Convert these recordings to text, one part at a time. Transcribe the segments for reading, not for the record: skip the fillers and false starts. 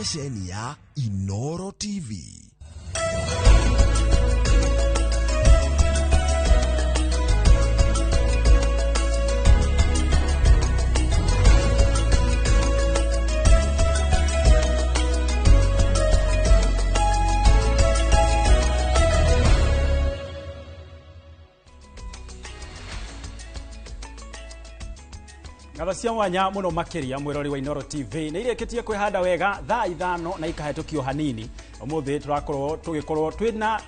Ceceni ya Inoro TV. Ngatho cia mwanya muno makiria mwirori wa Inoro TV nä irĩkĩtie kwĩhanda wega thaa 5 na ikahetũkio hanini. Ũmũthĩ tũrakorwo tũgĩkorwo twĩna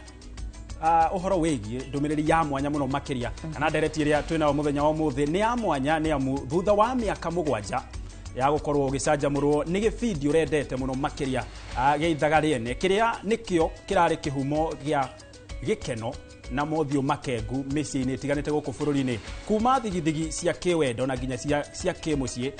ũhoro wĩgiĩ ndũmĩrĩri ya mwanya mũno makĩria kana ndereti ĩrĩa twĩnayo mũthenya wa ũmũthĩ nĩ ya mwanya, nĩ amu thutha wa mĩaka 7 ya gũkorwo ũgĩcanjamũrwo nĩ gĩbindi ũrendete mũno makĩria gĩa Ithaga Rĩene, kĩrĩa nĩkĩo kĩrarĩ kĩhumo gĩa gĩkeno na mothiũ makengu mĩciĩ-inĩ ĩtiganĩte gũkũ bũrũri-inĩ, kuma thigithigi cia kĩwendo na nginya cia kĩmũciĩ,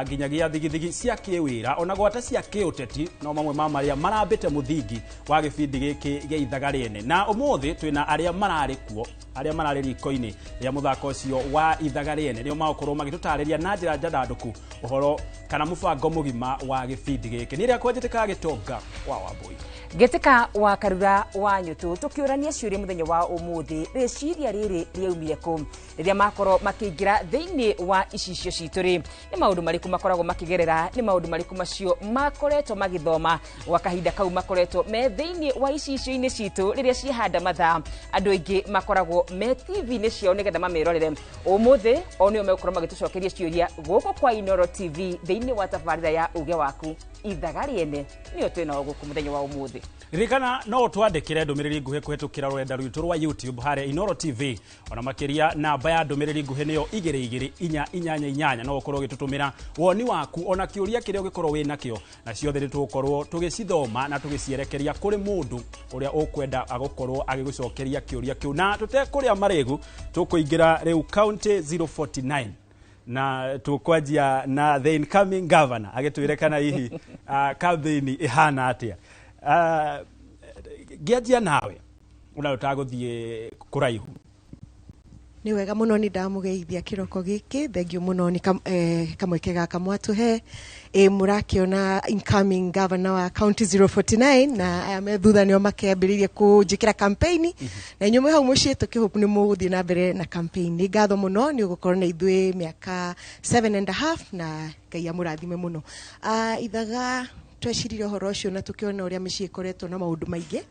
nginyagia thigithigi cia kĩwĩra ona gwata cia kĩũteti, no mamwe ma marĩa marambĩte mũthingi wa gĩbindi gĩkĩ gĩa Ithaga Rĩene. Na ũmũthĩ twĩna arĩa mararĩ kuo, arĩa mararĩ riko-inĩ rĩa mũthako ũcio wa Ithaga Rĩene, nĩo magũkorwo magĩtũtarĩria na njĩra njandandũku ũhoro kana mũbango mũgima wa gĩbindi gĩkĩ. Nĩ rĩa kwanjĩtĩka Gĩtonga wa Wambui, Ngĩtĩka wa Karura wa Nyũtũ, tũkĩũrania ciũria mũthenya wa ũmũthĩ, rĩciria rĩrĩ rĩaumire kũ? Rĩrĩa makorwo makĩingĩra thĩinĩ wa icicio citũ rĩ, nĩ maũndũ marĩkũ makoragwo makĩgerera? Nĩ maũndũ marĩkũ macio makoretwo magĩthoma gwa kahinda kau makoretwo me thĩinĩ wa icicio-inĩ citũ? Rĩrĩa ciahanda mathaa, andũ aingĩ makoragwo me TV-inĩ ciao nĩgetha mamerorere. Ũmũthĩ o nĩo megũkorwo magĩtũcokeria ciũria gũkũ kwa Inoro TV thĩinĩ wa tabarĩra ya Uge Waku. Ithaga Rĩene nĩyo twĩnao gũkũ mũthenya wa ũmũthĩ. Ririkana no twandĩkĩre ndũmĩrĩri nguhĩ kũhetũkĩra rũrenda rwitũ rwa YouTube harĩa Inoro TV, ona makĩria namba ya ndũmĩrĩri nguhĩ nĩyo 22488. No ũkorwo ũgĩtũtũmĩra woni waku ona kĩũria kĩrĩa ũngĩkorwo wĩ nakĩo, na ciothe nĩ tũgũkorwo tũgĩcithoma na tũgĩcierekeria kũrĩ mũndũ ũrĩa ũkwenda agũkorwo agĩgũcokeria kĩũria kĩu. Na tũtekũrĩa marĩgu, tũkũingĩra rĩu county 049 na tũkwanjia na the incoming governor agĩtwĩre kana hihi campaign ĩhana atĩa. Ngĩanjia nawe ona ũtagũthiĩ kũraihu. Nĩ wega mũno, nĩ ndamũgeithia kĩroko gĩkĩ. Thengiũ mũno nĩ kamweke gaka mwatũhe. Ĩ mũrakĩona incoming governor wa county 049 na aya me thutha nĩo makĩambĩrĩirie kũnjĩkĩra campaign, na inyuĩ mwĩ hau mũciĩ tũkĩhope nĩ mũgũthiĩ na mbere na campaign. Nĩ ngatho mũno nĩ ũgũkorwo na ithuĩ mĩaka 7.5, na Ngai amũrathime mũno. Ithaga tweciririe ũhoro ũcio na tũkĩona ũrĩa mĩciĩ ĩkoretwo na maũndũ maingĩ,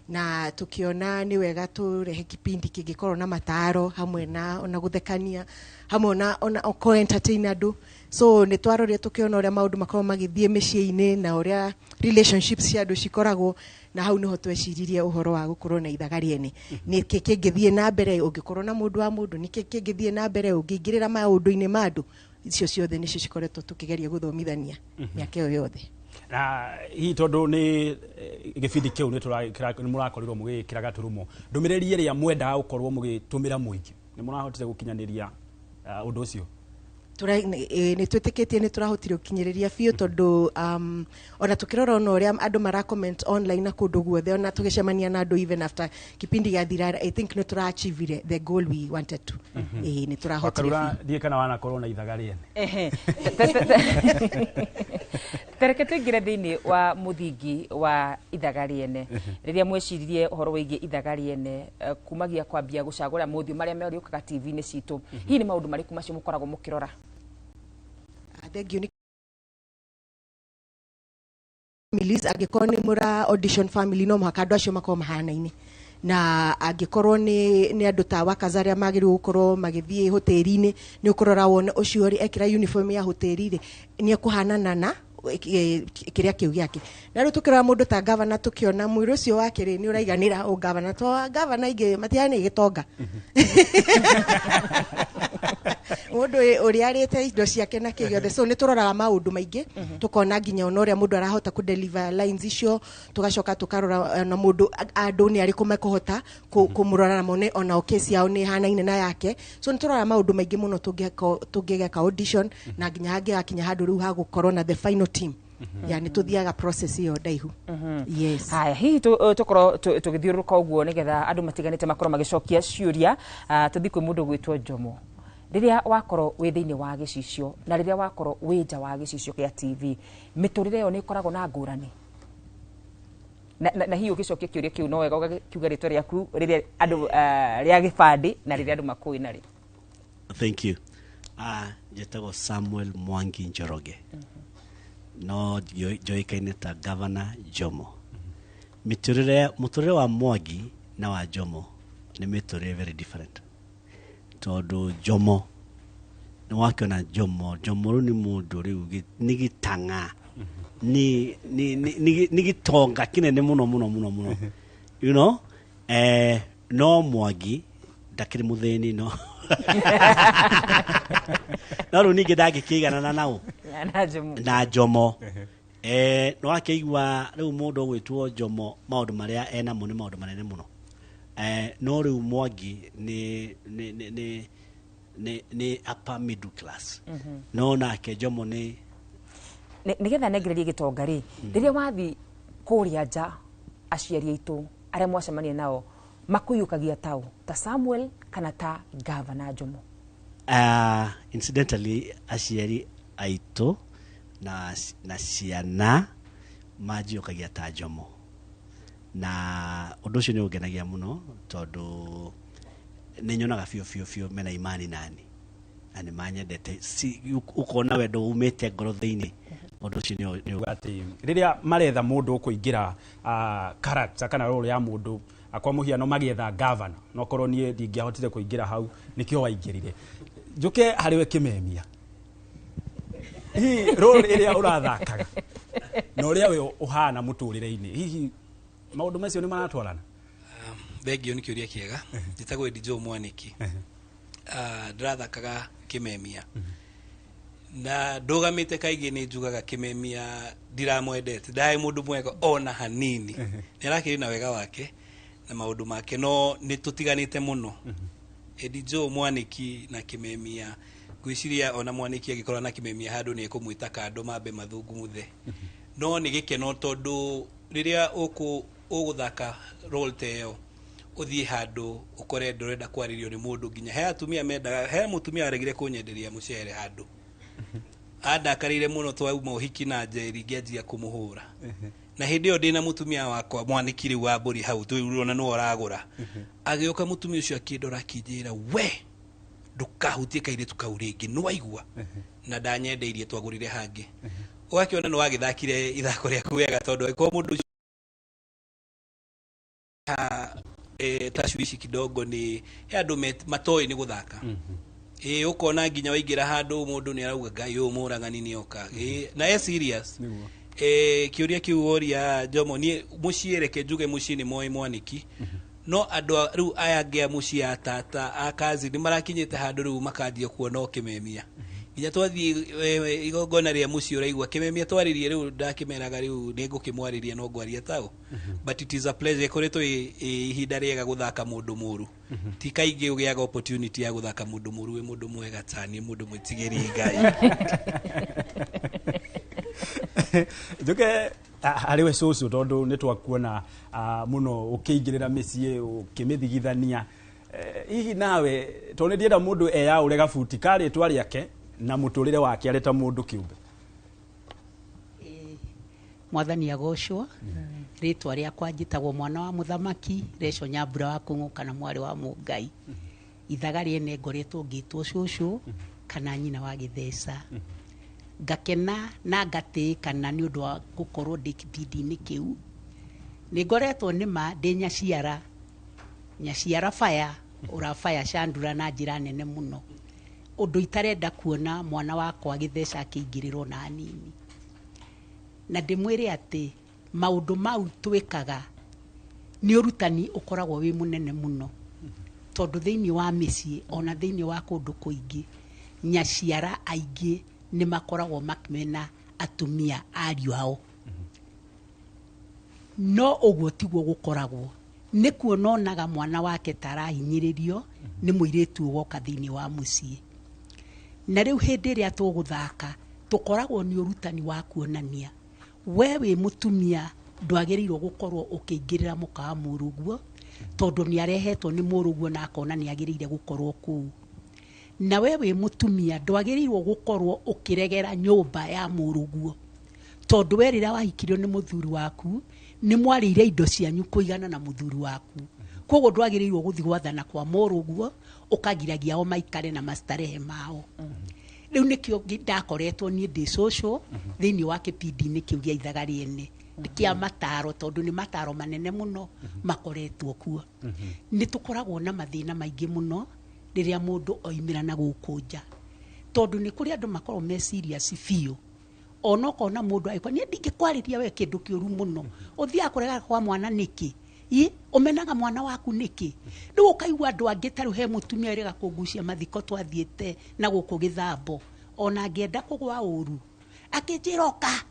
na tukiona nĩ wega tũrehe kipindi kĩngĩkorwo na mataro hamwe na ona gũthekania hamwe na ona ko entertain andũ. So nĩ twarorire tũkĩona ũrĩa maũndũ makoragwo magĩthiĩ mĩciĩ-inĩ na ũrĩa relationships cia andũ cikoragwo, na hau nĩho tweciririe ũhoro wa gũkorwo na Ithaga Rĩene. Nĩ kĩ kĩngĩthiĩ na mbere ũngĩkorwo na mũndũ wa mũndũ? Nĩ kĩ kĩngĩthiĩ na mbere ũngĩingĩrĩra maũndũ-inĩ ma andũ? Icio ciothe nĩcio cikoretwo tũkĩgeria gũthomithania mĩaka ĩyo yothe. Na hihi tondũ nĩ gĩbindi kĩu nĩ mũrakorirwo mũgĩkĩra gaturumo, ndũmĩrĩri ĩrĩa mwendaga gũkorwo mũgĩtũmĩra mũingĩ, nĩ mũrahotire gũkinyanĩria ũndũ ũcio? Nĩ twĩtĩkĩtie nĩ tũrahotire gũkinyĩrĩria biũ, tondũ ona tũkĩrora ona ũrĩa andũ mara comment online na kũndũ guothe, ona tũgĩcemania na andũ even after kipindi gĩathira, I think nĩ tũra-achievire the goal we wanted to. Ĩĩ, nĩ tũrahotire Wakarura biũ. Ndiĩ kana wanakorwo na Ithaga Rĩene. Ehe. Tareke tũingĩre thĩinĩ wa mũthingi wa Ithaga Rĩene. Rĩrĩa mweciririe ũhoro wĩgiĩ Ithaga Rĩene, kumagia kwambia gũcagũra mothiũ marĩa marĩũkaga TV-inĩ citũ, hihi nĩ maũndũ marĩkũ macio mũkoragwo mũkĩrora? Thengiũ. Nĩ families, angĩkorwo nĩ mũra audition family, no mũhaka andũ acio makorwo mahanaine, na angĩkorwo nĩ andũ ta workers arĩa magĩrĩirwo gũkorwo magĩthiĩ hoteri-inĩ, nĩ ũkũrora wone ũcio rĩ ekĩra uniform ya hoteri rĩ, nĩ ekũhanana na kĩrĩa kĩu gĩake. Na rĩu tũkĩrora mũndũ ta gavana, tũkĩona mwĩrĩ ũcio wake rĩ, nĩ ũraiganĩra ũ gavana, to gavana ingĩ matihanĩ gĩtonga, mũndũ ũrĩa arĩte indo ciake na kĩ gĩothe. So nĩ tũroraga maũndũ maingĩ, tũkona nginya ona ũrĩa mũndũ arahota kũ deliver lines icio, tũgacoka tũkarora ona mũndũ andũ nĩ arĩkũ mekũhota kũmũrora na mone ona case yao nĩ ĩhanaine na yake. So nĩ tũroraga maũndũ maingĩ mũno tũngĩgeka audition, na nginya hangĩgakinya handũ rĩu ha gũkorwo na the final team ya nĩ tũthiaga process ĩyo ndaihu, yes. Haya, hihi tũkorwo tũgĩthiũrũrũka ũguo nĩgetha andũ matiganĩte makorwo magĩcokia ciũria. Tũthiĩ kwĩ mũndũ gwĩtwo Njomo. Rĩrĩa wakorwo wĩ thĩinĩ wa gĩcicio na rĩrĩa wakorwo wĩ nja wa gĩcicio kĩa TV, mĩtũrĩre ĩyo nĩ ĩkoragwo na ngũrani. Na hihi ũgĩcokia kĩũria kĩu no wega ũgakiuga rĩtwa rĩaku rĩrĩa andũ rĩa gĩbandĩ na rĩrĩa andũ makũĩ narĩ. Thank you. Njĩtagwo Samuel Mwangi Njoroge, no njoĩkaine ta Governor Jomo. Mĩtũrĩre, mũtũrĩre wa Mwangi na wa Jomo nĩ mĩtũrĩre very different, tondũ Jomo nĩ wakĩona Jomo, Jomo rĩu nĩ mũndũ rĩu nĩ gĩtang'a, nĩ gĩtonga kĩnene mũno mũno mũno mũno, no Mwangi ndakĩrĩ mũthĩni, no rĩu ningĩ ndangĩkĩiganana nao na Jomo. Na Jomo, nĩ wakĩigua rĩu mũndũ ũgwĩtwo Jomo, maũndũ marĩa enamo nĩ maũndũ manene mũno, no rĩu Mwangi nĩ upper middle class, no nake Jomo nĩ Nĩgetha nengererie gĩtonga rĩ, rĩrĩa wathi kũrĩa nja, aciari aitũ arĩa mwacemania nao makũiyũkagia tao ta Samuel kana ta Gavana Jomo? Incidentally, aciari aitũ na ciana manjiyũkagia ta Jomo, na ũndũ ũcio nĩ ũngenagia mũno, tondũ nĩ nyonaga biũ biũ biũ mena imani nani na nĩ manyendete. Ũkona wendo umĩte ngoro thĩinĩ. Ũndũ ũcio nĩ Atĩ rĩrĩa maretha mũndũ ũkũingĩra character kana role ya mũndũ, kwa mũhiano magĩetha governor, no korwo niĩ ndingĩahotire kũingĩra hau, nĩkĩo waingĩrire. Njũke harĩ we Kĩmemia, hihi role ĩrĩa ũrathakaga na ũrĩa we ũhana mũtũrĩre-inĩ, hihi maũndũ macio nĩ maratwarana? Thengio nĩ kĩũria kĩega. Njĩtagwo Eddie Joe Mwaniki. Ndĩrathakaga Kĩmemia na ndũgamĩte. Kaingĩ nĩ njugaga Kĩmemia ndiramwendete, ndarĩ mũndũ mwega ona hanini. Nĩ arakĩrĩ na wega wake na maũndũ make, no nĩ tũtiganĩte mũno, Eddie Joe Mwaniki na Kĩmemia. Ngwĩciria ona Mwaniki angĩkorwo na Kĩmemia handũ nĩ ekũmwĩta kando mambe mathungumuthe. No nĩ gĩkeno, tondũ rĩrĩa ũgũthaka role ta ĩyo, ũthiĩ handũ ũkore ndũrenda kwarĩrio nĩ mũndũ, nginya he atumia mendaga, he mũtumia waregire kũnyenderia mũcere handũ, andakarĩire mũno. Twauma ũhiki na Njeri, ngĩanjia kũmũhũra, na hĩndĩ ĩyo ndĩna mũtumia wakwa Mwaniki rĩu wa mbũri hau twĩrona nĩwe ũragũra. Agĩũka mũtumia ũcio akĩndora, akĩnjĩra, "We ndũkahutie kairĩtu kau rĩngĩ, nĩwaigua?" Na ndanyendeirie, twagũrire hangĩ. Ũgakĩona nĩ wagĩthakire ithako rĩaku wega, tondũ angĩkorwo mũndũ ũcio tashwishi kidogo, nĩ he andũ matoĩ nĩ gũthaka. Ĩ ũkona nginya waingĩra handũ mũndũ nĩ arauga, "Ngai, ũyũ mũragani nĩ oka." Ĩ na e serious. Kĩũria kĩu woria Jomo, niĩ mũciĩ, reke njuge mũciĩ nĩ moĩ Mwaniki, no andũ rĩu aya angĩ a mũciĩ, a tata, a kazi, nĩ marakinyĩte handũ rĩu makanjia kuona o Kĩmemia. Nginya twathiĩ igongona rĩa mũciĩ, ũraigua Kĩmemia twarĩrie rĩu, ndakĩmeraga rĩu nĩ ngũkĩmwarĩria, no ngwaria tao. But it is a pleasure, ĩkoretwo ĩ ihinda rĩega gũthaka mũndũ mũru. Ti kaingĩ ũgĩaga opportunity ya gũthaka mũndũ mũru wĩ mũndũ mwega ta niĩ, mũndũ mwĩtigĩri Ngai. Njuke harĩ we cũcũ, tondũ nĩ twakuona mũno ũkĩingĩrĩra mĩciĩ ũkĩmĩthigithania. Hihi nawe, tondũ nĩ ndienda mũndũ eyaũre gabuti ka rĩtwa rĩake na mũtũrĩre wake arĩ ta mũndũ kĩũmbe. Mwathani agocwo. Rĩtwa rĩakwa njĩtagwo mwana wa mũthamaki Reco Nyambura wa Kũng'ũ kana mwarĩ wa Mũngai. Ithaga rĩene ngoretwo ngĩtwo cũcũ kana nyina wa gĩtheca. Ngakena na ngatĩĩkana nĩ ũndũ wa gũkorwo ndĩ kĩbindi-inĩ kĩu. Nĩ ngoretwo nĩma ndĩ nyaciara, nyaciara baya ũrabaya Chandura na njĩra nene mũno, ũndũ itarenda kuona mwana wakwa gĩtheca akĩingĩrĩrwo na hanini. Na ndĩmwĩre atĩ maũndũ mau twĩkaga nĩ ũrutani ũkoragwo wĩ mũnene mũno, tondũ thĩinĩ wa mĩciĩ ona thĩinĩ wa kũndũ kũingĩ, nyaciara aingĩ nĩ makoragwo makĩmena atumia ariũ ao. No ũguo tiguo gũkoragwo. Nĩ kuona onaga mwana wake ta arahinyĩrĩrio nĩ mũirĩtu ũgoka thĩinĩ wa mũciĩ. Na rĩu hĩndĩ ĩrĩa tũgũthaka, tũkoragwo nĩ ũrutani wa kuonania we wĩ mũtumia ndwagĩrĩirwo gũkorwo ũkĩingĩrĩra mũka wa mũrũguo, tondũ nĩ arehetwo nĩ mũrũguo na akona nĩ agĩrĩire gũkorwo kũu. Na we wĩ mũtumia ndwagĩrĩirwo gũkorwo ũkĩregera nyũmba ya mũrũguo, tondũ we rĩrĩa wahikirio nĩ mũthuri waku nĩ mwarĩire indo cianyu kũigana na mũthuri waku. Koguo ndwagĩrĩirwo gũthiĩ gwathana kwa mũrũguo ũkagiragia o maikare na mastarehe mao. Rĩu nĩkĩo ndakoretwo niĩ ndĩ cũcũ thĩinĩ wa kĩbindi-inĩ kĩu gĩa ithaga rĩene kĩa mataro, tondũ nĩ mataro manene mũno makoretwo kuo. Nĩ tũkoragwo na mathĩna maingĩ mũno rĩrĩa mũndũ oimĩra na gũkũ nja, tondũ nĩ kũrĩ andũ makoragwo me serious biũ. Ona ũkona mũndũ agĩkwa niĩ ndingĩkwarĩria we kĩndũ kĩũru mũno, ũthiaga kũrega kwa mwana nĩkĩ? Ĩ, ũmenaga mwana waku nĩkĩ? Rĩu ũkaigua andũ angĩ ta rĩu he mũtumia ũrĩga kũngucia mathiko twathiĩte na gũkũ gĩthambo, ona ngĩenda kũgwa ũru akĩnjĩra ũka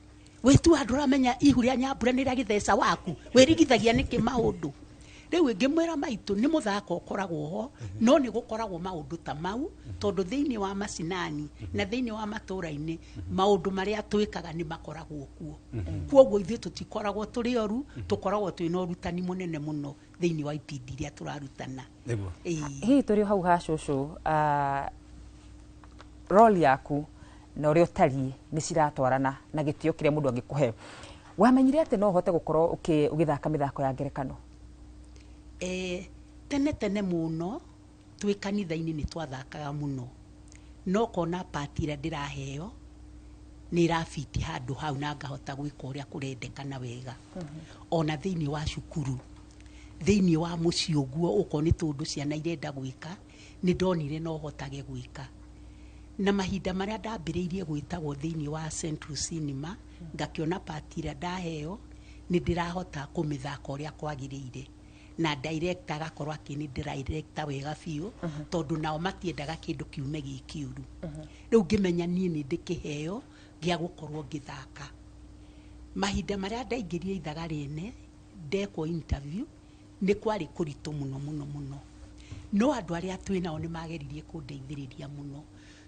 wĩtua andũ ũramenya ihu rĩa nyambura nĩ rĩa gĩtheca waku, wĩrigithagia nĩkĩ maũndũ. Rĩu ngĩmwĩra maitũ nĩ mũthako ũkoragwo ho, no nĩ gũkoragwo maũndũ ta mau, tondũ thĩinĩ wa macinani na thĩinĩ wa matũra-inĩ maũndũ marĩa twĩkaga nĩ makoragwo kuo. Kuoguo ithuĩ tũtikoragwo tũrĩ oru, tũkoragwo twĩna ũrutani mũnene mũno thĩinĩ wa ipindi iria tũrarutana. Nĩguo. Ĩĩ. Hihi tũrĩ o hau ha cũcũ, role yaku na ũrĩa ũtariĩ nĩ ciratwarana na gĩtĩo kĩrĩa mũndũ angĩkũhe? Wamenyire atĩ no ũhote gũkorwo ũgĩthaka mĩthako ya ngerekano? Tene tene mũno twĩ kanitha-inĩ nĩ twathakaga mũno, no kona pati ĩrĩa ndĩraheo nĩ ĩrabiti handũ hau na ngahota gwĩka ũrĩa kũrendekana wega. Ona thĩinĩ wa cukuru, thĩinĩ wa mũciĩ ũguo, okorwo nĩ tũndũ ciana irenda gwĩka, nĩ ndonire no hotage gwĩka. Na mahinda marĩa ndambĩrĩirie gwĩtagwo thĩinĩ wa Central Cinema, ngakĩona pati ĩrĩa ndaheo nĩ ndĩrahota kũmĩthaka ũrĩa kwagĩrĩire, na director agakorwo akĩnĩ director wega biũ, tondũ nao matiendaga kĩndũ kiume gĩ kĩũru. Rĩu ngĩmenya niĩ nĩ ndĩ kĩheo gĩa gũkorwo ngĩthaka. Mahinda marĩa ndaingĩrire ithaga rĩene ndekwo interview nĩ kwarĩ kũritũ mũno mũno mũno, no andũ arĩa twĩ nao nĩ mageririe kũndeithĩrĩria mũno.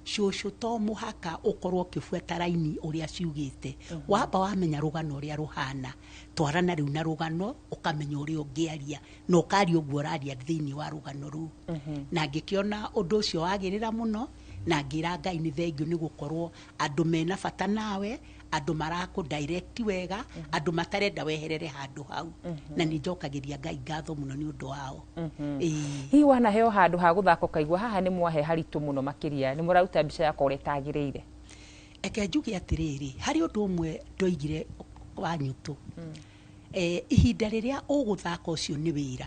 Cũcũ to mũhaka ũkorwo ũkĩbuata raini ũrĩa ciugĩte, wamba wamenya rũgano ũrĩa rũhana, twarana rĩu na rũgano ũkamenya ũrĩa ũngĩaria na ũkaria ũguo ũraria thĩinĩ wa rũgano rũu. Na ngĩkĩona ũndũ ũcio wagĩrĩra mũno, na ngĩra Ngai nĩ thengiũ nĩ gũkorwo andũ mena bata nawe, andũ marakũ direct wega, andũ matarenda weherere handũ hau. Na nĩ njokagĩria Ngai ngatho mũno nĩ ũndũ wao. Ĩĩ. Hihi wanaheo handũ ha gũthaka ũkaigua haha nĩ mwahe haritũ mũno makĩria, nĩ mũraruta mbica yakwa ũrĩa ĩtagĩrĩire? Eke njuge atĩrĩrĩ, harĩ ũndũ ũmwe ndoigire wa nyũtũ. Ihinda rĩrĩa ũgũthaka ũcio nĩ wĩra,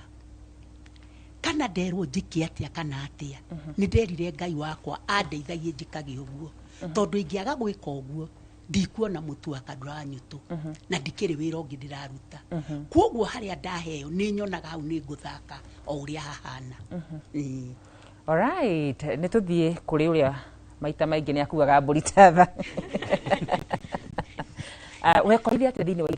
kana nderwo njĩke atĩa kana atĩa, nĩ nderire Ngai wakwa andeithagie njĩkage ũguo, tondũ ingĩaga gwĩka ũguo ndikuona mũtu wa Kandura wa Nyũtũ na ndikĩrĩ wĩra ũngĩ ndĩraruta. Koguo harĩa ndaheo nĩ nyonaga hau nĩ ngũthaka o ũrĩa hahana. Alright, nĩ tũthiĩ kũrĩ ũrĩa maita maingĩ nĩ akuaga mbũri tatha. Wekorire atĩa thĩinĩ wa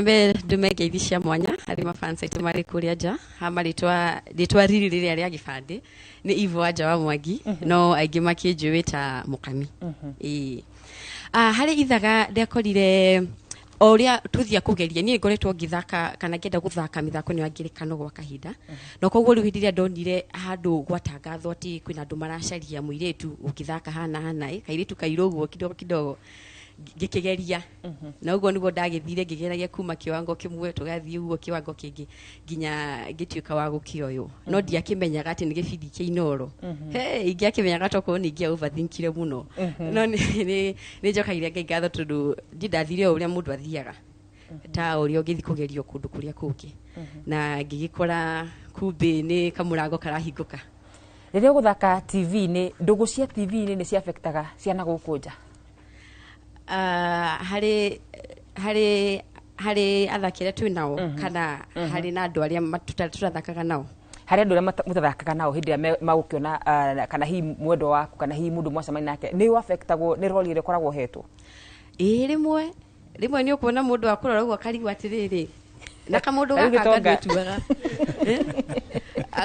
Mbere ndume ngeithi cia mwanya harĩ mafans aitũ marĩ kũrĩa nja. Ha marĩtwa, rĩtwa riri rĩrĩa rĩa gĩbandĩ nĩ Ivo Wanja wa Mwangi, no aingĩ makĩnjũĩ ta Mũkami. Ĩĩ. Harĩ ithaga ndekorire o ũrĩa tũthia kũgeria, niĩ ngoretwo ngĩthaka kana ngĩenda gũthaka mĩthako ĩno ya ngerekano gwa kahinda, na koguo rĩu hĩndĩ ĩrĩa ndonire handũ gwatangathwo atĩ kwĩna andũ maracaria mũirĩtu ũngĩthaka hana hana, kairĩtu kairũ ũguo kidogo kidogo, ngĩkĩgeria. Na ũguo nĩguo ndagĩthire ngĩgeragia kuma kĩwango kĩmwe tũgathiĩ ũguo kĩwango kĩngĩ nginya ngĩtuĩka wa gũkĩoywo. No ndiakĩmenyaga atĩ nĩ gĩbindi kĩa Inooro. Hey, ingĩakĩmenyaga tokorwo nĩ ingĩa overthinkire mũno. No nĩ njokagĩria Ngai ngatho tondũ ndi ndathire o ũrĩa mũndũ athiaga, ta ũrĩa ũngĩthiĩ kũgerio kũndũ kũrĩa kũngĩ, na ngĩgĩkora kumbĩ nĩ kamũrango karahingũka. Rĩrĩa ũgũthaka TV-inĩ, ndũgũ cia TV-inĩ nĩ ciafektaga ciana gũkũ nja? Harĩ athaki arĩa twĩ nao, kana harĩ na andũ arĩa tũrathakaga nao? Harĩ andũ arĩa mũtathakaga nao hĩndĩ ĩrĩa magũkĩona, kana hihi mwendwa waku kana hihi mũndũ mwacemania nake, nĩ ũafektagwo nĩ roli ĩrĩa ũkoragwo ũhetwo? Ĩĩ, rĩmwe nĩ ũkuona mũndũ akũrora ũguo akarigwo atĩrĩrĩ, na kamũndũ Rĩu gaka gĩtonga. ngandwĩtuaga.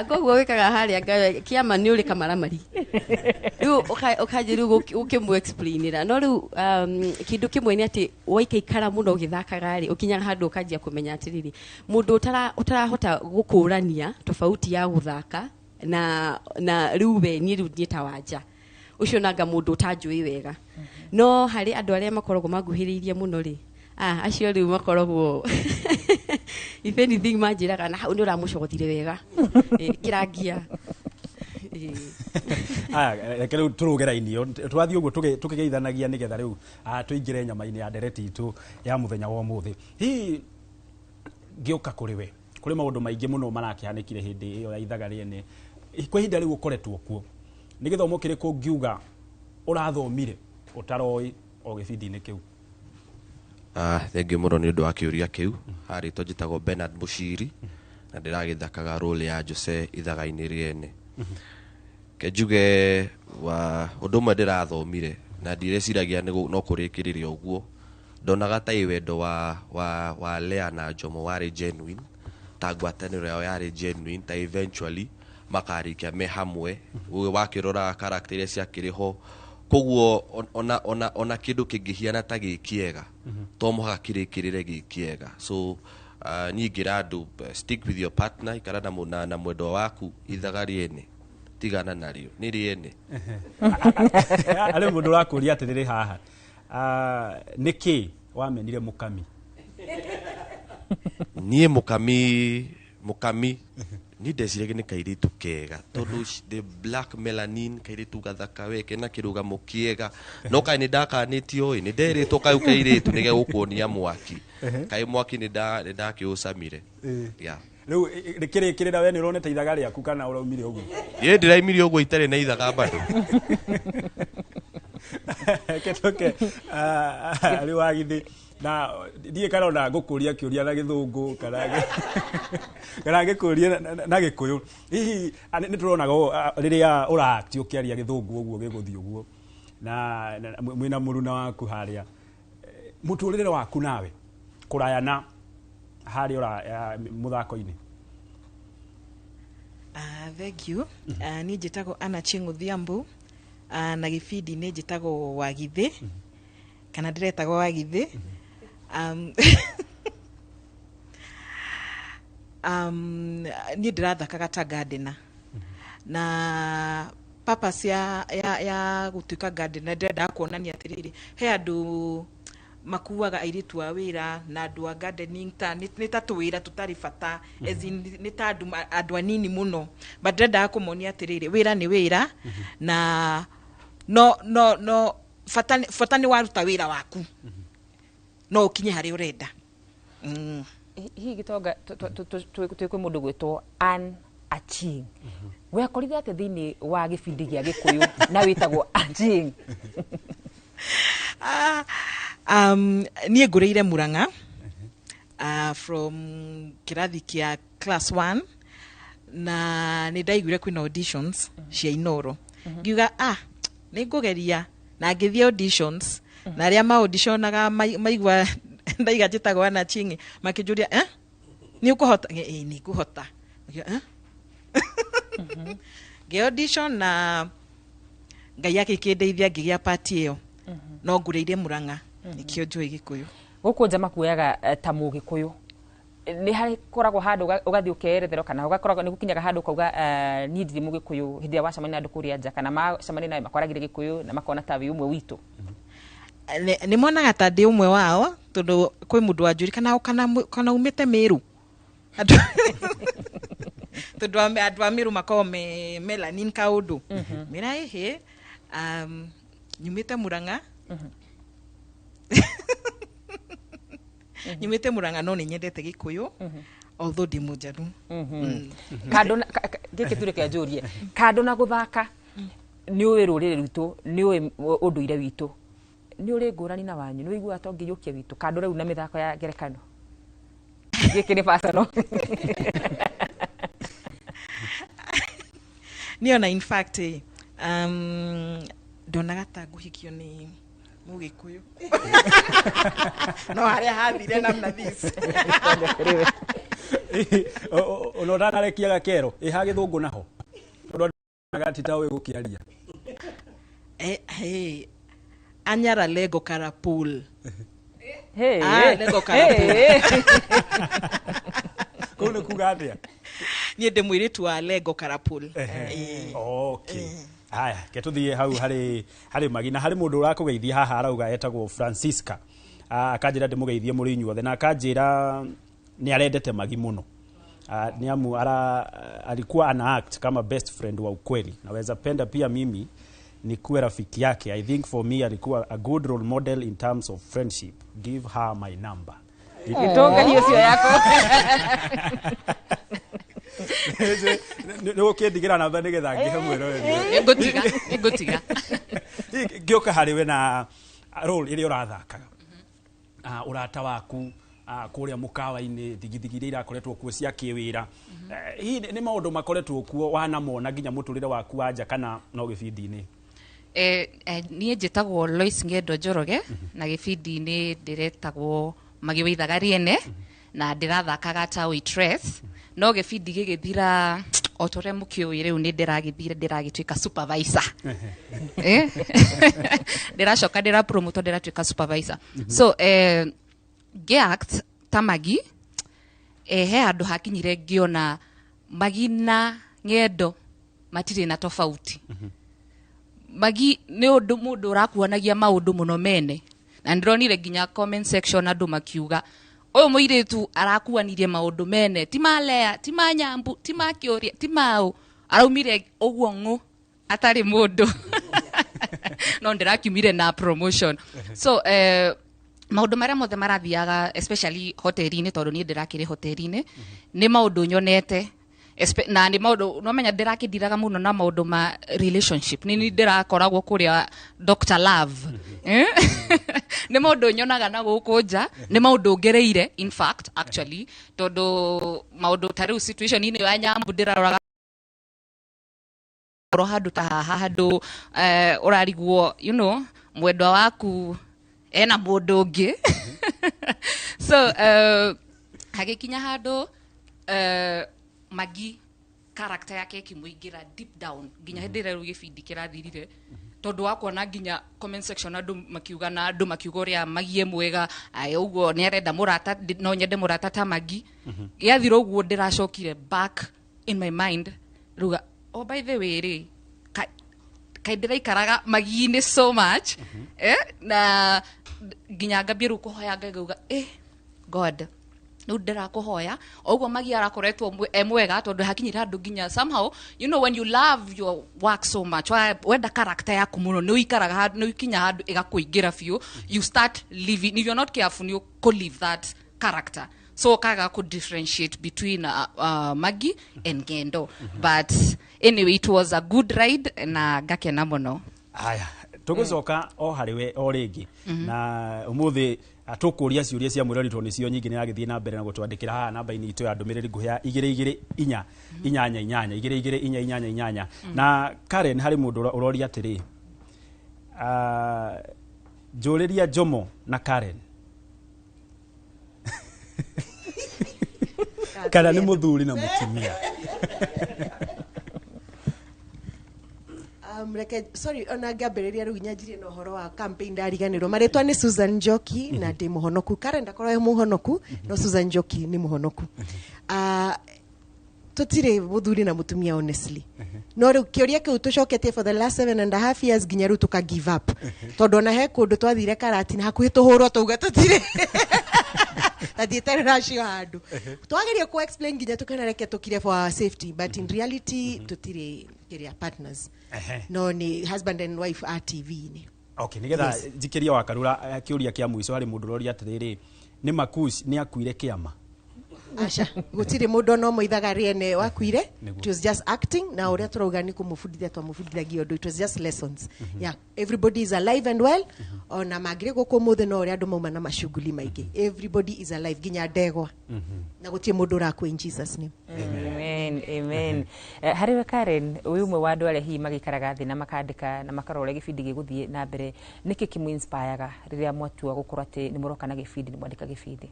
Koguo wĩkaga harĩa kĩama nĩ ũrĩ kamaramari. Rĩu ũkanjĩ rĩu ũkĩmũ explainĩra. No rĩu, kĩndũ kĩmwe nĩ atĩ waikaikara mũno ũgĩthakaga rĩ, ũkinyaga handũ ũkanjia kũmenya atĩrĩrĩ, mũndũ ũtarahota gũkũrania tofauti ya gũthaka Na rĩu we niĩ rĩu niĩ ta Wanja ũcio nanga mũndũ ũtanjũĩ wega, no harĩ andũ arĩa makoragwo manguhĩrĩirie mũno rĩ, acio rĩu makoragwo, if anything, manjĩraga na hau nĩ ũramũcogothire wega. Kĩrangia. Aya, reke rĩu tũrũge raini ĩyo twathiĩ ũguo tũkĩgeithanagia nĩgetha rĩu tũingĩre nyama-inĩ ya ndereti itũ ya mũthenya wa ũmũthĩ. Hihi ngĩũka kũrĩ we, kũrĩ maũndũ maingĩ mũno marakĩhanĩkire hĩndĩ ĩyo ya ithaga rĩene. Kwa ihinda rĩu ũkoretwo kuo, nĩ gĩthomo kĩrĩkũ ũngiuga ũrathomire ũtaroĩ o gĩbindi-inĩ kĩu? Thank you mũno nĩ ũndũ wa kĩũria kĩu. Harĩtwo njĩtagwo Bernard Mũciri na ndĩragĩthakaga role ya Jose ithaga-inĩ rĩene. Ke njuge wa ũndũ ũmwe ndĩrathomire na ndirĩciragia no kũrĩkĩrĩria ũguo, ndonaga ta ĩ wendo wa Lea na Jomo warĩ genuine, ta ngwatanĩro yao yarĩ genuine, ta eventually makarĩkia me hamwe. Ũyũ wakĩrora character iria ciakĩrĩ ho, koguo ona kĩndũ kĩngĩhiana ta gĩ kĩega, to mũhaka kĩrĩkĩrĩre gĩ kĩega. So niĩ ngĩra andũ, stick with your partner, ikara na mwendwa waku. Ithaga rĩene tigana narĩo, nĩ rĩene. Arĩ mũndũ ũrakũria atĩrĩrĩ haha, nĩkĩ wamenire mũkami? Niĩ mũkami niĩ ndeciragia nĩ kairĩtu kega tondũ the black melanin, kairĩtu gathaka we, kena kĩrũgamo kĩega, no kaĩ nĩ ndakanĩtio ĩ, nĩ nderĩtwo kau kairĩtu nĩ gegũkuonia mwaki, kaĩ mwaki nĩ ndakĩũcamire, yeah. Rĩu rĩkĩrĩkĩrĩra, we nĩ ũronete ithaga rĩaku kana ũraumire ũguo? Niĩ ndĩraimirie ũguo itarĩ na ithaga bado. Reke tũke rĩu wagithĩ na ndiĩ kana ona ngũkũria kĩũria na gĩthũngũ kana ngĩkũrie na gĩkũyũ. Hihi nĩ tũronaga ũũ, rĩrĩa ũra-act ũkĩaria gĩthũngũ ũguo gĩgũthiĩ ũguo na mwĩna mũruna waku harĩa. Mũtũrĩre waku nawe kũraya na harĩa ũra mũthako-inĩ? Thank you. Niĩ njĩtagwo Anna Chieng' Odhiambo, na gĩbindi-inĩ njĩtagwo Wagithĩ kana ndĩretagwo Wagithĩ. Niĩ ndĩrathakaga ta gardener na purpose ya gũtuĩka gardener, ndĩrendaga kuonania atĩrĩrĩ, he andũ makuaga airĩtu a wĩra na andũ a gardening ta nĩ ta tũwĩra tũtarĩ bata, as in, nĩ ta andũ anini mũno, but ndĩrendaga kũmonia atĩrĩrĩ, wĩra nĩ wĩra na no bata nĩ waruta wĩra waku no ũkinye harĩa ũrenda. Hihi gĩtonga twĩ kwĩ mũndũ gwĩtwo Ann Achieng, wekorire atĩ thĩinĩ wa gĩbindi gĩa gĩkũyũ na wĩtagwo Achieng? Niĩ ngũrĩire Murang'a, from kĩrathi kĩa class 1, na nĩ ndaiguire kwĩna auditions cia Inoro, ngiuga nĩ ngũgeria, na ngĩthiĩ auditions, na arĩa ma auditionaga maigua ndaiga njĩtagwo Anna Achieng, makĩnjũria, "Eh, nĩ ũkũhota?" "Ĩĩ, nĩ ngũhota." Makiuga, "Eh?" Ngĩ audition na Ngai agĩkĩndeithia ngĩgĩa part ĩyo, no ngũrĩire Murang'a, nĩkĩo njũĩ gĩkũyũ. Gũkũ nja makuoyaga ta mũgĩkũyũ, nĩ harĩkoragwo handũ ũgathiĩ ũkeeretherwo kana ũgakoragwo nĩ gũkinyaga handũ ũkauga, "Niĩ ndirĩ mũgĩkũyũ," hĩndĩ ĩrĩa wacemania na andũ kũrĩa nja kana macemania nawe makwaragĩria gĩkũyũ na makona ta wĩ ũmwe witũ? Nĩ monaga ta ndĩ ũmwe wao, tondũ kwĩ mũndũ wanjũri kana umĩte Mĩrũ. Tondũ andũ a Mĩrũ makoragwo me melanin kaũndũ mĩra ĩhĩ, nyumĩte Murang'a, nyumĩte Murang'a, no nĩ nyendete gĩkũyũ although ndĩ mũnjaru. Kando na gĩkĩ tu reke njũrie, kando na gũthaka, nĩ ũĩ rũrĩrĩ rwitũ, nĩ ũĩ ũndũire witũ, nĩ ũrĩ ngũrani na wanyu, nĩ ũiguaga ta ũngĩiyũkia witũ kando rĩu na mĩthako ya ngerekano? Gĩkĩ nĩ personal. Niĩ ona in fact, ndonaga ta ngũhikio nĩ mũgĩkũyũ, no harĩa hathire namna this. Ona ũtanarekia gakero ĩha gĩthũngũ naho, tondũ andũ ti ta ũĩ gũkĩaria. Hey, anyara lego karapul. Hey, Ah, Lego karapul. Hey. Kũu nĩ kuga atĩa? Niĩ ndĩ mũirĩtu wa Lengo Karapul. Okay, haya, ke tũthiĩ hau harĩ Magi na harĩ mũndũ ũrakũgeithia haha, arauga etagwo Francisca. Akanjĩra ndĩmũgeithie mũrĩ inyuothe na akanjĩra nĩ arendete Magi mũno. Ni amu ara alikuwa ana act kama best friend wa ukweli. Naweza penda pia mimi nikuwe rafiki yake. I think for me alikuwa a good role model in terms of friendship. Give her my number. Gĩtonga hiyo sio yako. Nĩ gũkĩndigĩra namba nĩgetha ngĩhe mwĩroreri. Nĩngũtiga, nĩngũtiga. Ngĩũka harĩ we na role ĩrĩa ũrathakaga, ũrata waku kũrĩa mũkawa-inĩ, thigithigi iria irakoretwo kuo cia kĩwĩra. Hihi nĩ maũndũ makoretwo kuo wanamona nginya mũtũrĩre waku wa nja kana no gĩbindi-inĩ? Niĩ njĩtagwo Lois Ng'endo Njoroge na gĩbindi-inĩ ndĩretagwo Magi wa Ithaga Rĩene na ndĩrathakaga ta waitress, no gĩbindi gĩgĩthira, o ta ũrĩa mũkĩũĩ, rĩu nĩ ndĩragĩthire ndĩragĩtuĩka supervisor. Ndĩracoka ndĩrapromotwo, ndĩratuĩka supervisor. So ngĩact ta Magi, he handũ hakinyire ngĩona Magi na Ng'endo matirĩ na tofauti. Magi nĩ ũndũ mũndũ ũrakuonagia maũndũ mũno mene, na ndĩronire nginya comment section andũ makiuga ũyũ mũirĩtu arakuanirie maũndũ mene, ti ma Lea, ti ma Nyambu, ti ma Kĩũria, ti maũ, araumire ũguo ng'ũ atarĩ mũndũ, no ndĩrakiumire na promotion. So maũndũ marĩa mothe marathiaga, especially hoteli-inĩ, tondũ niĩ ndĩrakĩrĩ hoteli-inĩ, nĩ maũndũ nyonete na nĩ maũndũ nomenya ndĩrakĩndiraga mũno na maũndũ ma relationship. Nĩ ni ndĩrakoragwo kũrĩa Dr Love. Eh? Nĩ maũndũ nyonaga na gũkũ nja, nĩ maũndũ ngereire in fact actually, tondũ maũndũ ta rĩu situation-inĩ ya Nyambu ndĩraroraga ro handũ ta haha, handũ ũrarigwo mwendwa waku ena mũndũ ũngĩ. So hagĩkinya handũ Magi character yake ĩkĩmũingĩra deep down nginya hĩndĩ ĩrĩa rĩu gĩbindi kĩrathirire, tondũ wa kuona nginya comment section andũ makiuga na andũ makiuga ũrĩa Magie mwega, aya ũguo nĩ arenda mũrata, no nyende mũrata ta Magi. Gĩathira ũguo ndĩracokire back in my mind ruga, oh, by the way rĩ, kaĩ ndĩraikaraga Magi-inĩ so much, na nginya ngambia rĩu kũhoya Ngai, ngauga, "God, rĩu ndĩrakũhoya o ũguo Magi arakoretwo e mwega," tondũ hakinyire handũ nginya somehow, when you love your work so much, wenda character yaku mũno, nĩ ũikaraga handũ, nĩ ũkinya handũ ĩgakũingĩra biũ. You start living, if you're not careful, nĩ ũkũ live that character, so kaga kũ differentiate between Maggie and Ngendo. But anyway, it was a good ride na ngakena mũno. Haya, tũgũcoka o harĩ we o rĩngĩ na ũmũthĩ tũkũria ciũria cia mwĩrori tondũ nĩcio nyingĩ nĩ agĩthiĩ na mbere na gũtwandĩkĩra haha namba-inĩ itũ ya ndũmĩrĩri nguhĩ ya 22488, 22488. Na Karen, harĩ mũndũ ũroria atĩrĩ, njũrĩria Jomo na Karen kana nĩ mũthuri na mũtumia. Reke sorry, ona ngĩambĩrĩria rĩu nyanjirie na ũhoro wa campaign, ndariganĩrwo marĩtwa. Nĩ Susan Njoki na ndĩ mũhonoku. Karen ndakorwo e mũhonoku, no Susan Njoki nĩ mũhonoku. Tũtirĩ mũthuri na mũtumia honestly, no rĩu kĩũria kĩu tũcoketie for the last 7.5 years, nginya rĩu tũka give up, tondũ ona he kũndũ twathire karati na hakuhĩ tũhũrwo tauga tũtirĩ tathiĩte rũracio handũ twageria ku explain nginya tũkena reke tũkire for our safety, but in reality tũtirĩ kĩrĩa partners, no nĩ husband and wife a TV-inĩ. Okay, nigetha njikĩrie wa Karura kĩũria kĩa mũico, harĩ mũndũ ũroria atĩrĩrĩ, nĩ Makush nĩ akuire kĩama? Aca, gũtirĩ mũndũ ona ũmwe ithaga rĩene wakuire. Nĩguo. It was just acting, na ũrĩa tũrauga nĩ kũmũbundithia twamũbundithagia ũndũ. It was just lessons. Yeah, everybody is alive and well. Ona mangĩrĩ gũkũ ũmũthĩ, no ũrĩa andũ mauma na macuguli maingĩ. Everybody is alive, nginya ndegwa, na gũtirĩ mũndũ ũrakua, in Jesus name. Amen, amen. Harĩ we Karen, wĩ ũmwe wa andũ arĩa hihi magĩikaraga thĩ na makandĩka na makarora ũrĩa gĩbindi gĩgũthiĩ na mbere. Nĩkĩ kĩmũ-inspireaga rĩrĩa mwatua gũkorwo atĩ nĩ mũroka na gĩbindi, nĩ mwandĩka gĩbindi?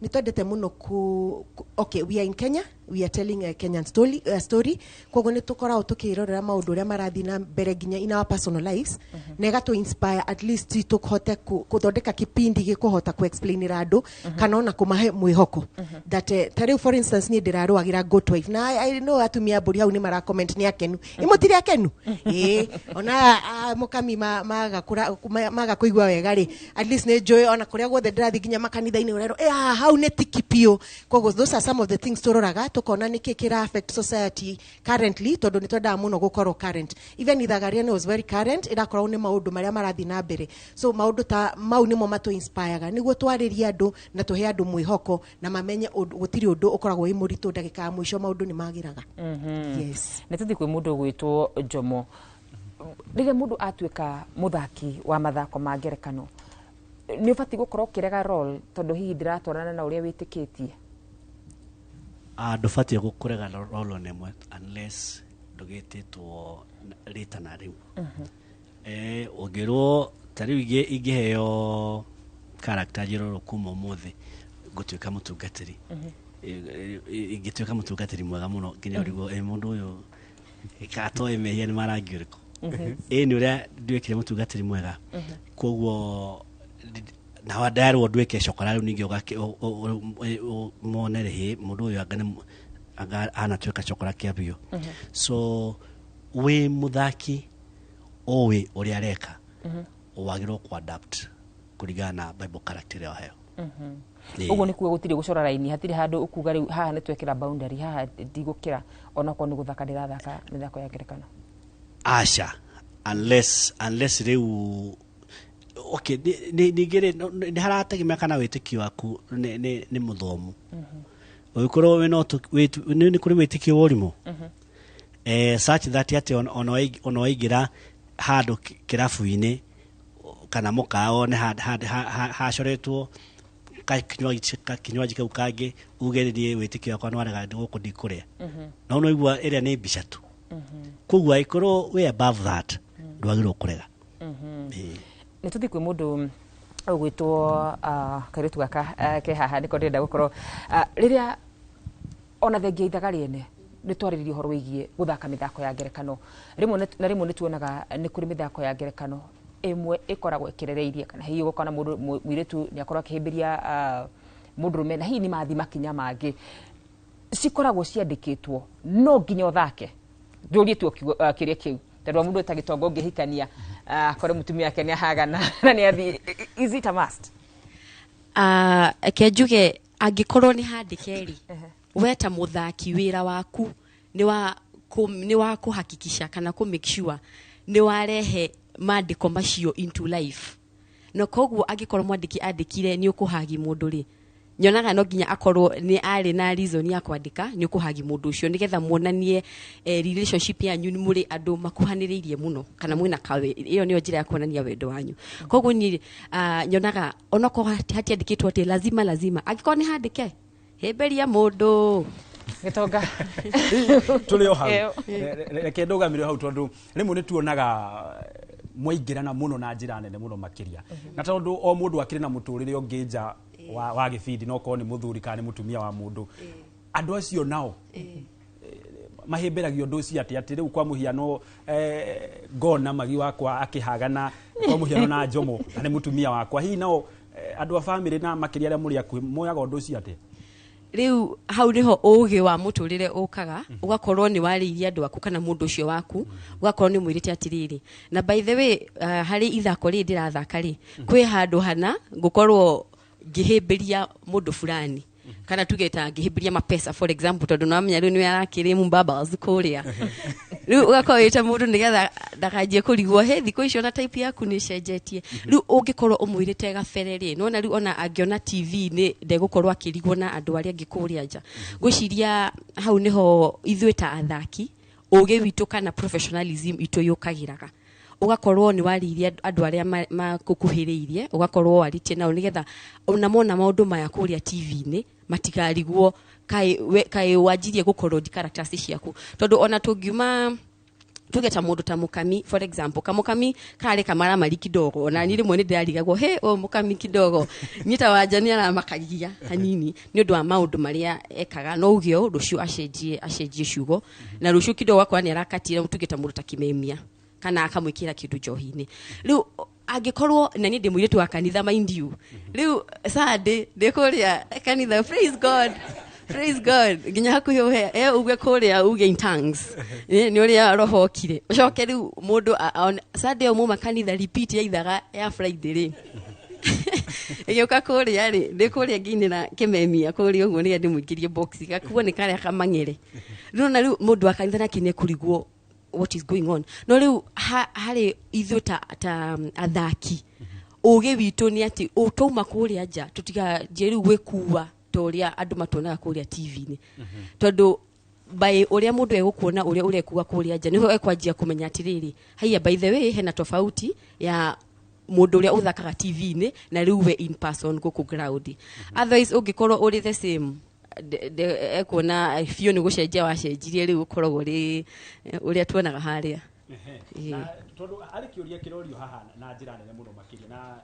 Nĩ twendete mũno ku, okay, we are in Kenya. We are telling a Kenyan story, story. Koguo nĩ tũkoragwo tũkĩrorera maũndũ ũrĩa marathiĩ na mbere nginya in our personal lives, na ĩgatũ inspire at least tũhote gũthondeka kipindi gĩkũhota ku explainĩra andũ kana ona kũmahe mwĩhoko that ta rĩu, for instance, niĩ ndĩrarũagĩra goat wife na I know atumia a mbũri hau nĩ mara comment nĩ akenu, ĩ mũtirĩ akenu, ĩ ona mũkami maga kũigua wega rĩ, at least nĩ njũĩ ona kũrĩa guothe ndĩrathiĩ nginya makanitha-inĩ ũrerwo ĩ haha hau nĩ tiki biũ. Koguo those are some of the things tũroraga, tũkona nĩkĩ kĩra affect society currently, tondũ nĩ twendaga mũno gũkorwo current. Even Ithaga Rĩene was very current, ĩrakorwo nĩ maũndũ marĩa marathiĩ na mbere. So maũndũ ta mau nĩmo matũ inspireaga nĩguo twarĩrie andũ na tũhe andũ mwĩhoko na mamenye gũtirĩ ũndũ ũkoragwo wĩ mũritũ, ndagĩka ya mũico maũndũ nĩ magĩraga. Yes. Nĩ tũthiĩ kwĩ mũndũ ũgwĩtwo Jomo. Rĩrĩa mũndũ atuĩka mũthaki wa mathako ma ngerekano, nĩ ũbatiĩ gũkorwo ũkĩrega role tondũ hihi ndĩratwarana na ũrĩa wĩtĩkĩtie? Ndũbatiĩ kũrega role ona ĩmwe unless ndũgĩtĩtwo rĩtana rĩu. Ũngĩrwo ta rĩu ingĩheo character njĩrorwo kuma ũmũthĩ ngũtuĩka mũtungatĩri, ingĩtuĩka mũtungatĩri mwega mũno nginya ũrigwo ĩ mũndũ ũyũ katoĩ mehia nĩ marangi ũrĩkũ, ĩ nĩ ũrĩa nduĩkire mũtungatĩri mwega. Koguo na ndarwo nduĩke cokora rĩu ningĩ mone rĩ mũndũ ũyũ anga anga anatuĩka cokora kĩa biũ. So wĩ mũthaki ũĩ ũrĩa areka, wagĩrĩirwo ku adapt kũringana na bible character ĩrĩa waheo. Ĩĩ. Ũguo nĩ kuga gũtirĩ gũcora raini, hatirĩ handũ ũkuga rĩu haha nĩ twekĩra boundary, haha ndigũkĩra onakorwo nĩ gũthaka ndĩrathaka mĩthako ya ngerekano? Aca, unless rĩu, okay, ningĩ rĩ nĩ harategemea kana wĩtĩkio waku nĩ mũthomu. Ũngĩkorwo wĩna nĩ kũrĩ wĩtĩkio wa ũrimũ such that atĩ ona waingĩra handũ kĩrabu-inĩ kana mũkawa nĩ hacoretwo kakinywaji kau kangĩ, uge niĩ wĩtĩkio wakwa nĩwarega gũkũ ndikũrĩa, no no igua ĩrĩa nĩ mbica tu. Koguo angĩkorwo wĩ above that, ndwagĩrĩirwo kũrega. Ĩĩ. Nĩ tũthiĩ kwĩ mũndũ ũgwĩtwo kairĩtu gaka ke haha, nĩko ndĩrenda gũkorwo rĩrĩa ona thengia Ithaga Rĩene nĩ twarĩrĩria ũhoro wĩgiĩ gũthaka mĩthako ya ngerekano. Rĩmwe na rĩmwe nĩ tuonaga nĩ kũrĩ mĩthako ya ngerekano ĩmwe ĩkoragwo ĩkĩrereirie, kana hihi ũgakora mũndũ mũirĩtu nĩ akorwo akĩhĩmbĩria mũndũrũme, na hihi nĩ mathi makinya mangĩ cikoragwo ciandĩkĩtwo no nginya ũthake. Njũrie tu kĩũria kĩu tondũ wa mũndũ ta gĩtongo ũngĩhikania akore mũtumia wake nĩ ahagana na nĩ athiĩ, is it a must? Reke njuge, angĩkorwo nĩ handĩke rĩ, we ta mũthaki wĩra waku nĩ wa kũhakikisha kana kũ make sure nĩ warehe maandĩko macio into life. Na koguo angĩkorwo mwandĩki andĩkire nĩ ũkũhagi mũndũ rĩ, nyonaga no nginya akorwo nĩ arĩ na reason ya kwandĩka nĩ ũkũhagi mũndũ ũcio, nĩgetha muonanie relationship yanyu nĩ mũrĩ andũ makuhanĩrĩirie mũno kana mwĩna kawe. Ĩyo nĩyo njĩra ya kuonania wendo wanyu. Koguo niĩ nyonaga onokorwo hatiandĩkĩtwo atĩ lazima lazima, angĩkorwo nĩ handĩke, hĩmbĩria mũndũ. Gĩtonga. Tũrĩ o hau. Ĩyo. Reke ndũgamĩre hau, tondũ rĩmwe nĩ tuonaga mwaingĩrana mũno na njĩra nene mũno makĩria, na tondũ o mũndũ akĩrĩ na mũtũrĩre ũngĩ nja wa gĩbindi, no korwo nĩ mũthuri kana nĩ mũtumia wa mũndũ, andũ acio nao mahĩmbĩragia ũndũ ũcio atĩ rĩu kwa mũhiano ngona Magi wakwa akĩhagana kwa mũhiano na Njomo na nĩ mũtumia wakwa, hihi nao andũ a bamĩrĩ na makĩria arĩa mũrĩ akuhĩ moyaga ũndũ ũcio atĩa? Rĩu hau nĩho ũgĩ wa mũtũrĩre ũkaga, ũgakorwo nĩ warĩirie andũ aku kana mũndũ ũcio waku, ũgakorwo nĩ mwĩrĩte atĩrĩrĩ. Na by the way, harĩ ithako rĩrĩ ndĩrathaka rĩ, kwĩ handũ hana ngũkorwo ngĩhĩmbĩria mũndũ fulani, kana tuge ta ngĩhĩmbĩria mapesa, for example, tondũ nĩwamenya rĩu nĩwe arakĩrĩ mbabas kũrĩa. Rĩu ũgakorwo wĩte mũndũ nĩgetha ndakanjie kũrigwo he thikũ icio na type yaku nĩ ĩcenjetie. Rĩu ũngĩkorwo ũmwĩrĩte gabere rĩ, nĩwona rĩu ona angĩona TV-inĩ ndegũkorwo akĩrigwo na andũ arĩa angĩ kũrĩa nja. Ngwĩciria hau nĩho ithuĩ ta athaki ũgĩ witũ kana professionalism itũ yũkagĩraga, ũgakorwo nĩ warĩirie andũ arĩa makũkuhĩrĩirie, ũgakorwo warĩtie nao nĩgetha ona mona maũndũ maya kũrĩa TV-inĩ matikarigwo kaĩ wanjirie gũkorwo characters ciaku, tondũ ona tũngiuma Tuge ta mundu ta Mukami, for example, kamukami kari kamaramari kidogo, ona ni rimwe ni ndirarigagwo he o Mukami kidogo nyita Wanja ni aramakagia hanini ni undu wa maundu maria ekaga, no uge o rucio acenjie ciugo na rucio kidogo akwa ni arakatire. Tuge ta mundu ta Kimemia kana akamwikira kindu njohi-inĩ. Rĩu angĩkorwo na niĩ ndĩ mũirĩtu wa kanitha, mind you, rĩu Sunday ndĩ kũrĩa kanitha, praise God, praise God, nginya hakuhĩ ũhe e uge kũrĩa uge in tongues nĩ ũrĩa roho okire, ũcoke rĩu mũndũ Sunday ĩyo muma kanitha, repeat ya ithaga ya Friday rĩ ĩgĩũka kũrĩa rĩ, ndĩ kũrĩa ngĩinĩra Kĩmemia kũrĩa ũguo nĩgetha ndĩmũingĩrie box gakuo nĩ karĩa kamang'ere. Rĩu na rĩu mũndũ wa kanitha nake nĩ ekũrigwo what is going on. No rĩu harĩ ithuĩ ta athaki, ũgĩ witũ nĩ atĩ twauma kũrĩa nja tũtiganjie rĩu gwĩkua ta ũrĩa andũ matuonaga kũrĩa TV-inĩ, tondũ by ũrĩa mũndũ egũkuona ũrĩa ũrekua kũrĩa nja nĩho ekwanjia kũmenya atĩrĩrĩ, haiya, by the way, hena tofauti ya mũndũ ũrĩa ũthakaga TV-inĩ na rĩu we in person gũkũ ground. Otherwise ũngĩkorwo ũrĩ the same, ekuona biũ nĩ gũcenjia wacenjirie, rĩu ũkoragwo ũrĩ ũrĩa tuonaga harĩa. Ĩĩ. Na tondũ harĩ kĩũria kĩrorio haha na njĩra nene mũno makĩria, na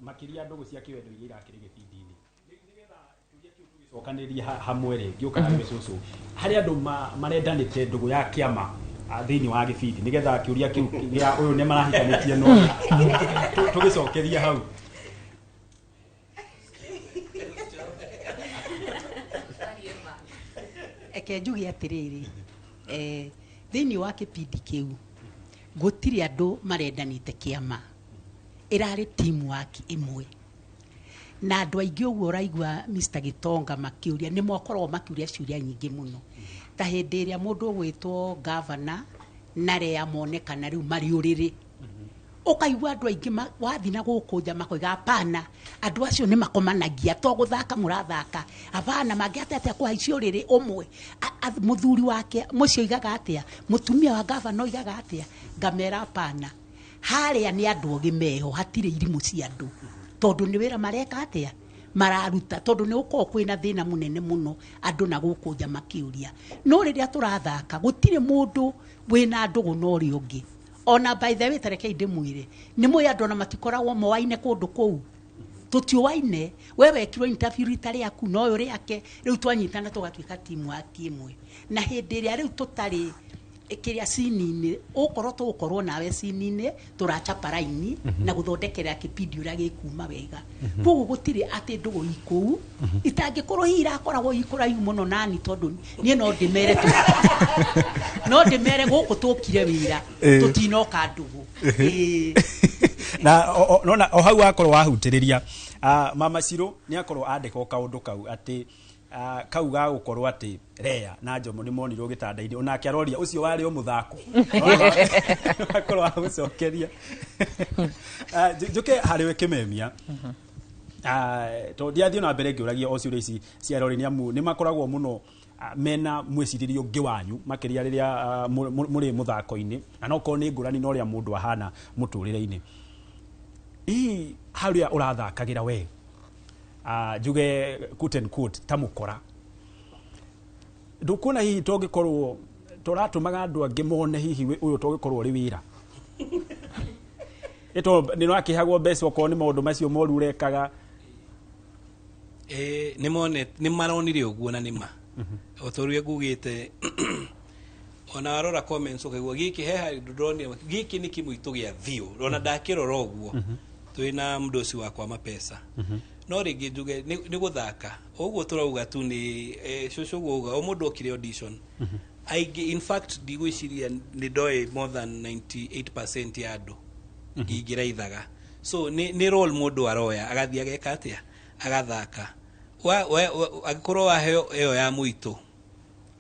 makĩria ndũgũ cia kĩwendo iria irakĩrĩ gĩbindi-inĩ, nĩgetha kĩũria kĩu tũgĩcokanĩrie hamwe rĩ, ngĩũka harĩ we cũcũ, harĩ andũ marendanĩte ndũgũ ya kĩama thĩinĩ wa gĩbindi, nĩgetha kĩũria kĩu gĩa ũyũ nĩ marahikanĩtie no tũgĩcokerie hau. Eke njuge atĩrĩrĩ, thĩinĩ wa kĩbindi kĩu gũtirĩ andũ marendanĩte kĩama, ĩrarĩ teamwork ĩmwe na andũ aingĩ. Ũguo ũraigua Mr. Gitonga makĩũria, nĩ mokoragwo makĩũria ciũria nyingĩ mũno, ta hĩndĩ ĩrĩa mũndũ ũgwĩtwo gavana na Rea monekana rĩu marĩ ũrĩrĩ, ũkaigua andũ aingĩ wathiĩ na gũkũ nja makoiga hapana, andũ acio nĩ makomanagia, to gũthaka mũrathaka, hapana, mangĩhota atĩa kũhaicia ũrĩrĩ ũmwe? Mũthuri wake mũciĩ oigaga atĩa? Mũtumia wa gavana oigaga atĩa? Ngamera hapana, harĩa nĩ andũ ogĩ meho, hatirĩ irimũ cia andũ, tondũ nĩ wĩra mareka atĩa mararuta, tondũ nĩ gũkorwo kwĩna thĩna mũnene mũno andũ na gũkũ nja makĩũria. No rĩrĩa tũrathaka gũtirĩ mũndũ wĩna ndũgũ na ũrĩa ũngĩ. Ona by the way, tarekei ndĩmwĩre, nĩ mũĩ andũ ona matikoragwo moaine kũndũ kũu, tũtiũaine. We wekirwo interview rita rĩaku na ũyũ rĩake, rĩu twanyitana tũgatuĩka timu waki ĩmwe. Na hĩndĩ ĩrĩa rĩu tũtarĩ kĩrĩa cini-inĩ, ũkorwo tũgũkorwo nawe cini-inĩ tũrachapa raini na gũthondekera kĩbindi ũrĩa gĩkuma wega. Koguo gũtirĩ atĩ ndũgũ ikũu itangĩkorwo hihi irakoragwo ikũraihu mũno nani, tondũ niĩ no ndĩmere no ndĩmere gũkũ tũkire wĩra, tũtinoka ndũgũ. Ĩĩ. Na nona o hau wakorwo wahutĩrĩria, Mama Ciro nĩ akorwo andĩka o kaũndũ kau atĩ kau ga gũkorwo atĩ Rea na Njomo nĩ monirwo gĩtanda-inĩ, onake aroria ũcio warĩ o mũthako, akorwo wa gũcokeria. Njũke harĩ we Kĩmemia. Tondũ ndiathiĩ na mbere ngĩũragia o ciũria ici cia erori, nĩ amu nĩ makoragwo mũno mena mwĩcirĩrie ũngĩ wanyu makĩria rĩrĩa mũrĩ mũthako-inĩ, na no korwo nĩ ngũrani na ũrĩa mũndũ ahana mũtũrĩre-inĩ. Hihi harĩa ũrathakagĩra we, njuge quote and quote ta mũkora, ndũkuona hihi tongĩkorwo tũratũmaga andũ angĩ mone hihi ũyũ tũngĩkorwo ũrĩ wĩra ĩto nĩ wakĩhagwo mbeca okorwo nĩ maũndũ macio moru ũrekaga? Nĩ mone nĩ maronire ũguo, na nĩ ma o ta ũrĩa ngugĩte, ona warora comments ũkaigua gĩkĩ he handũ ndonire gĩkĩ nĩ kĩmũitũ gĩa biũ, ona ndakĩrora ũguo twĩna mũndũ wakwa mapesa. No rĩngĩ njuge nĩ gũthaka ũguo tũrauga tu nĩ cũcũ ũguo uga o mũndũ okire audition aingĩ. In fact, ndigwĩciria nĩ ndoĩ more than 98% ya andũ ingĩra ithaga, so nĩ role mũndũ aroya agathiĩ ageka atĩa agathaka. Angĩkorwo waheo ĩyo ya mũitũ,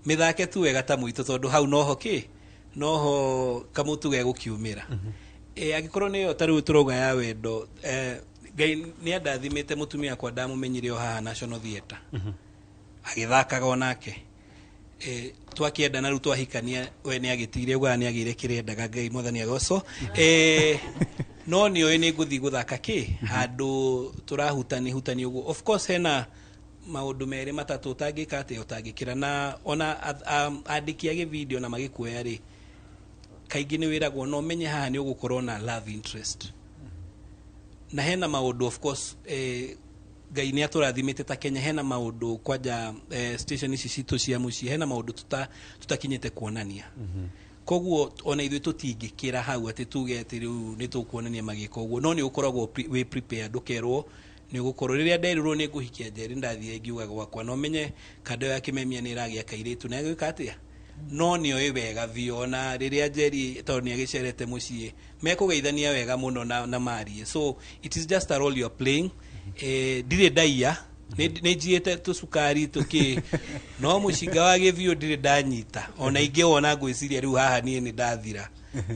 mĩthake tu wega ta mũitũ, tondũ hau noho kĩ noho kamũtu gegũkiumĩra. Angĩkorwo nĩ ĩyo ta rĩu tũrauga ya wendo, Ngai nĩ andathimĩte, mũtumia wakwa ndamũmenyire o haha National Theatre agĩthakaga onake. Twakĩenda na rĩu twahikania, we nĩ agĩtigire ugaga nĩ agĩire kĩrĩa endaga, Ngai mwathani agocwo. No nĩ ũĩ nĩ ngũthiĩ gũthaka kĩ handũ tũrahutani hutani ũguo. Of course hena maũndũ merĩ matatũ ũtangĩka atĩa ũtangĩkĩra, na ona andĩki a gĩbindio na magĩkuoya rĩ. Kaingĩ nĩ wĩragwo no menye haha nĩ ũgũkorwo na love interest na hena maũndũ, of course, Ngai nĩ atũrathimĩte ta Kenya, hena maũndũ kwanja station ici citũ cia mũciĩ, hena maũndũ tũtakinyĩte kuonania. Koguo ona ithuĩ tũtingĩkĩra hau atĩ tuge atĩ rĩu nĩ tũkuonania magĩka ũguo, no nĩ ũkoragwo wĩ prepared, ũkerwo nĩ ũgũkorwo. Rĩrĩa nderirwo nĩ ngũhikia Njeri, ndathire ngiuga gwakwa no menye kando ya kĩmemia nĩ ĩragĩa kairĩtu na ĩgwĩka atĩa, no nĩ oĩ wega biũ. Ona rĩrĩa Njeri, tondũ nĩ agĩcerete mũciĩ, mekũgeithania wega mũno na marie. So it is just a role you are playing. Ndirĩ ndaiya, nĩ njiĩte tũcukari tũkĩ, no mũcinga wa gĩbiũ ndirĩ ndanyita. Ona ingĩwona ngwĩciria rĩu haha niĩ nĩ ndathira,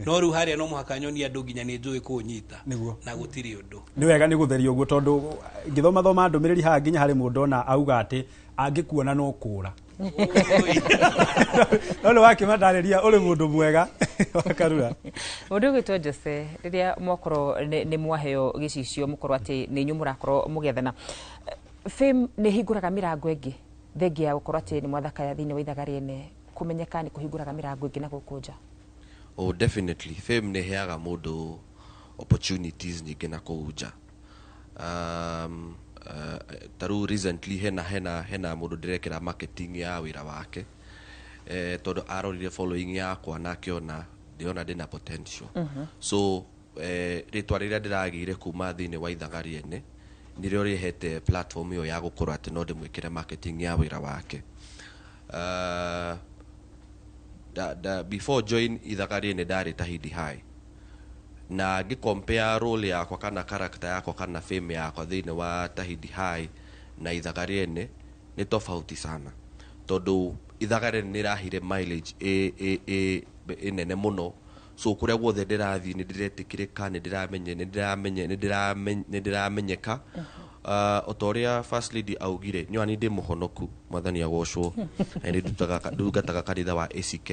no rĩu harĩa no mũhaka nyonie andũ nginya nĩ njũĩ kũũnyita. Na gũtirĩ ũndũ. Nĩ wega nĩ gũtheria ũguo, tondũ ngĩthomathoma ndũmĩrĩri haha nginya harĩ mũndũ ona auga atĩ angĩkuona no kũra, no nĩ wakĩmatarĩria ũrĩ mũndũ mwega wakarura. Mũndũ ũgwĩtwo Jose, rĩrĩa mwakorwo nĩ mwaheo gĩcicio, mũkorwo atĩ nĩ inyuĩ mũrakorwo mũgĩathana, fame nĩ hingũraga mĩrango ĩngĩ thengia ya gũkorwo atĩ nĩ mwathakaya thĩinĩ wa ithaga rĩene? Kũmenyeka nĩ kũhingũraga mĩrango ĩngĩ na gũkũ nja? Oh, definitely, fame nĩ ĩheaga mũndũ opportunities nyingĩ na kũu nja. Ta rĩu recently hena mũndũ ndĩrekĩra marketing ya wĩra wake, tondũ arorire following yakwa na akĩona ndĩrona ndĩna potential. So rĩtwa rĩrĩa ndĩragĩire kuma thĩinĩ wa ithaga rĩene nĩrĩo rĩhete platform ĩyo ya gũkorwo atĩ no ndĩmwĩkĩre marketing ya wĩra wake. Da, before join ithaga rĩene ndarĩ Tahidi High, na ngĩ-compare role yakwa kana character yakwa kana fame yakwa thĩinĩ wa Tahidi High na ithaga rĩene nĩ tofauti sana, tondũ ithaga rĩene nĩ rĩrahire mileage ĩ ĩnene mũno. So kũrĩa guothe ndĩrathiĩ nĩ ndĩretĩkĩrĩka, nĩ ndĩramenye nĩ ndĩramenye nĩ ndĩramenye nĩ ndĩramenyeka. O ta ũrĩa First Lady augire, nĩ ndĩ mũhonoku, Mwathani agocwo, na nĩ ndungataga kanitha wa ACK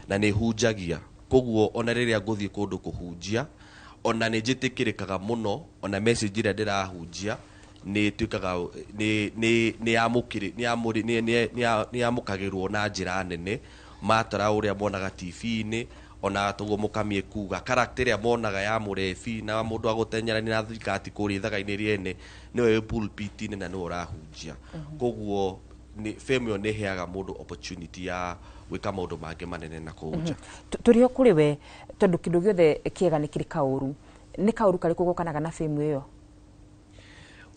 na nĩ hunjagia. Koguo ona rĩrĩa ngũthiĩ kũndũ kũhunjia, ona nĩ njĩtĩkĩrĩkaga mũno, ona message ĩrĩa ndĩrahunjia nĩ ĩtuĩkaga nĩ nĩ nĩ yamũkĩrĩ nĩ yamũrĩ nĩ nĩ nĩ yamũkagĩrwo na njĩra nene matara ũrĩa monaga TV-inĩ. Ona toguo mũkamie kuga character ĩrĩa monaga ya mũrebi na mũndũ wa gũtenyerania na thirikati kũrĩa ithaga-inĩ rĩene nĩwe wĩ pulpit-inĩ na nĩwe ũrahunjia. Koguo nĩ fame ĩyo nĩ ĩheaga mũndũ opportunity ya gwĩka maũndũ mangĩ manene na kũu nja. Tũrĩ o kũrĩ we, tondũ kĩndũ gĩothe kĩega nĩ kĩrĩ kaũru. Nĩ kaũru karĩkũ gũkanaga na fame ĩyo?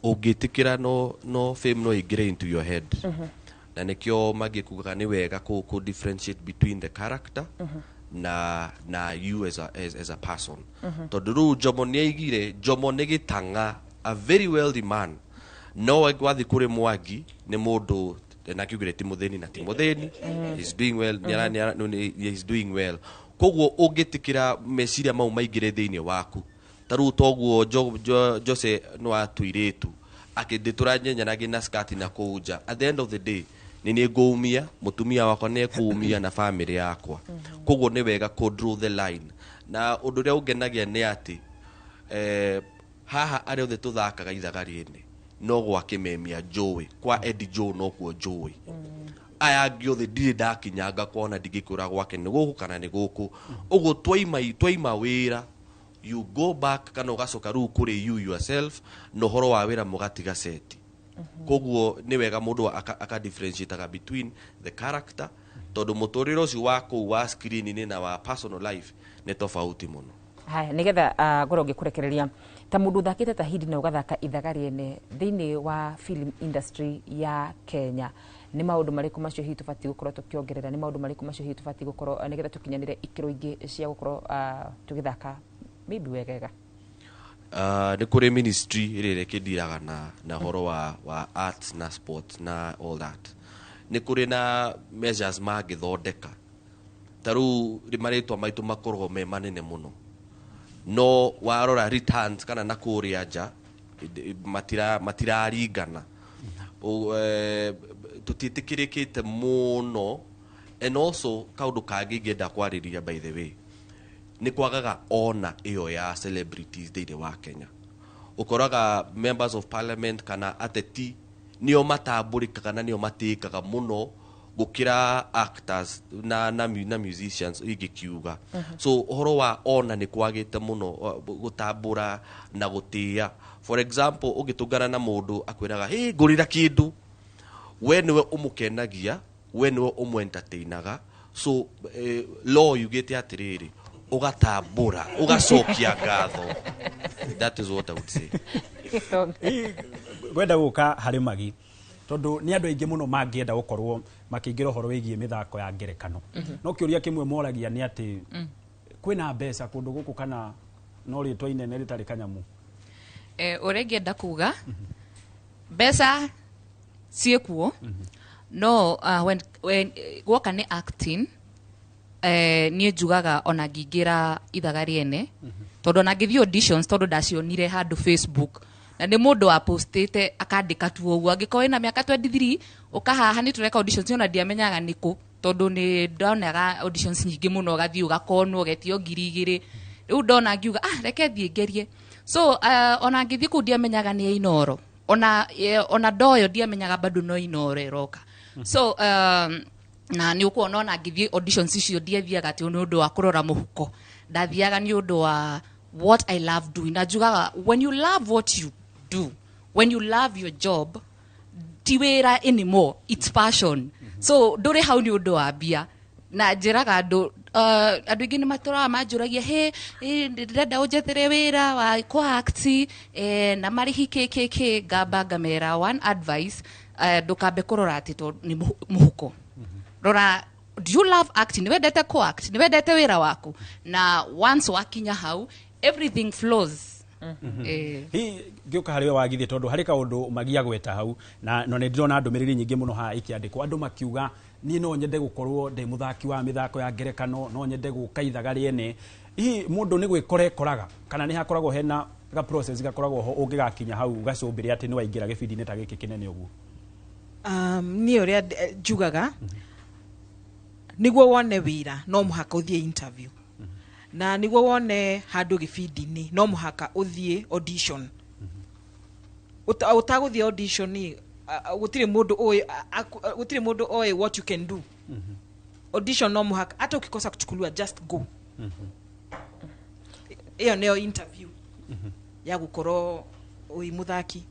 Ũngĩtĩkĩra no fame no ĩingĩre into your head, na nĩkĩo mangĩkugaga nĩ wega kũ differentiate between the character na you as a person, tondũ rĩu Jomo nĩ aigire Jomo nĩ gĩtang'a, a very wealthy man, no wathiĩ kũrĩ Mwangi nĩ mũndũ na kiugire ti mũthĩni na ti mũthĩni. He's doing well, no, he's doing well. Koguo ũngĩtĩkĩra meciria mau maingĩre thĩinĩ waku, ta rĩu toguo Jose nĩ wa tũirĩtu akĩndĩtũranyenyanagia na skati na kũu nja, at the end of the day nĩ nĩ ngũumia mũtumia wakwa, nĩ ekũumia na family yakwa. Koguo nĩ wega kũ draw the line. Na ũndũ ũrĩa ũngenagia nĩ atĩ haha arĩa othe tũthakaga ithaga rĩene no gwa kĩmemia njũĩ kwa Eddie Joe nokuo njũĩ aya angĩ othe ndirĩ ndakinyanga kuona, ndingĩkwĩra gwake nĩ gũkũ kana nĩ gũkũ. Ũguo twaima wĩra, you go back kana ũgacoka rĩu kũrĩ you yourself na ũhoro wa wĩra mũgatiga seti. Koguo nĩ wega mũndũ aka differentiate between the character, tondũ mũtũrĩre ũcio wa kũu wa screen-inĩ na wa personal life nĩ tofauti mũno. Haya, nigetha ngorwo ngĩkũrekereria ta mũndũ ũthakĩte Tahidi na ũgathaka ithaga rĩene thĩinĩ wa film industry ya Kenya, nĩ maũndũ marĩkũ macio hihi tũbatiĩ gũkorwo tũkĩongerera? Nĩ maũndũ marĩkũ macio hihi tũbatiĩ gũkorwo nĩgetha tũkinyanĩre ikĩro ingĩ cia gũkorwo tũgĩthaka maybe wegega? Nĩ kũrĩ ministry ĩrĩa ĩkĩndiraga na ũhoro wa arts na sports na all that. Nĩ kũrĩ na measures mangĩthondeka. Ta rĩu marĩtwa maitũ makoragwo me manene mũno, no warora returns kana na kũrĩa nja matiraringana. Tũtiĩtĩkĩrĩkĩte mũno. And also kaũndũ kangĩ ingĩenda kwarĩria, by the way, nĩ kwagaga ona ĩyo ya celebrities thĩinĩ wa Kenya. Ũkoraga members of parliament kana ateti nĩo matambũrĩkaga na nĩo matĩĩkaga mũno. Gũkĩra actors na musicians ingĩkiuga. So ũhoro wa ona nĩ kwagĩte mũno, gũtambũra na gũtĩa. For example, ũngĩtũngana na mũndũ akwĩraga, "Hey, ngũrĩra kĩndũ," we nĩwe ũmũkenagia, we nĩwe ũmwentertainaga. So law yugĩte atĩrĩrĩ, ũgatambũra, ũgacokia ngatho. That is what I would say. Ngwenda gũka harĩ Magi, tondũ nĩ andũ aingĩ mũno mangĩenda gũkorwo makĩingĩra ũhoro wĩgiĩ mĩthako ya ngerekano, no kĩũria kĩmwe moragia nĩ atĩ kwĩna mbeca kũndũ gũkũ kana no rĩtwa inene rĩtarĩ kanyamu? Ũrĩa ingĩenda kuga, mbeca ciĩkuo, no when guoka nĩ acting, niĩ njugaga ona ngĩingĩra ithaga rĩene, tondũ ona ngĩthiĩ auditions, tondũ ndacionire handũ Facebook na nĩ mũndũ wapostĩte akandĩka tu ũguo, angĩkorwo wĩna mĩaka 23 ũka haha nĩ tũreka auditions. Ona ndiamenyaga nĩkũ, tondũ nĩ ndonaga auditions nyingĩ mũno, ũgathiĩ ũgakonwo ũgetio 2000. Rĩu ndona ngiuga, "Ah, reke thiĩ ngerie." So ona ngĩthiĩ kũu ndiamenyaga nĩ ya Inoro, ona ndoyo ndiamenyaga bado no Inoro ĩroka. So na nĩ ũkuona ona ngĩthiĩ auditions icio ndiathiaga atĩ nĩ ũndũ wa kũrora mũhuko, ndathiaga nĩ ũndũ wa what I love doing. Na njugaga, when you love what you do, when you love your job, ti wĩra anymore, it's passion. So ndũrĩ hau nĩ ũndũ wa mbia. Na njĩraga andũ, andũ aingĩ nĩ matũraga manjũragia, "He, ndĩrenda ũnjethere wĩra wa kũ-act, na marĩhi kĩkĩkĩ." Ngamba ngamera one advice, ndũkambe kũrora atĩ tondũ nĩ mũhuko. Rora, do you love acting? Nĩ wendete kũ-act? Nĩ wendete wĩra waku? Na once wakinya hau, everything flows. Hihi ngĩũka harĩ we wagithĩ, tondũ harĩ kaũndũ Magia gweta hau, na no nĩ ndĩrona ndũmĩrĩri nyingĩ mũno haha ikĩandĩkwo, andũ makiuga, "Niĩ no nyende gũkorwo ndĩ mũthaki wa mĩthako ya ngerekano, no nyende gũka ithaga rĩene." Hihi mũndũ nĩ gwĩkora ekoraga kana nĩ hakoragwo hena ga process gakoragwo ho ũngĩgakinya hau gacũmbĩrĩ atĩ nĩ waingĩra gĩbindi-inĩ ta gĩkĩ kĩnene ũguo? Niĩ ũrĩa njugaga, nĩguo wone wĩra no mũhaka ũthiĩ interview, na nĩguo wone handũ gĩbindi-inĩ no mũhaka ũthiĩ audition. Ũtagũthiĩ audition ĩ, gũtirĩ mũndũ ũĩ, gũtirĩ mũndũ ũĩ what you can do. Audition no mũhaka, hata ukikosa kuchukuliwa, just go. Ĩyo nĩyo interview ya gũkorwo wĩ mũthaki.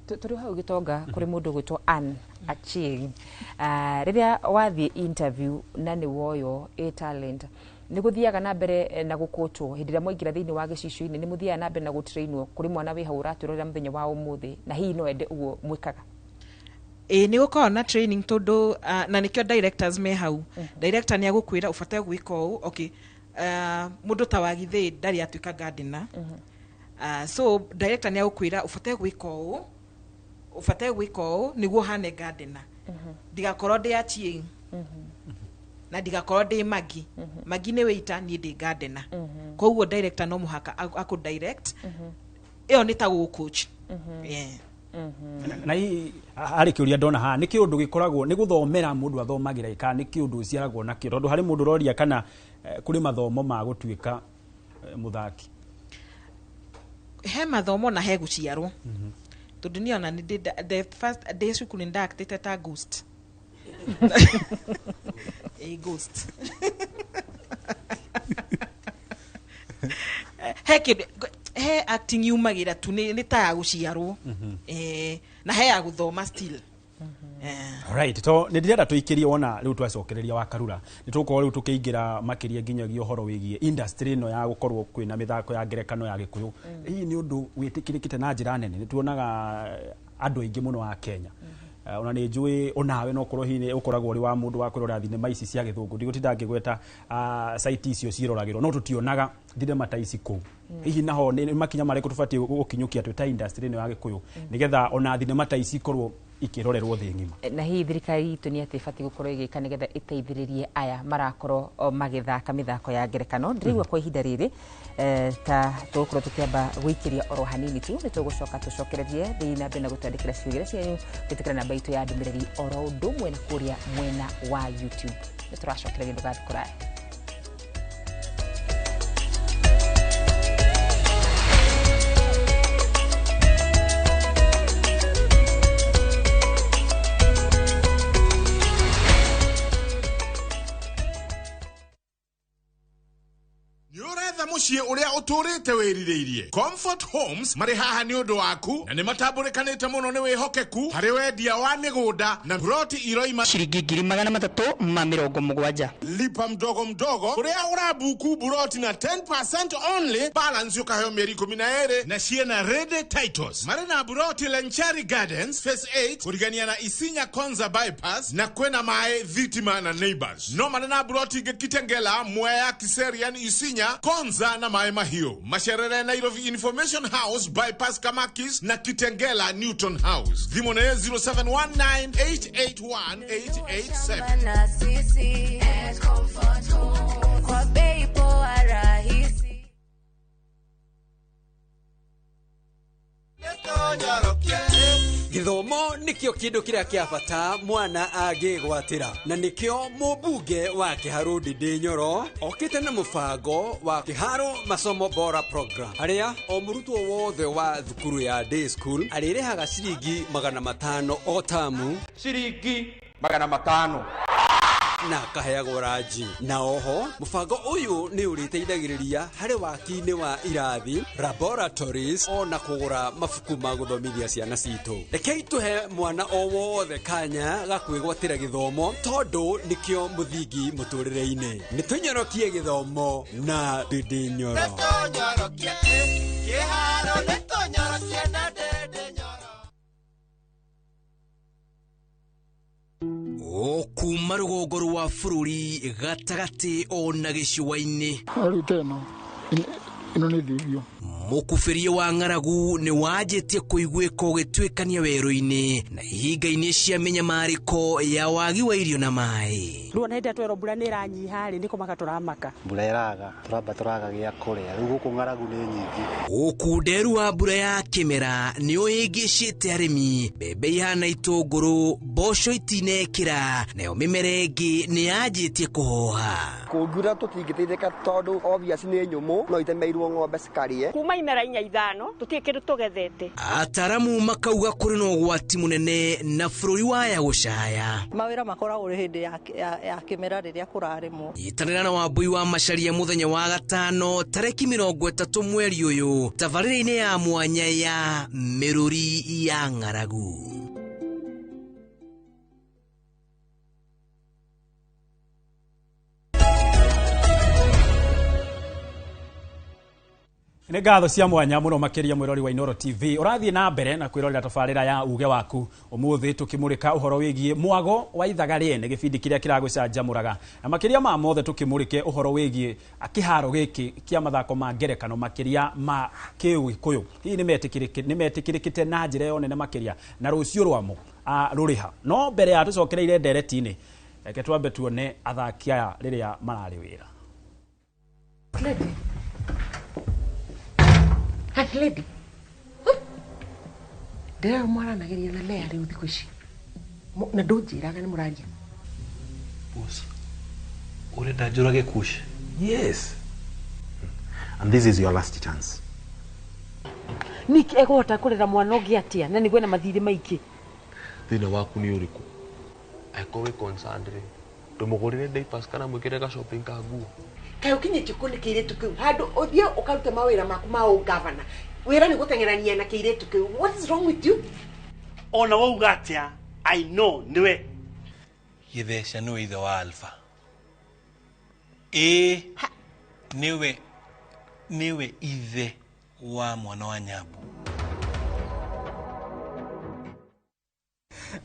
Tũrĩ hau gĩtonga, kũrĩ mũndũ gwĩtwo Ann Achieng. Rĩrĩa wathiĩ interview na nĩ woyo ĩ talent, nĩ gũthiaga na mbere na gũkũtwo hĩndĩ ĩrĩa mwaingĩra thĩinĩ wa gĩcicio-inĩ? Nĩ mũthiaga na mbere na gũtrainwo? Kũrĩ mwana wĩ hau ũratwĩrorera mũthenya wa ũmũthĩ na hihi no ende ũguo mwĩkaga. Ĩĩ, nĩ gũkoragwo na training, tondũ na nĩkĩo directors me hau. Director nĩ agũkwĩra ũbataire gwĩka ũũ. Okay, mũndũ ta Wagithĩ ndarĩ atuĩka gardener. So director nĩ agũkwĩra ũbataire gwĩka ũũ, ũbataire gwĩka ũũ nĩguo hane gardener. Ndigakorwo ndĩ Achieng na ndigakorwo ndĩ Magi. Magi nĩ waiter, niĩ ndĩ gardener. Koguo director no mũhaka akũ direct. Ĩyo nĩ ta gũ coach, yeah. Na hihi harĩ kĩũria ndona haha, nĩ kĩũndũ gĩkoragwo nĩ gũthomera mũndũ athomagĩra kana nĩ kĩũndũ ũciaragwo nakĩo? Tondũ harĩ mũndũ ũroria kana kũrĩ mathomo ma gũtuĩka mũthaki. He mathomo na he gũciarwo, tondũ niĩ ona nĩ ndĩ the first ndĩ cukuru nĩ ndaactĩte ta ghost. Ĩ ghost he kĩndũ, he acting yumagĩra tu, nĩ ta ya gũciarwo, na he ya gũthoma still. Right, to nĩ ndĩrenda tũikĩrie wona rĩu twacokereria wa Karura, nĩ tũgũkorwo rĩu tũkĩingĩra makĩria nginyagia ũhoro wĩgiĩ industry ĩno ya gũkorwo kwĩna mĩthako ya ngerekano ya Gĩkũyũ. Hihi nĩ ũndũ wĩtĩkĩrĩkĩte na njĩra nene? Nĩ tuonaga andũ aingĩ mũno a Kenya. Ona nĩ njũĩ onawe no korwo hihi nĩ ũkoragwo ũrĩ wa mũndũ wa kwĩrorera thinema ici cia gĩthũngũ, ndigũtinda ngĩgweta site icio ciĩroragĩrwo, no tũtionaga thinema ta ici kũu. Hihi naho nĩ makinya marĩkũ tũbatiĩ gũkinyũkia twĩ ta industry ĩno ya Gĩkũyũ nĩgetha ona thinema ta ici ikorwo ikĩrorerwo thĩ ng'ima? Na hihi thirikari itũ nĩ atĩ ĩbatiĩ gũkorwo ĩgĩka nĩgetha ĩteithĩrĩrie aya marakorwo magĩthaka mĩthako ya ngerekano? Ndĩraigua kwa ihinda rĩrĩ ta tũgũkorwo tũkĩamba gũikĩria oro hanini tu, nĩ tũgũcoka tũcokererie. Thiĩ na mbere na gũtwandĩkĩra ciũria cianyu gwĩtĩkĩra namba itũ ya ndũmĩrĩri, oro ũndũ ũmwe na kũrĩa mwena wa YouTube. Nĩ tũracokereria, ndũgathiĩ kũraya. Mũciĩ ũrĩa ũtũrĩte wĩrirĩirie. Comfort Homes marĩ haha nĩ ũndũ waku na nĩ matambũrĩkanĩte mũno nĩ wĩhokeku harĩ wendia wa mĩgũnda na ploti iroima ciringi 370,000. Lipa mdogo mdogo kũrĩa ũrabuku buroti na 10% only, balance ũkaheo mĩeri 12 na ciena ready titles. Marĩ na buroti Lenchari Gardens Phase 8 kũrigania na Isinya Konza bypass na kwĩna maĩ, thitima na neighbors. No marĩ na buroti ingĩ Kitengela, Mwea, Kiserian, Isinya, Konza na Maĩ Mahiũ. Macerere Nairobi Information House bypass Kamakis na Kitengela Newton House. Thimũ nĩ 0719881887. Na sisi at Comfort Home kwa bei poa rahisi. Gĩthomo nĩkĩo kĩndũ kĩrĩa kĩa bata mwana angĩgwatĩra, na nĩkĩo mũmbunge wa Kĩharũ Ndindi Nyoro okĩte na mũbango wa Kĩharũ Masomo Bora Program, harĩa o mũrutwo wothe wa thukuru ya day school arĩrĩhaga ciringi 500 o tamu, ciringi 500, na akaheagwo ranji. Na oho mũbango ũyũ nĩ ũrĩteithagĩrĩria harĩ waki-inĩ wa irathi, laboratories, ona kũgũra mabuku ma gũthomithia ciana citũ. Rekei tũhe mwana o wothe kanya ga kwĩgwatĩra gĩthomo, tondũ nĩkĩo mũthingi mũtũrĩre-inĩ. Nĩ tũnyorokie gĩthomo na Ndindi Nyoro. O kuma rũgongo rwa bũrũri gatagatĩ ona gĩcũa-inĩ, Rĩu ta ĩno ĩno nĩ thigio. Mũkubĩria wa ng'aragu nĩ wanjĩtie kũiguĩka ũgĩtuĩkania werũ-inĩ na ihinga-inĩ cia mĩnyamarĩko ya wagi wa irio na maĩ. Rĩu ona hĩndĩ ĩrĩa twerwo mbura nĩ ĩranyiha rĩ, nĩ kũmaka tũramaka. Mbura ĩraga, tũramba tũraga gĩa kũrĩa, rĩu gũkũ ng'aragu nĩ nyingĩ. Ũkunderu wa mbura ya kĩmera nĩ ũhĩngĩcĩte arĩmi, mbembe ihana itũngũrũ, mboco itinekĩra, nayo mĩmera ĩngĩ nĩ yanjĩtie kũhoha. Kũngiura tũtingĩteithĩka tondũ obvious nĩ nyũmũ, no itemeirwo ng'ombe cikarĩe. Kuma imera inya ithano tũtirĩ kĩndũ tũgethete. Ataramu makauga kũrĩ na ũgwati mũnene na bũrũri waya gũcaya. Mawĩra makoragwo hĩndĩ ya kĩmera rĩrĩa kũrarĩmwo. Nyitanĩra na Wambui wa Macharia mũthenya wa gatano tarĩki 30 mweri ũyũ tabarĩra-inĩ ya mwanya ya Mĩrũri ya Ng'aragu. Nĩ ngatho cia mwanya mũno makĩria mwĩrori wa Inooro TV ũrathiĩ na mbere na kwĩrorera tabarĩra ya uge waku. Ũmũthĩ tũkĩmũrĩka ũhoro wĩgiĩ mwago wa ithaga rĩene, gĩbindi kĩrĩa kĩragũcanjamũraga, na makĩria ma mothe tũkĩmũrĩke ũhoro wĩgiĩ kĩharo gĩkĩ kĩa mathako ma ngerekano makĩria ma kĩũgĩkũyũ. Hihi nĩ metĩkĩrĩkĩte na njĩra ĩyo nene makĩria, na rũciũ rwamo rũrĩha? No mbere ya tũcokereire ndereti-inĩ, reke twambe tuone athaki aya rĩrĩa mararĩ wĩra. Lady. Ndĩrera mwaranagĩria na Lea rĩu thikũ ici. Na ndũnjĩraga nĩ mũraria. Boss, ũrenda njũrage Kush? Yes. And this is your last chance. Nick ekũhota kũrera mwana ũngĩ atĩa na nĩguo na mathirĩ maingĩ. Thĩna waku nĩ ũrĩkũ? Angĩkorwo wĩ concerned rĩ, ndũmũgũrĩre diapers kana mwĩkĩre ga shopping ka nguo. Kaĩ ũkinyĩtie kũ nĩ kĩirĩtu kĩu handũ ũthiĩ ũkarute mawĩra maku ma ũgavana. Wĩra nĩ gũteng'erania na kĩirĩtu kĩu. What is wrong with you? Ona wauga atĩa, I know nĩwe. Gĩtheca nĩwe ithe wa Alpha. Ĩĩ, nĩwe ithe wa mwana wa Nyambu.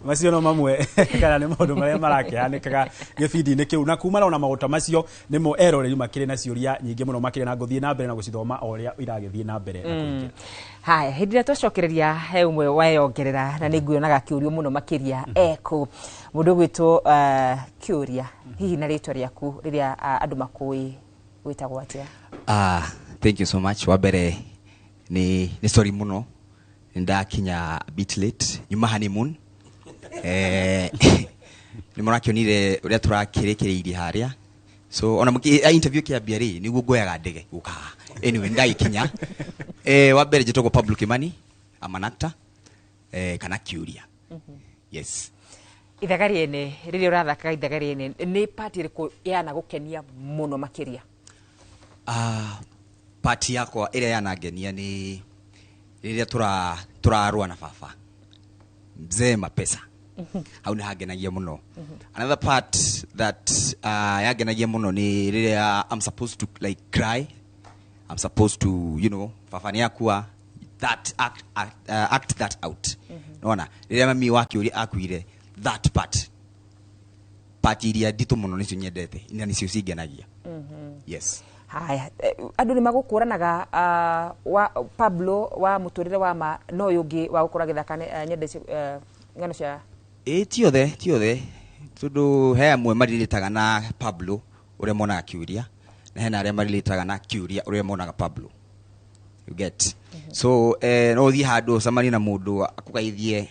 Macio no mamwe kana nĩ maũndũ marĩa marakĩhanĩkaga gĩbindi-inĩ kĩu, na kumana ona maũndũ macio nĩmo eroreri makĩrĩ na ciũria nyingĩ mũno makĩrĩ, na ngũthiĩ na mbere na gũcithoma o ũrĩa iragĩthiĩ na mbere na kũingĩra. Haya, hĩndĩ ĩrĩa twacokereria he ũmwe weyongerera na nĩ nguonaga kĩũrio mũno makĩria ekũ mũndũ ũgwĩtwo kĩũria, hihi na rĩtwa rĩaku rĩrĩa andũ makũĩ wĩtagwo atĩa? Thank you so much. Wa mbere nĩ sorry mũno, nĩ ndakinya a bit late, nyuma honeymoon. Nĩ mũrakĩonire ũrĩa tũrakĩrĩkĩrĩirie harĩa, so ona interview kĩambia rĩ nĩguo nguoyaga ndege gũka haha. Anyway, nĩ ndagĩkinya. Wa mbere njĩtagwo Pablo Kimani, I'm an actor, kana kĩũria. Yes. Ithaga rĩene rĩrĩa ũrathakaga ithaga rĩene, nĩ part ĩrĩkũ yanagũkenia mũno makĩria? Part yakwa ĩrĩa yanangenia nĩ rĩrĩa tũrarũa na baba mzee mapesa, hau nĩ hangenagia mũno. Another part that yangenagia mũno nĩ rĩrĩa I'm supposed to like cry, I'm supposed to baba nĩ akua, that act that out. Nona rĩrĩa mami wa kĩũria akuire, that part iria nditũ mũno nĩcio nyendete na nĩcio cingenagia. Yes. Haya, andũ nĩ magũkũranaga wa Pablo wa mũtũrĩre wa ma no ũyũ ũngĩ wa gũkorwo agĩthaka nyenda icio, ng'ano cia? Ĩ, ti othe, tondũ he amwe marirĩtaga na Pablo ũrĩa monaga kĩũria, na hena arĩa marirĩtaga na kĩũria ũrĩa monaga Pablo, you get? So no ũthiĩ handũ ũcemanie na mũndũ akũgeithie,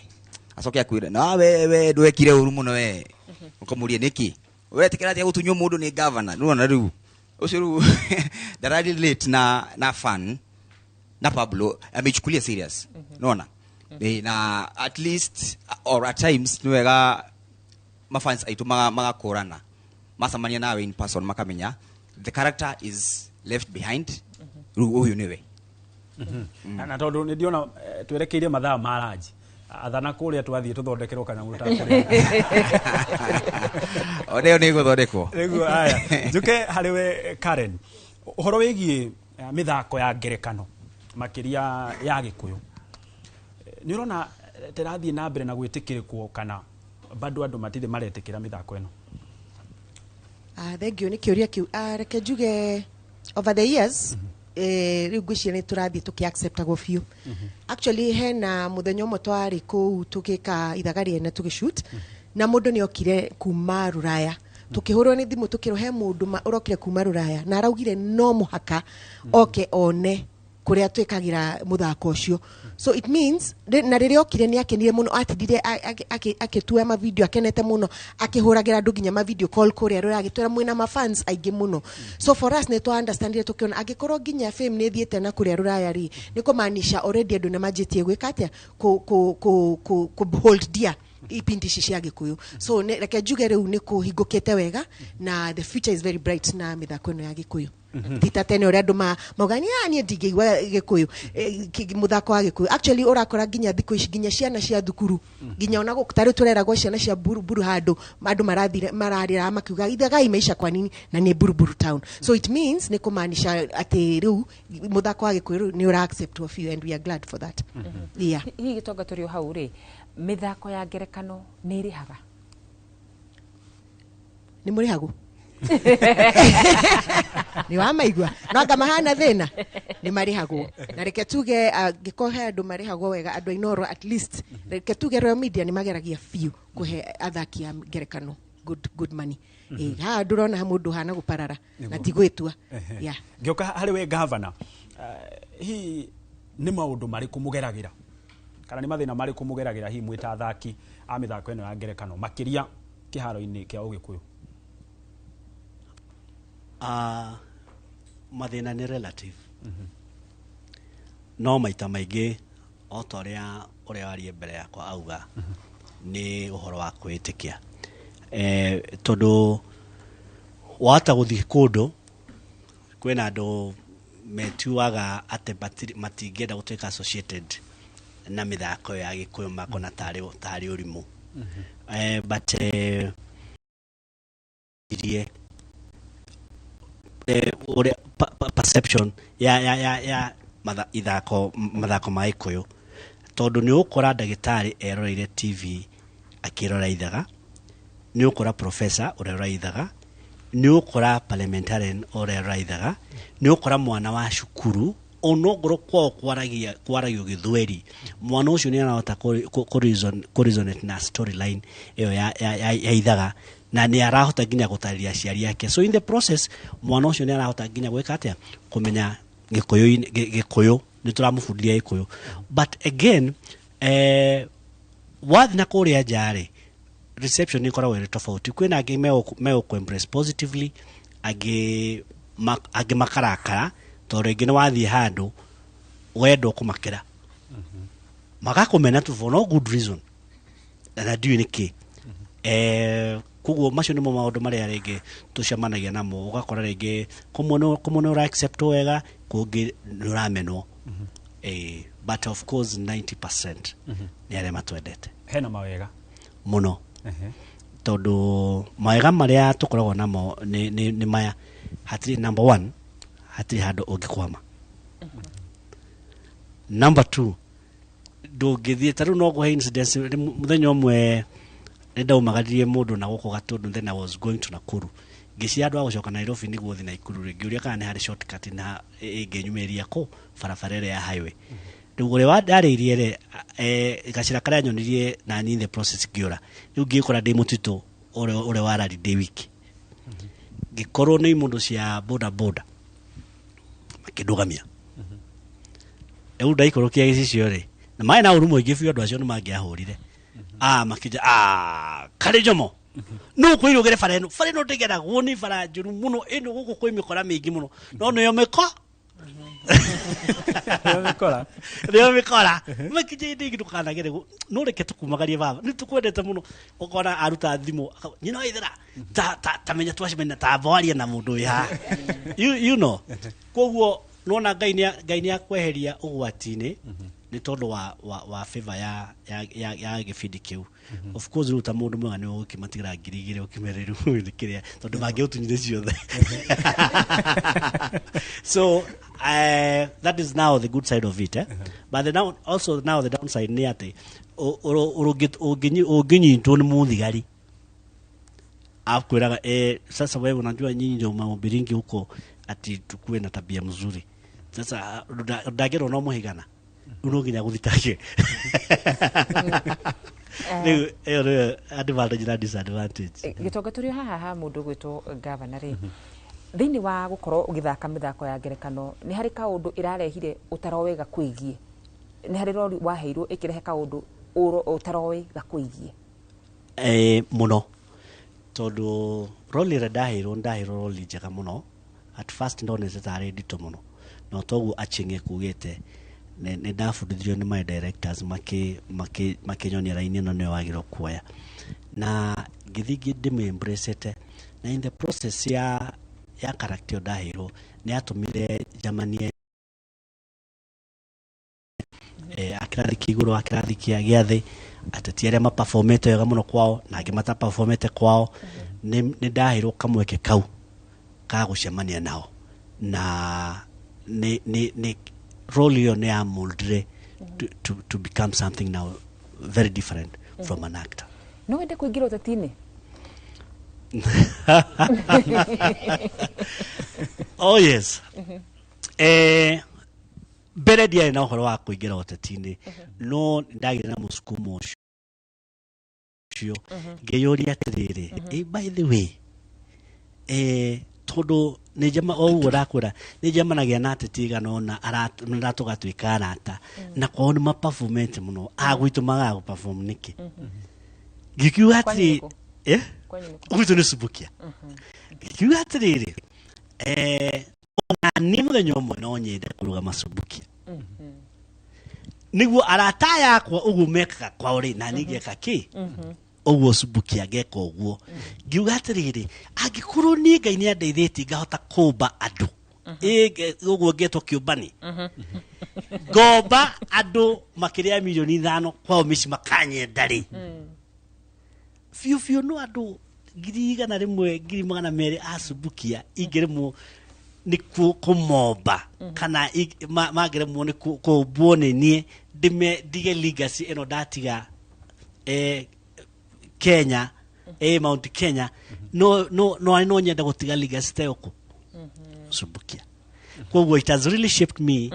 acoke akwĩre, "Na we ndwekire ũru mũno we." Ũkamũria, "Nĩkĩ wetĩkĩra atĩa gũtunywo mũndũ nĩ gavana?" Nĩwona rĩu ũcio rĩu ndararelate na fan na Pablo ameichukulia serious, nona. Na at least or at times nĩ wega mafans aitũ magakũrana macemania nawe in person, makamenya the character is left behind, rĩu ũyũ nĩwe. Na tondũ nĩ ndiona twerekeire mathaa ma ranji, athana kũrĩa twathiĩ tũthondekerwo kanyamũ tũtakũrĩa. Ona ĩyo nĩ ĩgũthondekwo. Nĩguo. Aya, njuke harĩ we Karen, ũhoro wĩgiĩ mĩthako ya ngerekano, makĩria ya Gĩkũyũ. Nĩ ũrona tĩrathiĩ na mbere na gwĩtĩkĩrĩkwo kana bado andũ matirĩ maretĩkĩra mĩthako ĩno? Ah, thank you nĩ kĩũria kĩu. Ah, reke njuge over the years, rĩu ngwĩciria nĩ tũrathiĩ tũkĩ-acceptagwo biũ. Actually, hena mũthenya ũmwe twarĩ kũu tũgĩka ithaga rĩene tũgĩshoot, na mũndũ nĩ okire kuma rũraya. Tũkĩhũrwo nĩ thimũ tũkĩrwo he mũndũ ũrokire kuma rũraya na araugire no mũhaka oke one kũrĩa twĩkagĩra mũthako ũcio. So it means na rĩrĩa okire nĩ akenire mũno, atindire akĩtua mavideo akenete mũno, akĩhũragĩra andũ nginya ma video call kũrĩa rũraya, agĩtwĩra mwĩna mafans aingĩ mũno. So for us nĩ twa understandire, tũkĩona angĩkorwo nginya fame nĩ ĩthiĩte na kũrĩa rũraya rĩ, nĩ kũmaanisha already andũ nĩ manjĩtie gwĩka atĩa, kũ hold dear ipindi ici cia Gĩkũyũ. So reke njuge rĩu nĩ kũhingũkĩte wega na the future is very bright na mĩthako ĩno ya Gĩkũyũ. Ti ta tene ũrĩa andũ mauga niĩ ndingĩigua Gĩkũyũ, mũthako wa Gĩkũyũ. Actually, ũrakora nginya thikũ ici nginya ciana cia thukuru, nginya ona gũkũ tarĩu tũreragwo ciana cia Buruburu handũ andũ marathire mararĩra makiuga, "Ithagai maisha kwa nini?" Na nĩ Buruburu town. So it means nĩ kũmaanisha atĩ rĩu mũthako wa Gĩkũyũ rĩu nĩ ũra acceptwo biũ, and we are glad for that, yeah. Hihi gĩtonga tũrĩ o hau rĩ, mĩthako ya ngerekano nĩ ĩrĩhaga? Nĩ mũrĩhagwo, nĩ wamaigua no anga mahana thĩna, nĩ marĩhagwo. Na reke tuge angĩkorwo he andũ marĩhagwo wega, andũ a Inooro at least, reke tuge Royal Media nĩ mageragia biũ kũhe athaki a ngerekano good, good money. Ĩ, haha ndũrona mũndũ hana gũparara na ti gwĩtua, yeah. Ngĩũka harĩ we gavana, hihi nĩ maũndũ marĩkũ mũgeragĩra kana nĩ mathĩna marĩkũ mũgeragĩra hihi mwĩ ta athaki a mĩthako ĩno ya ngerekano, makĩria kĩharo-inĩ kĩa Ũgĩkũyũ? Mathĩna nĩ relative, no maita maingĩ o ta ũrĩa ũrĩa warie mbere yakwa auga, nĩ ũhoro wa kwĩĩtĩkia, tondũ wahota gũthiĩ kũndũ kwĩna andũ metuaga atĩ matingĩenda gũtuĩka associated na mĩthako ya Gĩkũyũ, makona tarĩ ũrimũ, but irie ũrĩa perception ya ithako mathako ma Gĩkũyũ, tondũ nĩ ũgũkora ndagĩtarĩ eroreire TV akĩrora ithaga, nĩ ũkora professor ũrĩa ũrora ithaga, nĩ ũkora parliamentarian ũrĩa ũrora ithaga, nĩ ũkora mwana wa cukuru onongorwo kwao kwaragia kwaragio Gĩthweri, mwana ũcio nĩ arahota kũ resonate na storyline ĩyo ya ithaga, na nĩ arahota nginya gũtarĩria aciari ake. So in the process mwana ũcio nĩ arahota nginya gwĩka atĩa, kũmenya Gĩkũyũ. Gĩkũyũ nĩ tũramũbundithia Gĩkũyũ. But again, wathiĩ na kũrĩa nja rĩ, reception nĩ ĩkoragwo ĩrĩ tofauti. Kwĩna angĩ megũkũ embrace positively, angĩ makarakara, tondũ rĩngĩ nĩ wathiĩ handũ wendwo kũmakĩra, magakũmena tu for no good reason, na ndiũĩ nĩkĩ. Koguo macio nĩmo maũndũ marĩa rĩngĩ tũcemanagia namo, ũgakora rĩngĩ kũmwe nĩ ũra accept wega. Kũngĩ nĩ ũramenwo. But of course 90% nĩ arĩa matwendete. Hena mawega? Mũno. Tondũ mawega marĩa tũkoragwo namo nĩ maya: hatirĩ, number one, hatirĩ handũ ũngĩkwama. Number two, ndũngĩthiĩ ta rĩu no ngũhe incidents. Mũthenya ũmwe nĩ ndaumagaririe mũndũ na gũkũ Gatũndũ, then I was going to Nakuru. Ngĩciria andũ a gũcoka Nairobi nĩguo thiĩ Nakuru rĩ, ngĩũria kana nĩ harĩ shortcut na ĩngĩnyumĩria kũ barabara ĩrĩa ya highway. Rĩu ũrĩa wandarĩirie rĩ, gacĩra karĩa nyonirie nani, in the process ngĩũra. Rĩu ngĩkora ndĩ mũtitũ ũrĩa warari ndĩ wiki, ngĩkorwo nĩ mũndũ cia boda boda makĩndũgamia. Rĩu ndaikũrũkia gĩcicio rĩ, na maĩ na ũru mũingĩ biũ, andũ acio nĩ mangĩahũrire. Makĩnja, "Karĩ Njomo, no kwĩrwo ũgere bara ĩno. Bara ĩno ndĩgeragwo, nĩ bara njũru mũno ĩno, gũkũ kwĩ mĩkora mĩingĩ mũno." No nĩyo mĩko. Nĩyo mĩkora. Nĩyo mĩkora. Makĩnja, "Ĩndĩ ndũkanagere, no reke tũkumagarie baba, nĩ tũkwendete mũno." Ũkona aruta thimũ, nyina waithera ta menya twacemania, ta amba warie na mũndũ wĩ haha, koguo nona Ngai nĩ akweheria ũgwati-inĩ nĩ tondũ wa favor ya gĩbindi kĩu. Of course rĩu ta mũndũ mwega nĩ ũgũkĩmatigĩra 2,000 ũkĩmere rĩu nĩ kĩrĩa, tondũ mangĩũtunyire ciothe. So that is now the good side of it, eh? But the down, also now the downside nĩ atĩ ũngĩnyitwo nĩ mũthigari akwĩraga, "Sasa wewe unajua nyinyi ndio mahubiringi huko ati tukuwe na tabia mzuri. Sasa ndangĩrwo no mũhigana rĩu no nginya gũthitange." Rĩu ĩyo nĩyo advantage na disadvantage. Gĩtonga, tũrĩ o haha ha mũndũ ũgwĩtwo gavana rĩ, thĩinĩ wa gũkorwo ũgĩthaka mĩthako ya ngerekano, nĩ harĩ kaũndũ ĩrarehire ũtaroĩ gakwĩgiĩ? Nĩ harĩ rori waheirwo ĩkĩrehe kaũndũ ũtaroĩ gakwĩgiĩ? Mũno, tondũ roli ĩrĩa ndaheirwo roli njega mũno. At first ndonete tarĩ nditũ mũno, no toguo Achieng ekugĩte, nĩ ndabundithirio nĩ my directors, makĩnyonia raini ĩno nĩyo wagĩrĩirwo kuoya, na ngĩthiĩ ndĩmĩ-embracete, na in the process ya character ĩyo ndaheirwo nĩ yatũmire njamanie a kĩrathi kĩa igũrũ, a kĩrathi gĩa thĩ, ateti arĩa maperformete wega mũno kwao na angĩ mataperformete kwao. Nĩ ndaheirwo kamweke kau ka gũcemania nao, na nĩ role ĩyo nĩ yamoldire to become something now very different from an actor. No wende kũingĩra ũteti-inĩ? Oh yes. Mbere ndiarĩ na ũhoro wa kũingĩra ũteti-inĩ, no ndagĩire na mũsukumo ũcio, ngĩyũria atĩrĩrĩ, by the way, tondũ nĩ njema o ũguo ndakwĩra, nĩ njemanagia na ateti igana ũna na tũgatuĩka arata, na kwao nĩ maperformete mũno, a gwitũ magaga gũperform nĩkĩ? Ngĩkiuga Kwanyu atĩrĩ nĩkũ? Eh? Kwanyu nĩkũ? Gwitũ nĩ Subukia. Ngiuga atĩrĩrĩ, ona niĩ mũthenya ũmwe no nyende kũrũgama Subukia nĩguo arata aya akwa ũguo mekaga kwao rĩ, na niĩ ngeka kĩ ũguo Subukia, ngeka ũguo. Ngiuga atĩrĩrĩ, angĩkorwo niĩ Ngai nĩ andeithĩtie ngahota kũmba andũ, ũguo ngetwo kĩũmbani, ngomba andũ makĩria ya mirioni 5 kwao mĩciĩ makanyenda rĩ, biũ biũ no andũ 100,000, 200,000 a Subukia ingĩremwo nĩ kũmomba kana mangĩremwo nĩ kũmbwo nĩ niĩ ndĩme ndige legacy ĩno ndatiga Kenya, Mount Kenya, no nyende gũtiga legacy ta ĩyo kũ Subukia. Koguo it has really shaped me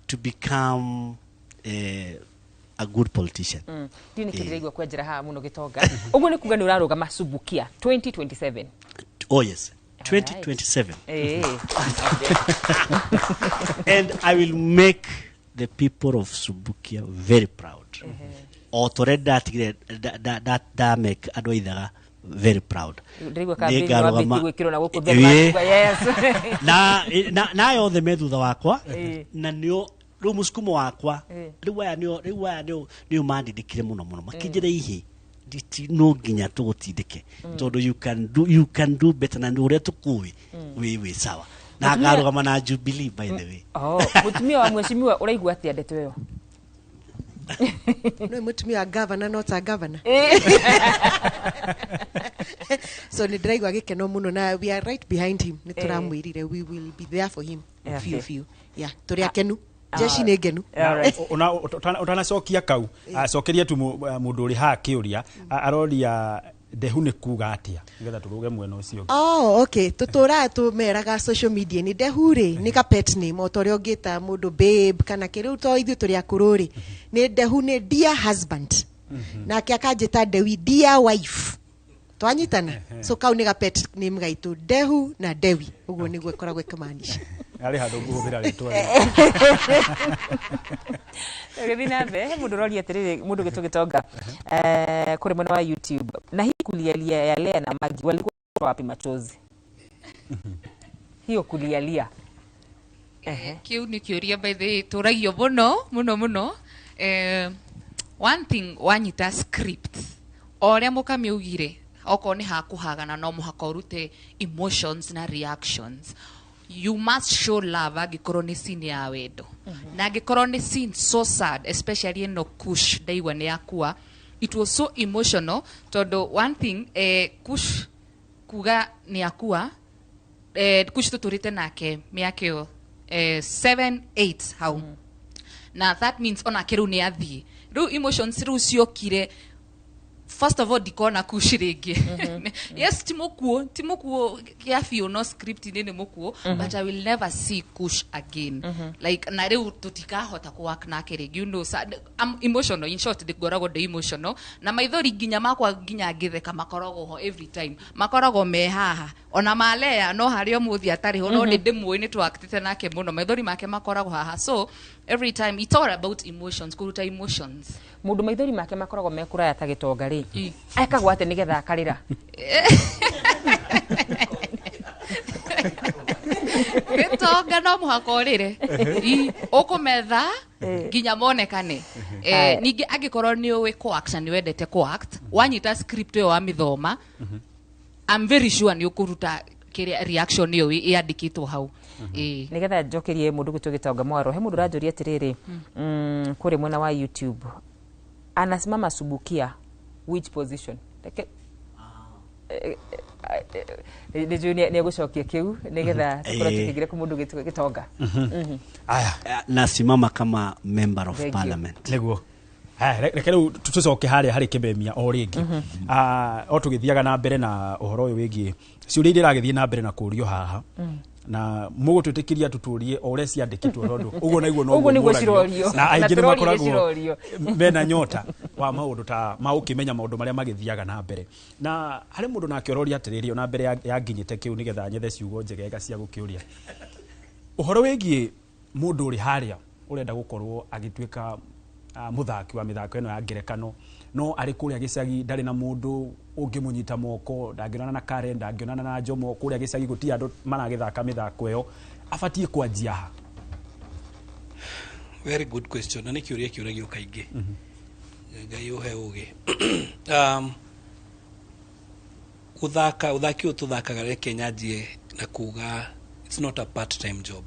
to become a good politician. Ndiũ nĩ kĩndĩraigua kwenjera haha mũno. Gĩtonga, ũguo nĩ kuga nĩ ũrarũgama Subukia 2027? Oh yes, 2027. And I will make the people of Subukia very proud. O torĩa ndatigire nda make andũ a Ithaga very proud. Ndĩraigua kambĩini Nĩngarũgama- wambĩtie gwĩkĩrwo na gũkũ. Yes. Na aya othe me thutha wakwa na nĩo rĩu mũsukumo wakwa. Rĩu aya nĩo mandindĩkire mũno mũno, makĩnjĩra ihĩ nditi no nginya tũgũtindĩke tondũ you can do better, na nĩ ũrĩa tũkũĩ wĩ sawa. Na akarũgama na Jubilee, by the way. Oh, mũtumia wa mheshimiwa, ũraigua atĩa ndeto ĩyo? No mũtumia wa governor, not a governor, so nĩ ndĩraigua gĩkeno mũno na we are right behind him. Nĩ tũramwĩrire we will be there for him. Biũ biũ, yeah, tũrĩ akenu, jeshi nĩ ngenu. Ũtanacokia kau, cokeria tu mũndũ ũrĩ haha kĩũria. Aroria ndehu nĩ kuga atĩa, nĩgetha tũrũge mwena ũcio ũngĩ. Oh, okay. Tũtũraga tũmeraga social media nĩ ndehu rĩ, nĩ ka pet name, o ta ũrĩa ũngĩta mũndũ babe kana kĩ. Rĩu to ithuĩ tũrĩ akũrũ rĩ, nĩ ndehu nĩ dear husband, nake akanjĩta ndewi, dear wife, twanyitana. So kau nĩ ga pet name gaitũ, ndehu na ndewi, ũguo nĩguo ĩkoragwo ĩkĩmaanisha. Harĩ handũ ngũhũthĩra rĩtwa rĩu. Tũgĩthiĩ na mbere, he mũndũ ũroria atĩrĩrĩ, mũndũ gĩtũ gĩtonga, kũrĩ mwena wa YouTube, na hii kulialia ya Lea na Magi, walikuwa wapi machozi hiyo kulialia? Ehe. Kiu nĩ kĩũria, by the way, tũragio mũno mũno mũno. One thing, wanyita script o ũrĩa mũkamiugire, okorwo nĩ hakũhagana, no mũhaka ũrute emotions na reactions. You must show love angĩkorwo nĩ scene ya wendo, na angĩkorwo nĩ scene so sad, especially ĩno Kush ndaigua nĩ yakua, it was so emotional, tondũ one thing, Kush kuga nĩ akua, Kush tũtũrĩte nake mĩaka ĩyo 7 8 hau, na that means onake rĩu nĩ athiĩ. Rĩu emotions rĩu ciokire. First of all, ndikona Kush rĩngĩ. Yes, ti mũkuũ, ti mũkuũ kĩa biũ, no script-inĩ nĩ mũkuũ, but I will never see Kush again. Like, na rĩu tũtikahota kũ work nake rĩngĩ, so, I'm emotional. In short, ngoragwo ndĩ emotional na maithori nginya makwa, nginya ngĩtheka makoragwo ho every time, makoragwo me haha. Ona malea no harĩ ũmũthĩ atarĩ ho, no nĩ ndĩmũĩ, nĩ twaktĩte nake mũno, maithori make makoragwo haha. So every time it's all about emotions, kũruta emotions. Mũndũ maithori make makoragwo me kũraya ta gĩtonga rĩ, ekagwo atĩ nĩgetha akarĩra? Gĩtonga no mũhaka ũrĩre. Ũkũmetha nginya monekane. Aya. Ningĩ angĩkorwo nĩ ũĩ kũ-act na nĩ wendete kũ-act, wanyita script ĩyo wamĩthoma, I'm very sure nĩ ũkũruta kĩrĩa reaction ĩyo ĩyandĩkĩtwo hau. Nĩgetha njokerie mũndũ gwitũ gĩtonga mwaro, he mũndũ ũranjũria atĩrĩrĩ, kũrĩ mwena wa YouTube, anasimama Subukia which position? Reke nĩ njũĩ nĩ egũcokia kĩu nĩgetha tũkorwo tũkĩingĩra kũ mũndũ gĩtonga. Aya. Nasimama kama member of Thank you. parliament. Nĩguo. Haya, reke rĩu tũcoke harĩa harĩ kĩmemia o rĩngĩ. O tũgĩthiaga na mbere na ũhoro ũyũ wĩgiĩ ciũria iria iragĩthiĩ na mbere na kũrio haha, na mũgũtwĩtĩkĩria tũtũrie o ũrĩa ciandĩkĩtwo, tondũ ũguo naiguo noguo Ũguo nĩguo mũragio. cirorio. Na aingĩ Na nĩ tũrorio makoragwo cirorio. mena nyota wa maũndũ ta ma ũkĩmenya maũndũ marĩa magĩthiaga na mbere. Na harĩ mũndũ nake ũroria atĩrĩrĩ, ona mbere ya nginyĩte kĩu, nĩgetha nyethe ciugo njegega cia gũkĩũria ũhoro wĩgiĩ mũndũ ũrĩ harĩa ũrenda gũkorwo agĩtuĩka mũthaki wa mĩthako ĩno ya ngerekano, no arĩ kũrĩa gĩcagi, ndarĩ na mũndũ ũngĩmũnyita moko, ndangĩonana na Karen, ndangĩonana na Jomo, kũrĩa gĩcagi gũtirĩ andũ maragĩthaka mĩthako ĩyo, abatiĩ kwanjia ha? Very good question, na nĩ kĩũria kĩũragio kaingĩ. Ngai ũhe ũgĩ. Gũthaka ũthaki ũyũ tũthakaga, reke nyanjie na kuga it's not a part time job.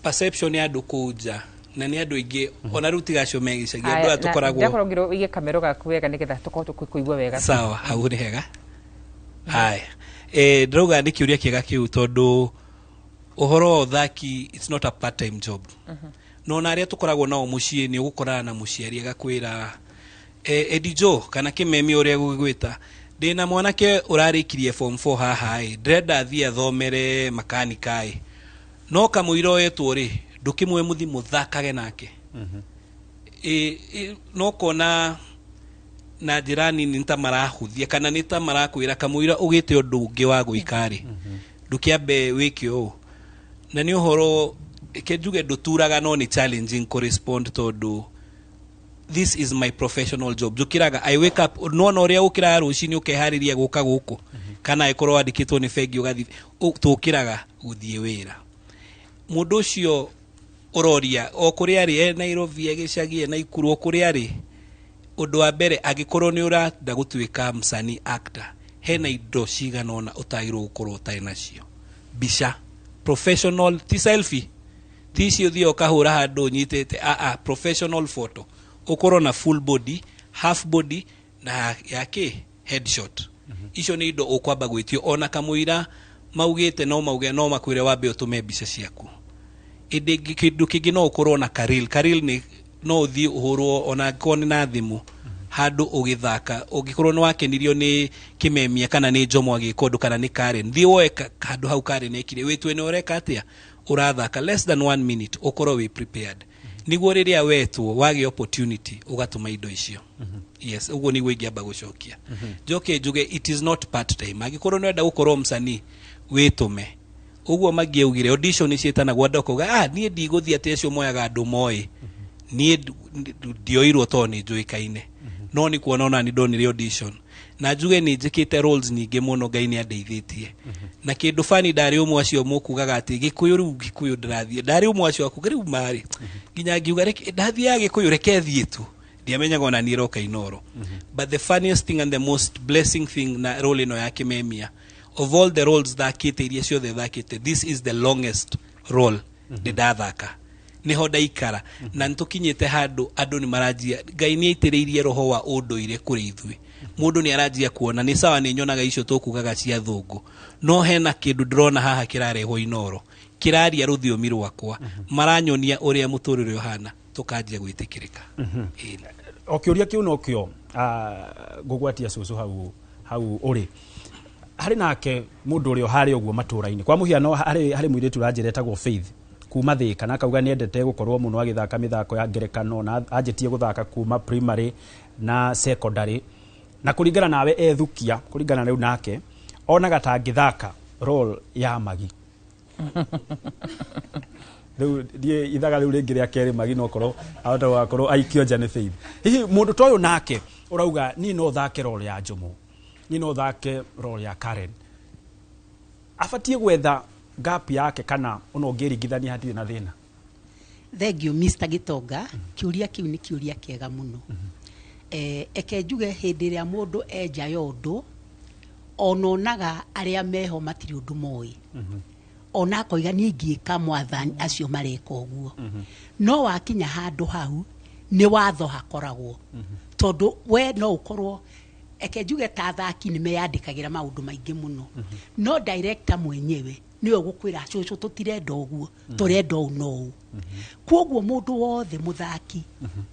Perception ya andũ kũu nja, na nĩ andũ aingĩ ona rĩu tiga acio me gĩcagi, andũ aya tũkoragwo Ndakorwo ngĩrwo ũige kamero gaku wega nĩgetha tũkorwo tũkũigua wega. Sawa, hau nĩ hega. Haya, ndĩrauga nĩ kĩũria kĩega kĩu, tondũ ũhoro wa ũthaki, it's not a part time job. No ona arĩa tũkoragwo nao mũciĩ, nĩ ũgũkorana na mũciari agakwĩra, Eddie Joe kana kĩmemi ũrĩa gũgĩgwĩta, ndĩna mwanake ũrarĩkirie form 4 haha ĩ, ndĩrenda athiĩ athomere makanika ĩ, no kamũira oetwo rĩ, ndũkĩmwe mũthi mũthakage nake. Ĩ, no kona na njĩra nini nĩ ta marahũthia kana nĩ ta marakwĩra kamũira ũgĩte ũndũ ũngĩ wa gwĩka rĩ, ndũkĩambe wĩke ũũ. Na nĩ ũhoro ke njuge ndũturaga, no nĩ challenging kũ respond, tondũ this is my professional job. Njũkĩraga, I wake up, nona ũrĩa ũkĩraga rũcinĩ ũkeharĩria gũka gũkũ, kana angĩkorwo wandĩkĩtwo nĩ bengi ũgathiĩ, tũkĩraga gũthiĩ wĩra. Mũndũ ũcio ũroria, o kũrĩa arĩ, e Nairobi, e gĩcagi, e Naikuru, o kũrĩa arĩ, ũndũ wa mbere, angĩkorwo nĩ ũrenda gũtuĩka msanii actor, hena indo cigana ũna ũtagĩrĩirwo gũkorwo ũtarĩ nacio. Mbica professional, ti selfie, ti icio ũthiĩ ũkahũra handũ ũnyitĩte, aa, professional photo, ũkorwo na full body, half body na ya kĩ headshot. Icio nĩ indo ũkwamba gwĩtio ona kamũira maugĩte no mauge no makwĩre wambe ũtũme mbica ciaku. Ĩndĩ kĩndũ kĩngĩ no ũkorwo na karil. Karil nĩ no ũthiĩ ũhũrwo ona angĩkorwo nĩ na thimũ handũ ũgĩthaka, ũngĩkorwo nĩ wakenirio nĩ Kĩmemia kana nĩ Njomo agĩka ũndũ kana nĩ Karen, thiĩ woe handũ hau Karen ekire, wĩtue nĩ ũreka atĩa, ũrathaka less than one minute, ũkorwo wĩ prepared nĩguo rĩrĩa wetwo wagĩa opportunity ũgatũma indo icio. Yes, ũguo nĩguo ingĩamba gũcokia. Njoke njuge it is not part time. Angĩkorwo nĩ wenda gũkorwo msanii, wĩtũme ũguo mangĩaugire audition ciĩtanagwo, andũ akauga, "Ah, niĩ ndigũthiĩ," atĩ acio moyaga andũ moĩ. Niĩ ndioirwo tondũ nĩ njũĩkaine, no nĩ kuona ona nĩ ndonire audition na njuge nĩ njĩkĩte roles nyingĩ mũno. Ngai nĩ andeithĩtie na kĩndũ bani. Ndarĩ ũmwe acio mũkugaga atĩ Gĩkũyũ, rĩu Gĩkũyũ ndĩrathiĩ, ndarĩ ũmwe acio akuga rĩu marĩ nginya ngiuga reke ndathiaga Gĩkũyũ, reke thiĩ tu, ndiamenyaga ona niĩ roka Inoro. But the funniest thing and the most blessing thing na role ĩno ya Kĩmemia, of all the roles thakĩte, iria ciothe thakĩte, this is the longest role ndĩ ndathaka. Niho ndaikara na nĩtũkinyĩte handũ andũ nĩ maranjia. Ngai nĩ aitĩrĩirie roho wa ũndũire kũrĩ ithuĩ. Mũndũ nĩ aranjia kuona nĩ sawa, nĩ nyonaga icio tũkugaga cia thũngũ, no hena kĩndũ ndĩrona haha kĩrarehwo Inoro, kĩraria rũthiomi rwakwa, maranyonia ũrĩa mũtũrĩre ũhana, tũkanjia gwĩtĩkĩrĩka. O kĩũria kĩu nokĩo ngũgwatia cũcũ hau hau ũrĩ harĩ nake mũndũ ũrĩa ũharĩa ũguo matũra-inĩ. Kwa mũhiano, harĩ mũirĩtu ũranjĩra etagwo Faith kuma Thĩka, na akauga nĩendete gũkorwo mũno agĩthaka mĩthako ya ngerekano na anjĩtie gũthaka kuma primary na secondary, na kũringana nawe ethukia, kũringana rĩu nake onaga ta angĩthaka role ya Magi. Rĩu ndiĩ ithaga rĩu rĩngĩ rĩa kerĩ Magi no korwo ahota gũgakorwo aikio nja nĩ Faith. Hihi mũndũ ta ũyũ nake ũrauga niĩ no thake role ya Njomo, niĩ no thake role ya Karen, abatiĩ gwetha gap yake kana ona ũngĩringithania hatirĩ na thĩna? Thank you, Mr Gitonga. Kĩũria kĩu nĩ kĩũria kĩega mũno. Eke njuge hĩndĩ ĩrĩa mũndũ enja ya ũndũ ononaga arĩa meho matirĩ ũndũ moĩ, ona akoiga niĩ ingĩka mwathani acio mareka ũguo, no wakinya handũ hau nĩ watho hakoragwo, tondũ we no ũkorwo, eke njuge ta athaki nĩ meyandĩkagĩra maũndũ maingĩ mũno, no director mwenyewe nĩwe ũgũkwĩra, "Cũcũ, tũtirenda ũguo, tũrenda ũũ na ũũ." Koguo mũndũ wothe mũthaki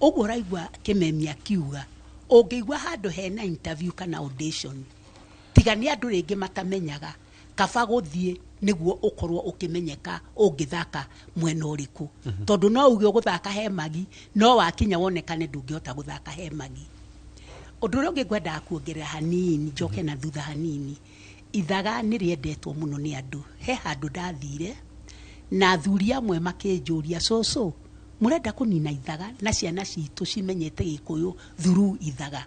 ũguo ũraigua Kĩmemia kiuga, ũngĩigua handũ hena interview kana audition, tiga nĩ andũ rĩngĩ matamenyaga, kaba gũthiĩ nĩguo ũkorwo ũkĩmenyeka ũngĩthaka mwena ũrĩkũ, tondũ no uge ũgũthaka he Magi, no wakinya wonekane ndũngĩhota gũthaka he Magi. Ũndũ ũrĩa ũngĩ ngwendaga kuongerera hanini, njoke na thutha hanini, ithaga nĩ rĩendetwo mũno nĩ andũ. He handũ ndathire na athuri amwe makĩnjũria, "Cũcũ, mũrenda kũnina ithaga na ciana citũ cimenyete Gĩkũyũ through ithaga?"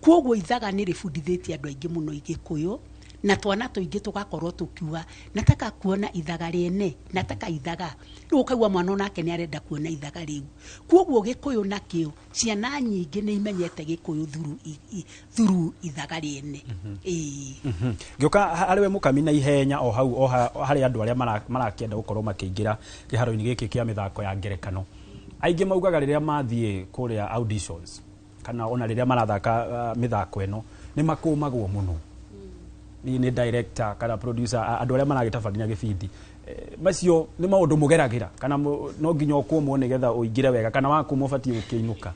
Koguo ithaga nĩ rĩbundithĩtie andũ aingĩ mũno Gĩkũyũ, na twana tũingĩ tũgakorwo tũkiuga, "Nataka kuona ithaga rĩene, nataka ithaga." Rĩu ũkaigua mwana onake nĩ arenda kuona ithaga rĩu. Koguo Gĩkũyũ nakĩo, ciana nyingĩ nĩ imenyete Gĩkũyũ through ithaga rĩene, ĩĩ. Ngĩũka harĩ we Mũkami na ihenya o hau o harĩ andũ arĩa marakĩenda gũkorwo makĩingĩra kĩharo-inĩ gĩkĩ kĩa mĩthako ya ngerekano, aingĩ maugaga rĩrĩa mathiĩ kũrĩa auditions kana ona rĩrĩa marathaka mĩthako ĩno nĩ makũmagwo mũno nĩ director kana producer, andũ arĩa maragĩtabania gĩbindi. Macio nĩ maũndũ mũgeragĩra kana no nginya ũkũmwo nĩgetha ũingĩre wega, kana wakũmwo ũbatiĩ gũkĩinũka?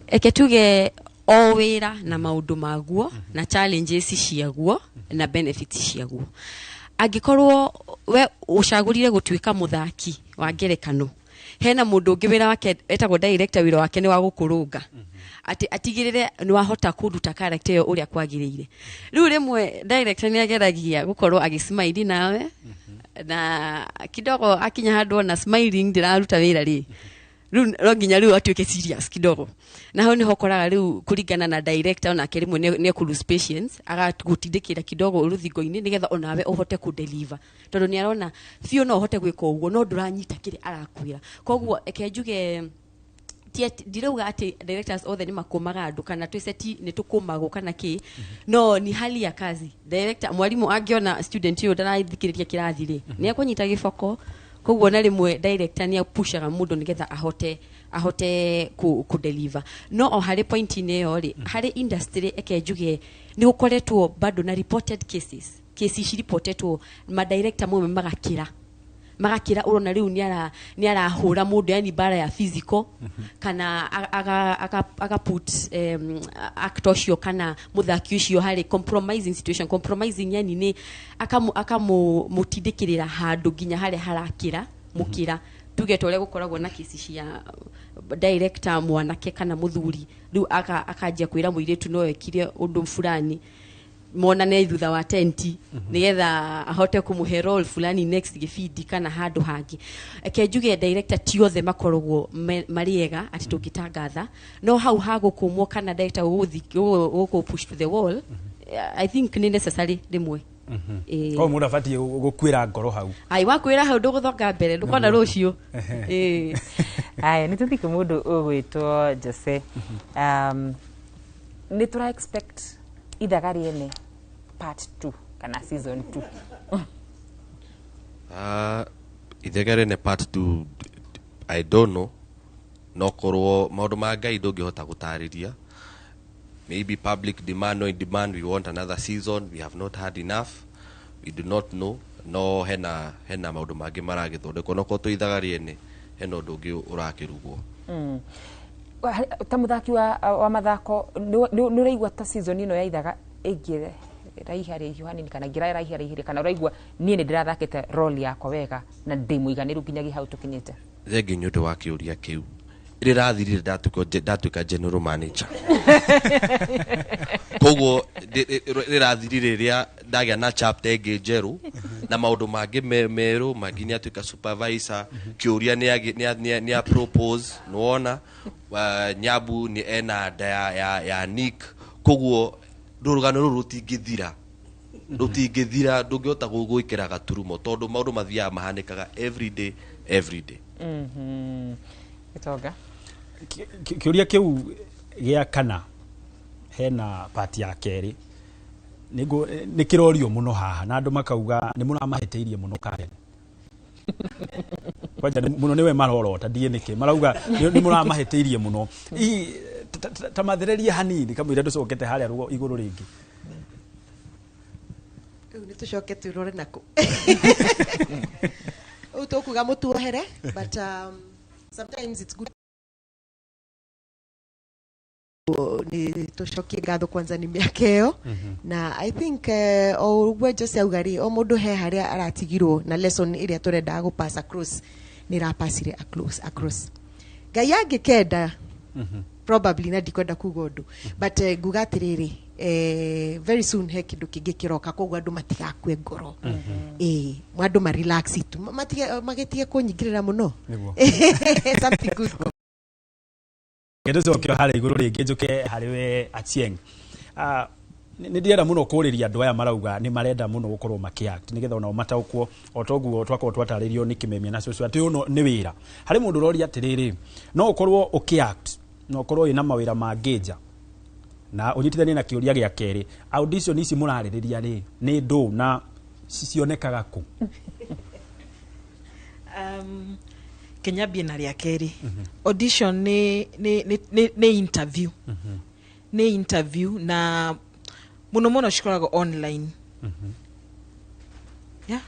Eke tuge o wĩra na maũndũ maguo na challenges ciaguo na benefits ciaguo. Angĩkorwo we ũcagũrire gũtuĩka mũthaki wa ngerekano, hena mũndũ ũngĩ wĩra wake etagwo director, wĩra wake nĩ wa gũkũrũnga atĩ atigĩrĩre nĩ wahota kũruta character ĩyo ũrĩa kwagĩrĩire. Rĩu rĩmwe director nĩ ageragia gũkorwo agĩsmile nawe na kidogo, akinya handũ ona smiling ndĩraruta wĩra rĩ, rĩu no nginya rĩu atuĩke serious kidogo, na hau nĩho ũkoraga rĩu kũringana na director onake rĩmwe nĩ ekũ lose patience, agagũtindĩkĩra kidogo rũthingo-inĩ nĩgetha onawe ũhote kũdeliver, tondũ nĩ arona biũ no ũhote gwĩka ũguo no ndũranyita kĩrĩa arakwĩra. Koguo eke njuge Ti ndirauga atĩ directors othe nĩ makũmaga andũ kana twĩ seti nĩ tũkũmagwo kana kĩ, no ni hali ya kazi. Director, mwarimũ angĩona student ũyũ ndarathikĩrĩria kĩrathi rĩ, nĩ ekũnyita gĩboko. Koguo na rĩmwe director nĩ apushaga mũndũ nĩgetha ahote ku deliver. No o harĩ point-inĩ ĩyo rĩ, harĩ industry, eke njuge nĩ gũkoretwo bado na reported cases, kesi ciripotetwo, madirector mamwe magakĩra ũrona rĩu nĩ arahũra mũndũ, yani bara ya physical, kana aga put actor ũcio kana mũthaki ũcio harĩ compromising situation, compromising, yani nĩ akamũtindĩkĩrĩra handũ nginya harĩa harakĩra mũkĩra. Tuge ta ũrĩa gũkoragwo na kesi cia director mwanake kana mũthuri, rĩu akanjia kwĩra mũirĩtu no ekire ũndũ fulani, monane thutha wa tenti, nigetha ahote kũmũhe role fulani next gĩbindi kana handũ hangĩ. Reke njuge director ti othe makoragwo marĩ ega atĩ tũngĩtangatha, no hau hagũkũmwo kana director gũkũ push to the wall, I think nĩ necessary rĩmwe. Ĩĩ. Koguo mũndũ abatiĩ gũkuĩra ngoro hau? Ai, wakwĩra hau ndũgũthonga mbere, ndũkona rũciũ. Ĩĩ. Aya, nĩ tũthiĩ kwĩ mũndũ ũgwĩtwo Jose. Nĩ tũra expect Ithaga Rĩene part 2 kana season 2? Ithaga Rĩene part 2, I don't know, no korwo maũndũ ma Ngai ndũngĩhota gũtarĩria. Maybe public demand, no demand, we want another season, we have not had enough, we do not know. No hena maũndũ mangĩ maragĩthondekwo, no korwo twĩ Ithaga Rĩene hena ũndũ ũngĩ ũrakĩrugwo. Ta mũthaki wa mathako, nĩ ũraigua ta season ĩno ya Ithaga ĩngĩ raiha raihu hanini kana ngĩra raiha raihire, kana ũraigua niĩ nĩ ndĩrathakĩte role yakwa wega na ndĩ mũiganĩru nginyagia hau tũkinyĩte? Thengiũ nĩ ũndũ wa kĩũria kĩu. Rĩrathirire ndatuĩka general manager, koguo rĩrathirire rĩrĩa ndagĩa na chapter ĩngĩ njerũ na maũndũ mangĩ merũ mangĩ. Nĩ atuĩka supervisor, kĩũria nĩ a propose, nĩwona Nyabu nĩ ena nda ya Nick, koguo rũrũgano rũrũ rũtingĩthira, ndũngĩhota gwĩkĩra gaturumo tondũ maũndũ mathiaga mahanĩkaga every day, every day. Gĩtonga. Kĩũria kĩu gĩa kana hena part ya kerĩ nĩ kĩrorio mũno haha na andũ makauga nĩ mũramahĩtĩirie mũno. Karen, kwanja mũno nĩwe marorota, ndiĩ nĩkĩ marauga nĩ mũramahĩtĩirie mũno. Hihi ta mathererie hanini kamũira ndũcokete harĩa igũrũ rĩngĩ. Rĩu nĩ tũcoke twĩrore nako rĩu tũkuga mũtuohere, but sometimes it's good nĩ tũcokie ngatho kwanza nĩ mĩaka ĩyo. Na I think o ũguo Jose auga rĩ, o mũndũ he harĩa aratigirwo na lesson ĩrĩa tũrendaga gũ pass across, nĩ ĩrapacire across. Ngai angĩkenda, probably, na ndikwenda kuga ũndũ, but nguga atĩrĩrĩ, very soon he kĩndũ kĩngĩ kĩroka, koguo andũ matigakue ngoro. Ĩĩ, andũ ma relax tu, matige magĩtige kũnyingĩrĩra mũno. Nĩguo. Something good. Ngĩtũcokio harĩa igũrũ rĩngĩ, njũke harĩ we Achieng. Ah, nĩ ndĩrenda mũno kũrĩria andũ aya marauga nĩ marenda mũno gũkorwo makĩ-act, nĩgetha onao mataũkwo o toguo twakorwo twatarĩrio nĩ Kĩmemia na cũcũ atĩ ũyũ nĩ wĩra. Harĩ mũndũ ũroria atĩrĩrĩ, no ũkorwo ũkĩ-act na ũkorwo wĩna mawĩra mangĩ nja? Na ũnyitithanie na kĩũria gĩa kerĩ, audition ici mũrarĩrĩria rĩ, nĩ ndũ na cionekaga kũ? Kenyambie na rĩa kerĩ. Audition nĩ interview, nĩ interview, na mũno mũno cikoragwo online. Yeah,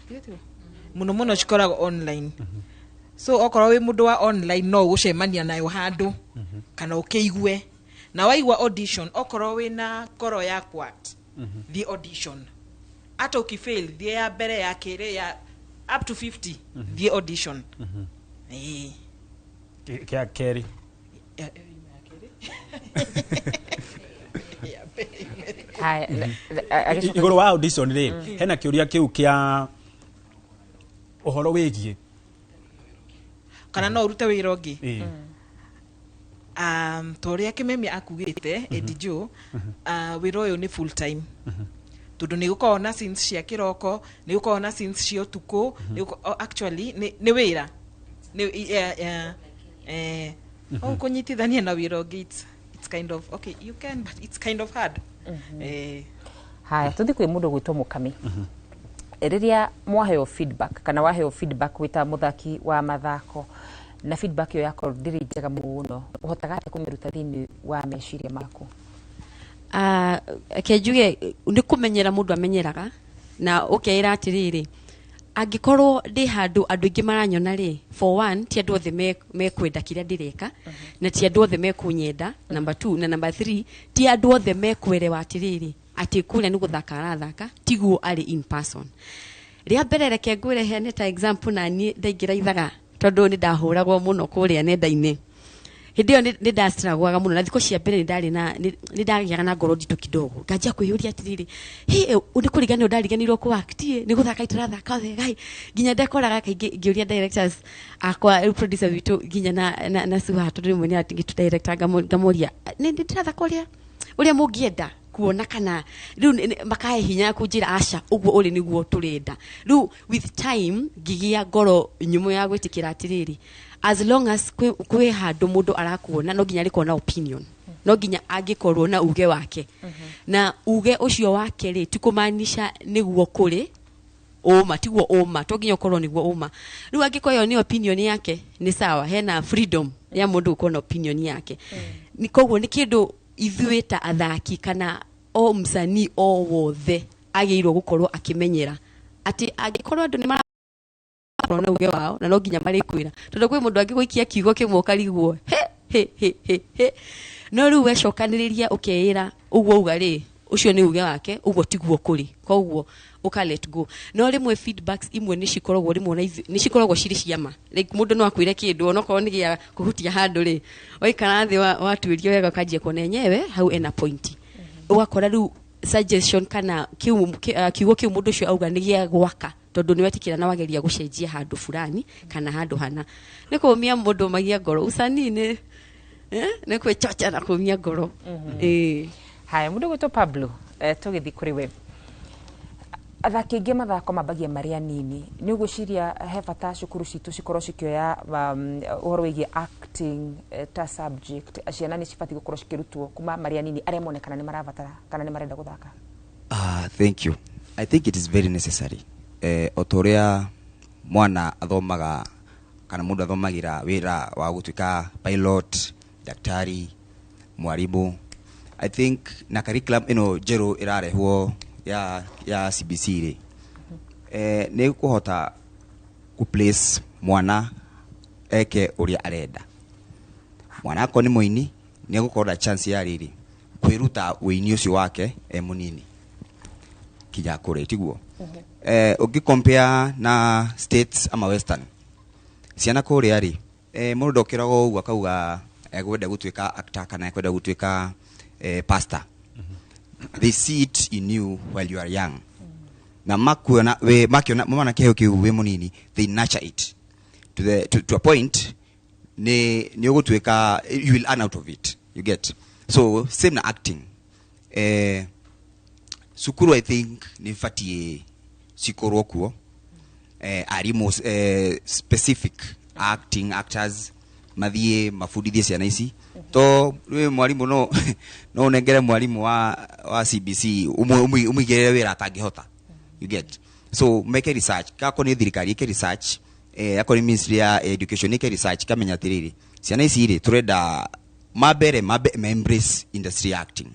mũno mũno cikoragwo online, so okorwo wĩ mũndũ wa online no ũgũcemania nayo handũ kana ũkĩigue. Na waigua audition, okorwo wĩna ngoro ya kuact, thiĩ audition. Hata ukifail, thiĩ ya mbere, ya kerĩ, ya up to 50, thiĩ audition. Ĩĩ. Kĩa kerĩ. Ya kerĩ. Ya mbere. Haya, agĩcoka- Igũrũ wa audition rĩ, hena kĩũria kĩu kĩa ũhoro wĩgiĩ Kana no ũrute wĩra ũngĩ? Ĩĩ. Ta ũrĩa Kĩmemia akugĩte, Eddie Joe, wĩra ũyũ nĩ full time, tondũ nĩ gũkoragwo na scenes cia kĩroko, nĩ gũkoragwo na scenes cia ũtukũ, oh, actually nĩ wĩra nĩ yeah, eh, O kũnyitithania na wĩra ũngĩ, it's kind of okay, you can, but it's kind of hard. Haya, tũthiĩ kwĩ mũndũ gwĩtwo Mũkami. Rĩrĩa mwaheo feedback kana waheo feedback wĩ ta mũthaki wa mathako, na feedback ĩyo yakorwo ndĩrĩ njega mũno, ũhotaga atĩa kũmĩruta thĩinĩ wa meciria maku? Ah, reke njuge nĩ kũmenyera mũndũ amenyeraga na ũkeĩra atĩrĩrĩ, angĩkorwo ndĩ handũ andũ aingĩ maranyona rĩ, for one, ti andũ othe mekwenda kĩrĩa ndĩreka, na ti andũ othe mekũnyenda, number two, na number three, ti andũ othe mekwerewa atĩrĩrĩ, atĩ kũrĩa nĩ gũthaka arathaka, tiguo arĩ in person. Rĩa mbere, reke ngwĩre heane ta example, na niĩ ndaingĩra ithaga, tondũ nĩ ndahũragwo mũno kũrĩa nenda-inĩ. Hĩndĩ ĩyo nĩ ndastragwaga mũno, na thikũ cia mbere nĩ ndarĩ na nĩ ndagĩaga na ngoro nditũ kidogo, nganjia kwĩyũria atĩrĩrĩ, hĩ, nĩ kũriganĩrwo ndariganĩirwo kũ act ĩ, nĩ gũthaka itarathaka wega ĩ. Nginya ndekoraga kaingĩ ngĩũria directors akwa, rĩu producer witũ nginya na Suha, tondũ rĩmwe nĩ agĩtũ ngamoria nĩ ndĩrathaka ũrĩa mũngĩenda kuona, kana rĩu makahe hinya kũnjĩra aca, ũguo ũrĩ nĩguo tũrenda. Rĩu with time ngĩgĩa ngoro nyũmũ ya gwĩtĩkĩra atĩrĩrĩ, as long as kwĩ handũ mũndũ arakuona, no nginya arĩkorwo na opinion, no nginya angĩkorwo na uge wake, na uge ũcio wake rĩ, ti kũmaanisha nĩguo kũrĩ ũma, tiguo ũma, to nginya ũkorwo nĩguo ũma. Rĩu angĩkorwo ĩyo nĩ opinion yake, nĩ sawa, hena freedom ya mũndũ gũkorwo na opinion yake. Nĩ koguo nĩ kĩndũ ithuĩ ta athaki kana o msanii o wothe agĩrĩirwo gũkorwo akĩmenyera atĩ angĩkorwo andũ nĩ marakorwo na uge wao, na no nginya marĩkwĩra, tondũ kwĩ mũndũ angĩgũikia kiugo kĩmwe ũkarigwo he he he he he. No rĩu wecokanĩrĩria ũkeĩra ũguo uga rĩ, ũcio nĩ uge wake, ũguo tiguo kũrĩ, koguo ũka let go. No rĩmwe feedbacks imwe nĩ cikoragwo, rĩmwe na nĩ cikoragwo cirĩ ciama, like mũndũ no akwĩre kĩndũ onokorwo nĩ gĩa kũhutia handũ rĩ, waikara thĩ watuĩria wega, ũkanjia kuona enyewe hau ena point, ũgakora rĩu suggestion kana kiugo kĩu mũndũ ũcio auga nĩ gĩa gwaka, tondũ nĩ wetĩkĩra na wageria gũcenjia handũ fulani kana handũ hana. Nĩ kũmia mũndũ magia ngoro, usanii nĩ nĩ kwĩchocha na kũmia ngoro. Ĩĩ. Haya, mũndũ gwĩtwo Pablo, tũgĩthiĩ kũrĩ we. Athaki aingĩ mathako mambagia marĩ anini. Nĩ ũgwĩciria he bata cukuru citũ cikorwo cikĩoya ũhoro wĩgiĩ acting ta subject? Ciana nĩ cibatiĩ gũkorwo cikĩrutwo kuma marĩ anini, arĩa monekana nĩ marabatara kana nĩ marenda gũthaka? Ah, thank you. I think it is very necessary. O ta ũrĩa mwana athomaga kana mũndũ athomagĩra wĩra wa gũtuĩka pilot, daktari, mwarimũ. I think na curriculum ĩno njerũ ĩrarehwo ya CBC rĩ, nĩ kũhota kũ place mwana eke ũrĩa arenda. Mwana akorwo nĩ mũini, nĩ egũkorwo na chance ya rĩrĩ kwĩruta ũini ũcio wake e mũnini kinya kũrĩ tiguo. Ũngĩ compare na States ama Western, ciana kũrĩa rĩ, mũndũ ndokĩraga ũguo akauga ekwenda gũtuĩka actor kana ekwenda gũtuĩka pastor. They see it in you while you are young, na makuona we makiona mwana kĩheo kĩu wĩ mũnini, they nurture it to a point nĩ ũgũtuĩka, you will earn out of it, you get. So same na acting, cukuru I think nĩ batiĩ cikorwo kuo, arimũ specific acting, actors mathiĩ mabundithie ciana ici, to rĩ mwarimũ no ũnengere mwarimũ wa CBC ũmũigĩrĩre wĩra atangĩhota, you get. So make research, kako nĩ thirikari ĩke research, akorwo nĩ ministry ya education ĩke research, kamenya atĩrĩrĩ, ciana ici rĩ, tũrenda mambere mambe ma embrace industry ya acting,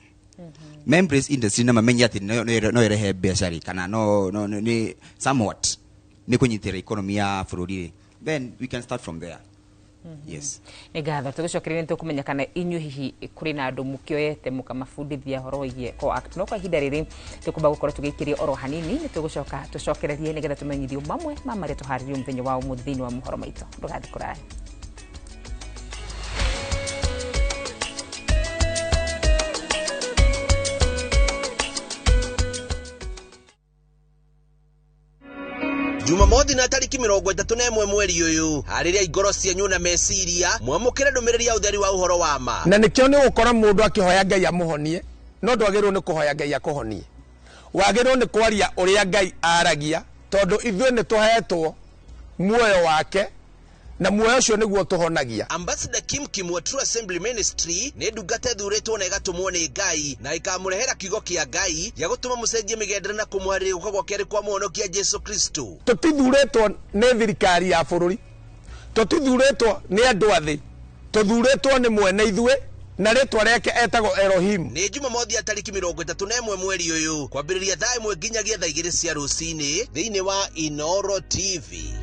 ma embrace industry na mamenye atĩ no ĩrehe mbeca rĩ, kana no nĩ somewhat nĩ kũnyitĩrĩra economy ya bũrũri rĩ, then we can start from there, yes. Nĩ ngatho. Tũgĩcokereria nĩ tũkũmenya kana inyuĩ hihi kũrĩ na andũ mũkĩoyete mũkamabundithia ũhoro wĩgiĩ co act. No kwa ihinda rĩrĩ tũkũmba gũkorwo tũgĩikĩrio oro hanini, nĩ tũgũcoka tũcokererie nĩgetha tũmenyithio mamwe ma marĩa tũharĩrio mũthenya wa ũmũthĩ thĩinĩ wa mohoro maitũ. Ndũgathiĩ kũraya. Jumamothi na tariki 31 mweri ũyũ, harĩrĩa ngoro cianyu na meciria mwamũkĩre ndũmĩrĩri ya ũtheri wa ũhoro wa ma. Na nĩkĩo nĩ ũgũkora mũndũ akĩhoya Ngai amũhonie, no ndwagĩrĩirwo nĩ kũhoya Ngai akũhonie, wagĩrĩirwo nĩ kwaria ũrĩa Ngai aragia, tondũ ithuĩ nĩ tũhetwo muoyo wake. Na muoyo ũcio nĩguo tũhonagia. Ambassador Kim Kim wa True Assembly Ministry nĩ ndungata ĩthuurĩtwo na ĩgatũmwo nĩ Ngai na ĩkamũrehera kiugo kĩa Ngai gĩa gũtũma mũcenjie mĩgendere na kũmũharĩria gũka gwa kerĩ kwa mũhonokia Jesu Kristo. Tũtithurĩtwo nĩ thirikari ya bũrũri, tũtithurĩtwo nĩ andũ a thĩ, tũthurĩtwo nĩ mwene ithuĩ na rĩtwa rĩake etagwo Elohim. Nĩ Jumamothi ya tarĩki 31 mweri ũyũ kwambĩrĩria thaa 1 nginyagia thaa 2 cia rũcinĩ thĩinĩ wa Inoro TV.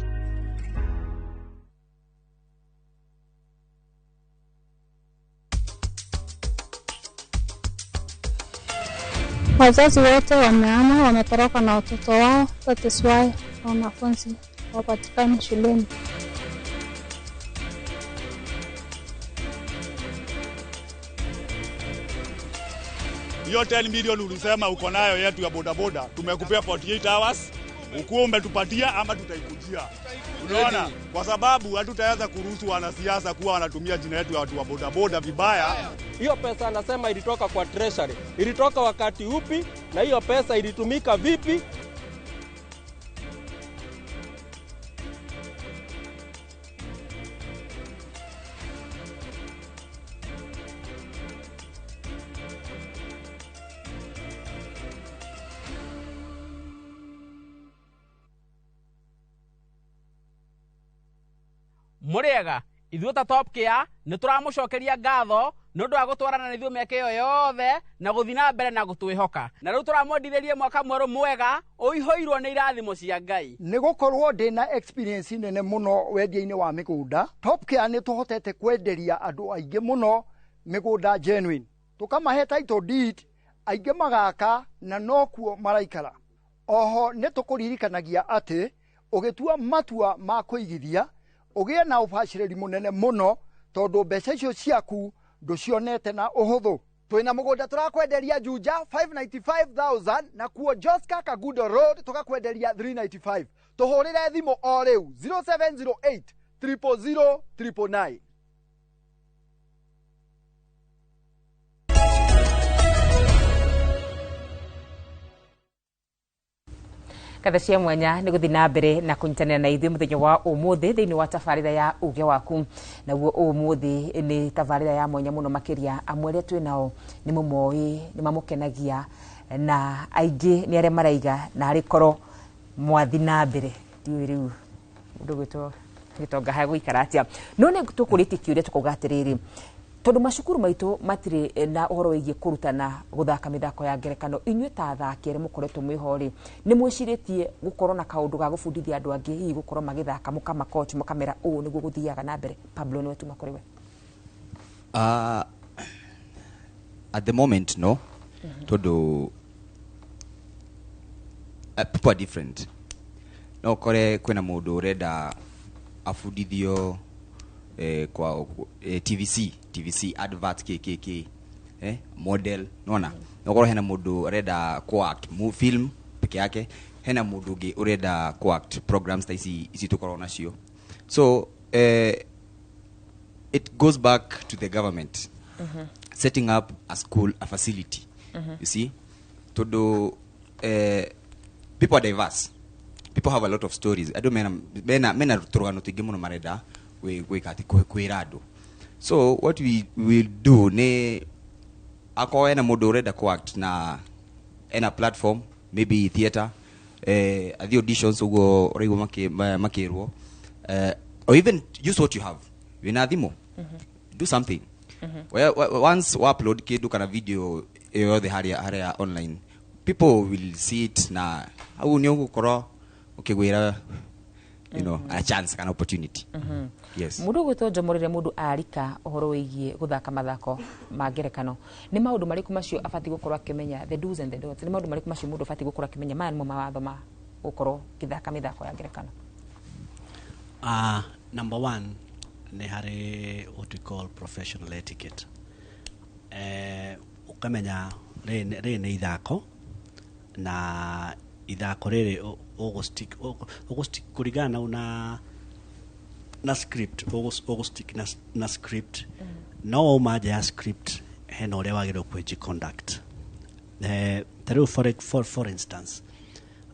Wazazi wote wameama, wametoroka na watoto wao. That is why wanafunzi hawapatikani shuleni. Hiyo 10 million ulisema uko nayo yetu ya bodaboda, tumekupea 48 hours, ukuwa umetupatia ama tutaikujia. Unaona, kwa sababu hatutaweza kuruhusu wanasiasa kuwa wanatumia jina yetu ya watu wa bodaboda vibaya. Hiyo pesa anasema ilitoka kwa treasury. Ilitoka wakati upi na hiyo pesa ilitumika vipi? Muriega ithuĩ ta Top Care nĩ tũramũcokeria ngatho nĩ ũndũ wa gũtwarana na ithuĩ mĩaka ĩyo yothe na gũthiĩ na mbere na gũtwĩhoka. Na rĩu tũramwendithĩria mwaka mwerũ mwega ũihũirwo nĩ irathimo cia Ngai. Nĩ gũkorwo ndĩna experience nene mũno wendia-inĩ wa mĩgũnda, Top Care nĩ tũhotete kwenderia andũ aingĩ mũno mĩgũnda genuine, tũkamahe title deed, aingĩ magaka na nokuo maraikara. Oho nĩ tũkũririkanagia atĩ ũgĩtua matua ma kũigithia ũgĩe na ũbacĩrĩri mũnene mũno tondũ mbeca icio ciaku ndũcionete na ũhũthũ. Twĩna mũgũnda tũrakwenderia Juja 595,000 na kuo Joska Kagudo Road tũgakwenderia 395. Tũhũrĩre thimũ o rĩu 0708 000 999. Katha cia mwanya nĩ gũthiĩ na mbere na kũnyitanĩra na ithuĩ mũthenya wa ũmũthĩ thĩinĩ wa tabarĩra ya uge waku. Naguo ũmũthĩ nĩ tabarĩra ya mwanya mũno makĩria, amwe arĩa twĩ nao nĩ mũmoĩ, nĩ mamũkenagia na aingĩ nĩ arĩa maraiga na arĩ korwo mwathi na mbere. Ndiũĩ rĩu mũndũ gwĩtwo Gĩtonga hagũikara atĩa, no nĩ tũkũrĩtie kĩũria tũkauga atĩrĩrĩ, tondũ macukuru maitũ matirĩ na ũhoro wĩgiĩ kũrutana gũthaka mĩthako ya ngerekano, inyuĩ ta athaki arĩa mũkoretwo mwĩho rĩ, nĩ mwĩcirĩtie gũkorwo na kaũndũ ga gũbundithia andũ angĩ hihi gũkorwo magĩthaka, mũkamacoach, mũkamera ũũ nĩguo gũthiaga na mbere? Pablo, nĩwe tuma kũrĩ we. At the moment no, tondũ people are different. No ũkore kwĩna mũndũ ũrenda abundithio kwa TVC advert KKK model, nona no hena mundu arenda co-act mu film peke yake, hena mundu ungi urenda co-act programs ta ici tukorwo nacio. So it goes back to the government setting up a school, a facility. You see, to do people are diverse, people have a lot of stories. I don't mena turugano twingi muno marenda gwika ati kwira andu. So what we will do ni akorwo ena mundu urenda co-act na ena platform, maybe theater, athi auditions uguo uraigua makirwo, or even use what you have wina thimu, do something. Well, once we upload kindu kana video yothe haria online, people will see it na hau ni ugukorwo ukigwira, you know, a chance kana opportunity. Yes. Mundu gwitwo Njomorire, mundu arika uhoro wigie guthaka mathako ma ngerekano, ni maundu mariku macio abati gukorwo akimenya, the do's and the don'ts? Ni maundu mariku macio mundu abati gukorwo akimenya, maya nimo mawatho ma gukorwo githaka mithako ya ngerekano? Number one ni hari what we call professional etiquette. Ukamenya ri ni ithako na ithako riri ugustick kuringana na script, ugustick na script. No uma nja ya script hena uria wagĩrĩirwo kwĩji conduct. Ta rĩu for instance,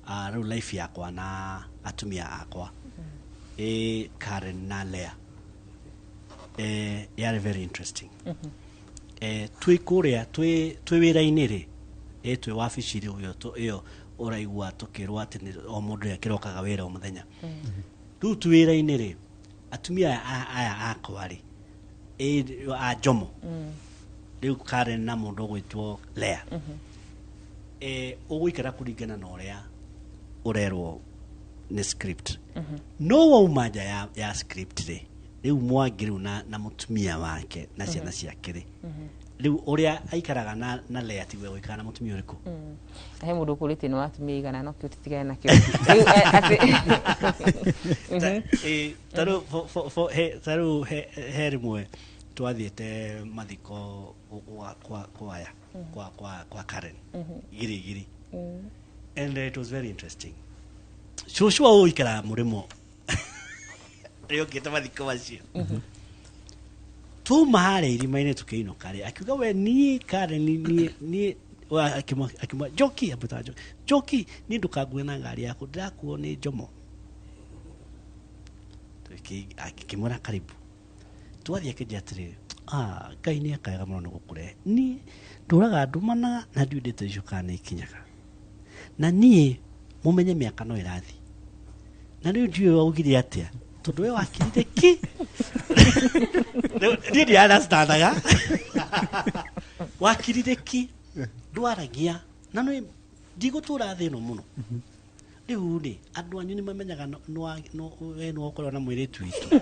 rĩu life yakwa na atumia akwa, Ĩ Karen na Lea yarĩ very interesting. Twĩ kũrĩa twĩ wĩra-inĩ rĩ, twĩ wabici rĩ, ĩyo ĩyo ũraigua tũkĩrwo atĩ nĩ o mũndũ nĩ akĩrokaga wĩra o mũthenya. Rĩu twĩ wĩra-inĩ rĩ, atumia aya akwa rĩ, a Jomo, rĩu Karen na mũndũ ũgwĩtwo Lea, ũgũikara kũringana na ũrĩa ũrerwo nĩ script. No wauma nja ya script rĩ, rĩu Mwangi rĩu na mũtumia wake na ciana ciake rĩ, rĩu ũrĩa aikaraga na Lea tiguo gũikara na mũtumia ũrĩkũ. He mũndũ ũkũrĩtie nĩ watumia igana, no kĩu tũtigane nakĩo rĩu, atĩ Ta rĩu ta rĩu he rĩmwe twathiĩte mathiko kwa kwaya kwa Karen Girigiri, and it was very interesting. Cũcũ wa ũikaraga mũrĩmo rĩokĩte mathiko macio. Tuma harĩa irima-inĩ tũkĩinũka rĩ, akiuga we niĩ Karen niĩ akĩmwa Njoki, amwĩtaga Njoki, Njoki, niĩ ndũkangue na ngari yaku, ndĩrakuo nĩ Njomo. Akĩmwĩra karibu. Twathiĩ akĩnjĩra atĩrĩrĩ, "Ah, Ngai nĩ ekaga mũno nĩ gũkũrehe. Niĩ ndũraga ndumanaga na ndiũĩ ndeto icio kana nĩ ikinyaga, na niĩ mũmenye mĩaka no ĩrathiĩ na rĩu ndiũĩ waugire atĩa tondũ we wakirire ki." Rĩu niĩ ndiunderstandaga wakirire ki, ndwaragia na nĩ ndigũtũra thĩ ĩno mũno. Rĩu rĩ, andũ anyu nĩ mamenyaga we nĩ wakorwo na mũirĩtu witũ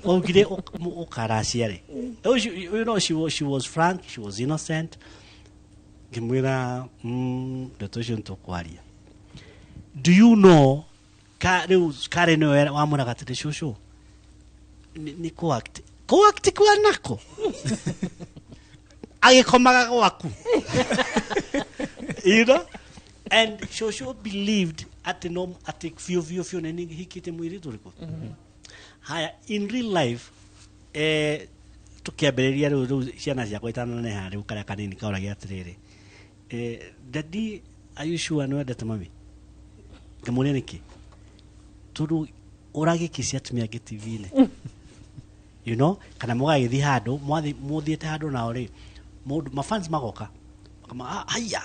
waugire ũkaracia rĩ. Rĩu she was frank, she was innocent. Ngĩmwĩra, ndeto icio nĩtũkwaria." Do you know ka rĩu Karen nĩwe wamwĩraga atĩrĩ, "Cũcũ nĩ co-act co-act kwa nako agĩkomaga gwaku?" And cũcũ believed atĩ no atĩ biũ biũ biũ nĩ hikĩte mũirĩtu ũrĩkũ. Haya, in real life, tũkĩambĩrĩria rĩu ciana ciakwa itananeha, rĩu karĩa kanini kaũragia atĩrĩrĩ, "Daddy, are you sure nĩ wendete mami?" Ngamũria nĩkĩ, tondũ ũragĩkicia atumia angĩ TV-inĩ, kana mũgagĩthiĩ handũ, mũthiĩte handũ nao rĩ, mũndũ mafans magoka makama, "Ah, haya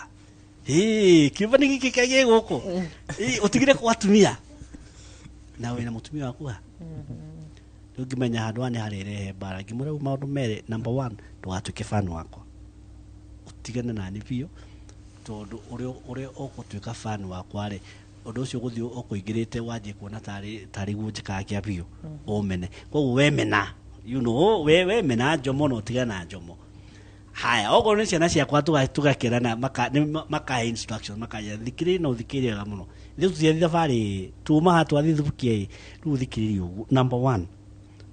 hĩ kĩũmba nĩ gĩkĩ kĩa gĩ gũkũ. Ĩ, ũtigire kwa atumia na wĩna mũtumia waku ha." Rĩu ngĩmenya handũ haha nĩ harĩrehe mbara. Ngĩmwĩra rĩu maũndũ merĩ: number one, ndũgatuĩke fan wakwa, ũtigane nani biũ, tondũ ũrĩa ũgũtuĩka fan wakwa rĩ, ũndũ ũcio ũgũthiĩ ũkũingĩrĩte, wanjie kuona tarĩ guo njĩkaga kĩa biũ ũmene. Koguo wemena, we mena Njomo na ũtigane na Njomo. Haya, okorwo nĩ ciana ciakwa, tũgakĩrana makahe instructions, makanja thikĩrĩria na ũthikĩrĩrie wega mũno. Ithuĩ tũtiathiĩ thabarĩ, tuma haha twathiĩ thubukia ĩ, rĩu ũthikĩrĩrie ũguo. Number one,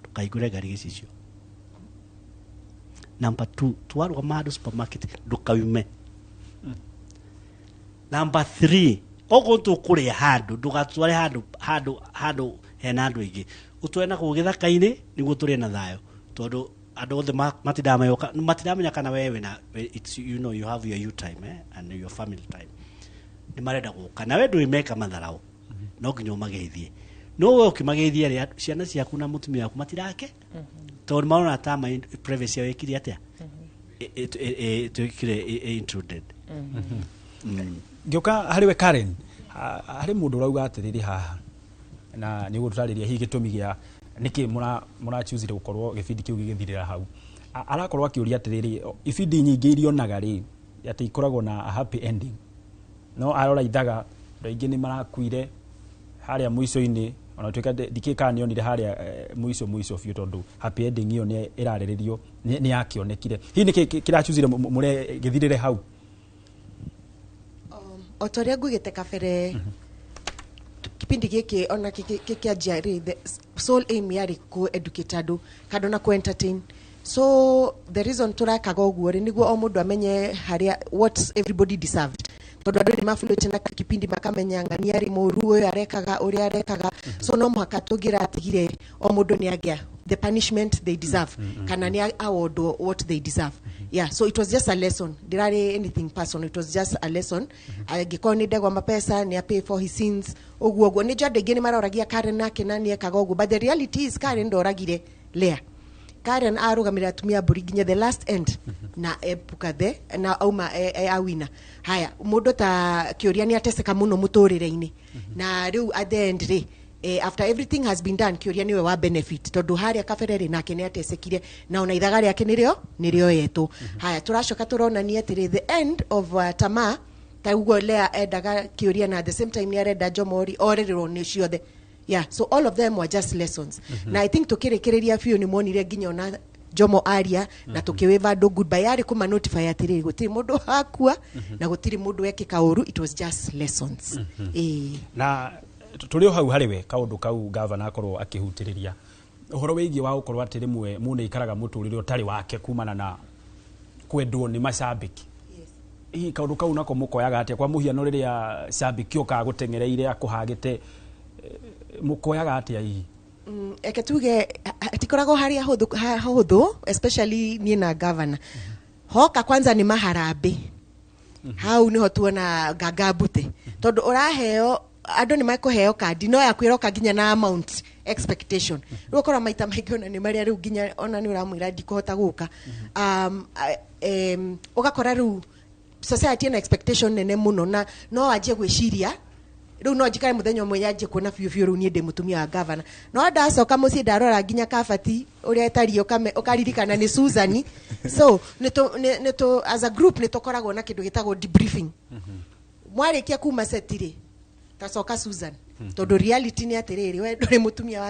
ndũkaihingũre ngari gĩcicio. Number two, twarũgama handũ supermarket ndũkaume. Number three, okorwo tũkũrĩa handũ, ndũgatware handũ hena andũ aingĩ, ũtware na kũu gĩthaka-inĩ nĩguo tũrĩe na thayũ, tondũ andũ othe matiramenya kana wewe wĩna it's, you have your you time, and your family time. Nĩ marenda gũka na we ndũĩ meka matharaũ, no nginya ũmageithie. No we ũkĩmageithia rĩ, ciana ciaku na mũtumia waku matirake, tondũ marona ta privacy yao ĩkire atĩa, ĩtuĩkire intruded. Ngĩũka harĩ we Karen, harĩ mũndũ ũrauga atĩrĩrĩ haha, na nĩ ũgũtũtarĩria hihi gĩtũmi gĩa nĩkĩ mũrachoosire gũkorwo gĩbindi kĩu gĩgĩthirĩra hau. Arakorwo akĩũria atĩrĩrĩ, ibindi nyingĩ irionaga rĩ atĩ ikoragwo na a happy ending, no arora ithaga andũ aingĩ nĩ marakuire harĩa mũico-inĩ, ona tuĩka ndikĩĩ kana nĩonire harĩa mũico mũico biũ, tondũ happy ending ĩyo nĩ ĩrarĩrĩrio nĩ yakĩonekire. Hihi nĩkĩ kĩrachoosire mũre gĩthirĩre hau? O ta ũrĩa ngugĩte kabere, kipindi gĩkĩ ona gĩkĩanjia rĩ, the sole aim yarĩ kũ educate andũ kando na kũ entertain. So the reason tũrekaga ũguo rĩ, nĩguo o mũndũ amenye harĩa what everybody deserved, tondũ andũ nĩ mabulĩte na kipindi makamenya ng'ania arĩ mũru, ũyũ arekaga ũrĩa arekaga. So no mũhaka tũngĩratigire o mũndũ nĩ angĩa the punishment they deserve, kana nĩ awardwo what they deserve. Yeah, so it was just a lesson. Ndirarĩ anything personal, it was just a lesson. Angĩkorwo nĩ ndegwa mapesa, nĩ apay for his sins. Ũguo ũguo nĩ njũ andũ aingĩ nĩ maroragia Karen nake na nĩ ekaga ũguo, but the reality is Karen ndoragire Lea. Karen arũgamĩrĩra atumia a mbũri nginya the last end na epukathe na auma awina. Haya, mũndũ ta Kĩũria nĩ ateseka mũno mũtũrĩre-inĩ, na rĩu at the end rĩ, after everything has been done, Kĩũria nĩwe wa benefit, tondũ harĩa kabere rĩ, nake nĩ atesekire na ona ithaga rĩake nĩrĩo nĩrĩoyetwo. Haya, tũracoka tũronania atĩrĩ, the end of tamaa ta uguo Lea endaga Kĩũria na at the same time nĩ arenda Njomori orĩrĩrwo nĩ ciothe. Yeah, so all of them were just lessons. Na I think tukĩrĩkĩrĩria biũ nĩ monire nginya ona Jomo aria na tũkĩwĩva andũ goodbye, yarĩ kũma notify atĩrĩrĩ, gũtirĩ mũndũ wakua na gũtirĩ mũndũ wekĩka ũru, it was just lessons. Ĩĩ. Na tũrĩ o hau harĩ we kaũndũ kau gavana akorwo akĩhutĩrĩria ũhoro wĩgiĩ wa gũkorwo atĩ rĩmwe mũndũ aikaraga mũtũrĩre ũtarĩ wake kumana na kwendwo nĩ macambĩki. Hihi kaũndũ kau nako mũkoyaga atĩa? Kwa mũhiano, rĩrĩa cambĩki okaga gũteng'ereire akũhagĩte, mũkoyaga atĩa hihi? Eke tuge hatikoragwo harĩa hũthũ hũthũ, especially niĩ na governor. Hoka kwanza nĩ maharambĩ, hau niho tuona nganga mbute, tondũ ũraheo andũ nĩ mekũheo kandi no yakwĩroka nginya na amount expectation. Rĩu ũkora maita maingĩ ona nĩ marĩa rĩu nginya ona nĩ ũramwĩra ndikũhota gũka. Ũgakora rĩu society ĩna expectation nene mũno na no wanjie gwĩciria rĩu no njikare mũthenya ũmwe nyanjie kuona biũ biũ rĩu niĩ ndĩ mũtumia wa gavana, no ndacoka mũciĩ ndarora nginya kabati ũrĩa ĩtariĩ ũkaririkana nĩ Susan. So nĩ tũ as a group nĩ tũkoragwo na kĩndũ gĩtagwo debriefing. Mwarĩkia kuma set rĩ, tacoka Susan, tondũ reality nĩ atĩrĩrĩ, we ndũrĩ mũtumia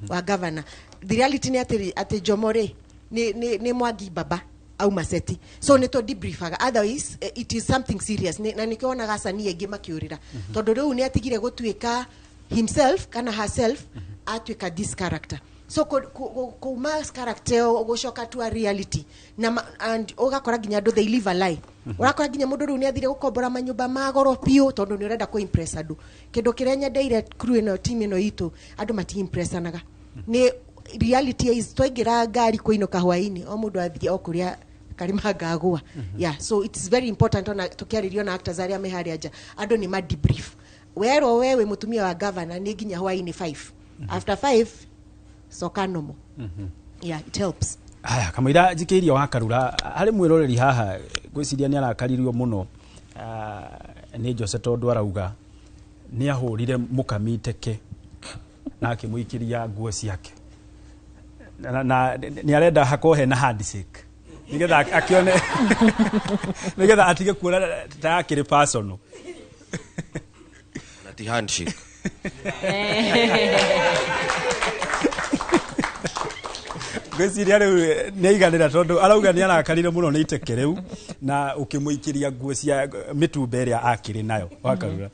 wa gavana. The reality nĩ atĩrĩ, atĩ Jomo rĩ, nĩ Mwangi baba auma set. So nĩ tũ debriefaga, otherwise it is something serious. Na nĩkĩo wonaga acanii aingĩ makĩũrĩra, tondũ rĩu nĩ atigire gũtuĩka himself kana herself, atuĩka this character. So kuma character ĩyo gũcoka to a reality na and ũgakora nginya andũ, they live a lie. Ũrakora nginya mũndũ rĩu nĩ athire gũkombora manyũmba ma goro biũ tondũ nĩ ũrenda kũ impress andũ. Kĩndũ kĩrĩa nyendeire crew ĩno, team ĩno itũ, andũ mati impressanaga. Nĩ reality is twaingĩra ngari kũinũka hwainĩ, o mũndũ athiĩ o kũrĩa karima ngagũa. Yeah, so it's very important ona tũkĩarĩrio na actors arĩa me harĩa nja, andũ nĩ ma debrief. Werwo we wĩ mũtumia wa governor nĩ nginya hwainĩ 5, after 5 coka normal. Yeah, it helps. Haya, kamũira njikĩirie wa Karura harĩ mwĩroreri haha, ngwĩciria nĩ arakaririo mũno nĩ Jose, tondũ arauga nĩ ahũrire mũkami teke na akĩmũikĩria nguo ciake na nĩ arenda hakorwo hena handshake nĩgetha akĩone, nĩgetha atige kuona ta akĩrĩ personal. Na ti handshake. Ngwĩciria rĩu nĩ aiganĩra, tondũ arauga nĩ arakarire mũno nĩ iteke rĩu na ũkĩmũikĩria nguo cia mĩtumba ĩrĩa akĩrĩ nayo wakarura.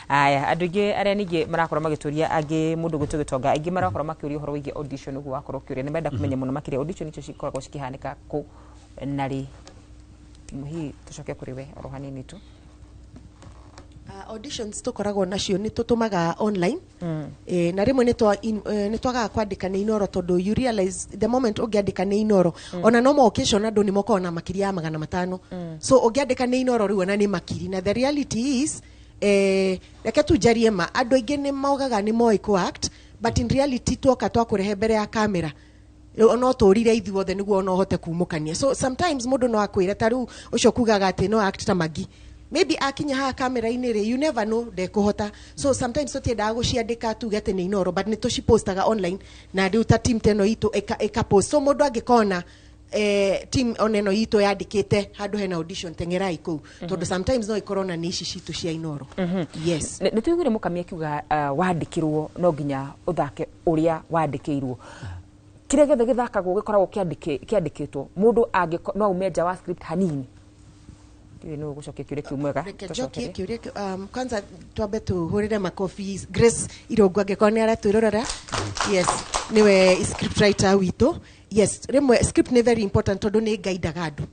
Aya, andũ aingĩ arĩa ningĩ marakorwo magĩtũria angĩ mũndũ gwĩtwo Gĩtonga, aingĩ marakorwo makĩũria ũhoro wĩgiĩ audition. Ũguo wakorwo ũkĩũria, nĩ marenda kũmenya mũno makĩria audition icio cikoragwo cikĩhanĩka kũ na rĩ. Hihi tũcoke kũrĩ we oro hanini tu. Auditions tũkoragwo nacio nĩ tũtũmaga online. Na rĩmwe nĩ twagaga kwandĩka nĩ Inoro, tondũ you realize the moment ũngĩandĩka nĩ Inoro, ona no occasion andũ nĩ mokorwo na makiri ya 500. So ũngĩandĩka nĩ Inoro rĩu ona nĩ makiri, na the reality is, reke tu njarie ma, andũ aingĩ nĩ maugaga nĩ moĩ kũ act, but in reality tuoka twakũrehe mbere ya kamera no tũrire ithuothe nĩguo ona ũhote kumũkania. So sometimes mũndũ no akwĩre ta rĩu ũcio kugaga atĩ no act ta Magi, maybe akinya haha kamera-inĩ rĩ, you never know, ndekũhota. So sometimes tũtiendaga gũciandĩka tuge atĩ nĩ Inoro, but nĩ tũcipostaga online na rĩu ta team teno itũ ĩka post. So mũndũ angĩkona team ona ĩno itũ yandĩkĩte handũ hena audition, teng'erai kũu, tondũ sometimes no ikorwo na nĩ ici citũ cia Inoro. Yes. Nĩ tũiguire mũkami akiuga wandĩkĩrwo no nginya ũthake ũrĩa wandĩkĩirwo. Kĩrĩa gĩothe gĩthakagwo gĩkoragwo kĩandĩkĩtwo, mũndũ angĩko no aume nja wa script hanini. Ndiũĩ nũ ũgũcokia kĩũria kĩu mwega. Reke njokie Tũcokerie. kĩũria kĩu. Kwanza twambe tũhũrĩre makobi Grace Irũngũ angĩkorwo nĩ aratwĩrorera. Yes, nĩwe script writer witũ. Yes, rĩmwe script nĩ very important tondũ nĩ ngaidaga andũ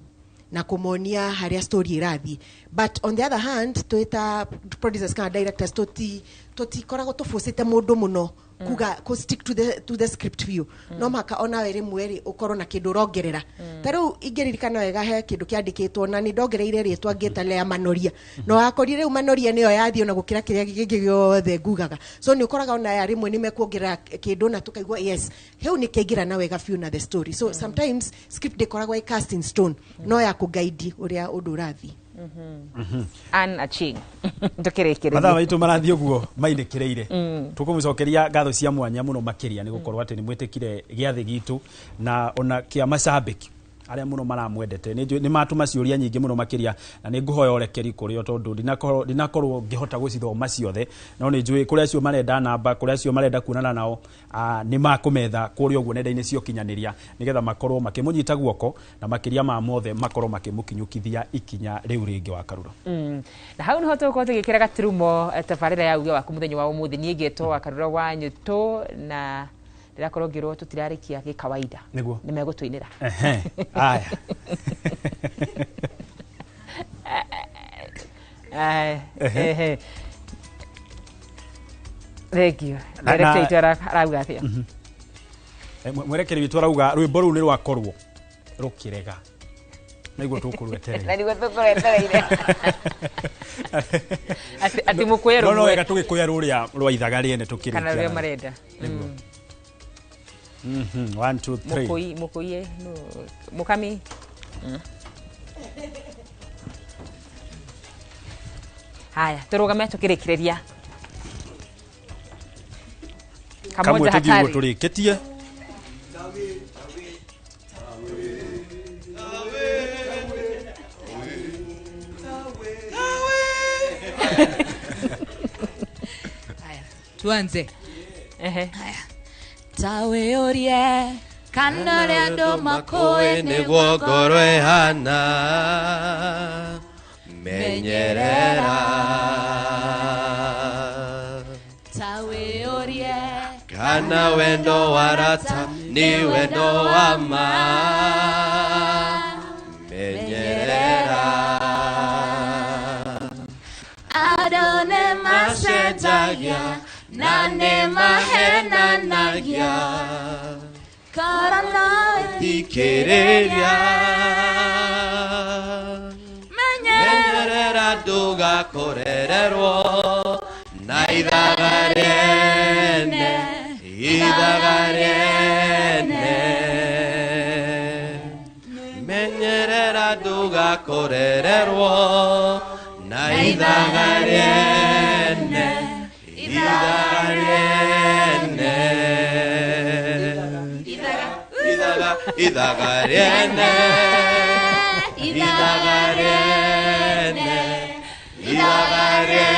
na kũmonia harĩa story ĩrathiĩ, but on the other hand, twĩ ta producers kana directors, tũti Tũtikoragwo tũbũcĩte mũndũ mũno kuga kũ stick to the script biũ. No mhaka onawe rĩmwe rĩ ũkorwo na kĩndũ ũrongerera. Ta rĩu ingĩririkana wega, he kĩndũ kĩandĩkĩtwo na nĩ ndongereire rĩtwa ngĩta Lea Manoria, na wakorire rĩu Manoria nĩyo yathiĩ ona gũkĩra kĩrĩa kĩngĩ gĩothe ngugaga. So nĩ ũkoraga ona aya rĩmwe nĩ mekuongerera kĩndũ na tũkaigua yes, hau nĩ kĩaingĩra na wega biũ na the story. So sometimes script ndĩkoragwo ĩ cast in stone, no ya kũgaidi ũrĩa ũndũ ũrathiĩ. Ann Achieng, tũkĩrĩkĩrĩria. Mathaa maitũ marathiĩ ũguo mainĩkĩrĩire. Tũkũmũcokeria ngatho cia mwanya mũno makĩria nĩ gũkorwo atĩ nĩ mwĩtĩkire gĩathĩ gitũ na ona kĩa macambĩki arĩa mũno maramwendete. Nĩ njũĩ nĩ matũma ciũria nyingĩ mũno makĩria, na nĩ ngũhoya ũrekeri kũrĩ o tondũ ndinakorwo ngĩhota gũcithoma ciothe, no nĩ njũĩ kũrĩ acio marenda namba, kũrĩ acio marenda kuonana nao, nĩ makũmetha kũrĩa ũguo nenda-inĩ cia ũkinyanĩria nĩgetha makorwo makĩmũnyita guoko na makĩria ma mothe makorwo makĩmũkinyũkithia ikinya rĩu rĩngĩ wa Karura. Na hau niho tũgũkorwo tũgĩkĩra gaturumo tabarĩra ya uge waku mũthenya wa ũmũthĩ. Niĩ ngĩtwo wa Karura wa Nyũtũ, na ndĩrakorwo ngĩrwo tũtirarĩkia gĩkawaida. Nĩguo. Nĩ megũtũinĩra. Ehe, aya. Ehe. Ehe. Thengio. Director witũ arauga atĩa? Mwerekeri witũ arauga rwĩmbo rũu nĩ rwakorwo rũkĩrega naiguo tũkũrwetereire. Na nĩguo tũkũrwetereire atĩ mũkũye No rũmwe. wega tũgĩkũya rũrĩa rwa ithaga rĩene tũkĩrĩkia kana rũrĩa narĩo. marenda. Nĩguo. One, two, three. Mũkũi mũkũiye mũkami. Haya, tũrũgame tũkĩrĩkĩrĩria. Kamwe Kamoja tũthiĩ ũguo hatari. tũrĩkĩtie. Tuanze. Ehe. Tawe ũrie kana ũrĩa andũ makũĩ nĩguo ngoro ĩhana, menyerera. Tawe ũrie kana wendo wa rata nĩ wendo wa ma, menyerera. Andũ nĩ macenjagia na nĩ mahenanagia, korwo no thikĩrĩria, menyerera ndũgakũrererwo na ithaga rĩene, ithaga rĩene. Menyerera ndũgakũrererwo na ithaga rĩene, ithaga rĩene, ithaga, ithaga rĩene, ithaga rĩene, ithaga rĩene.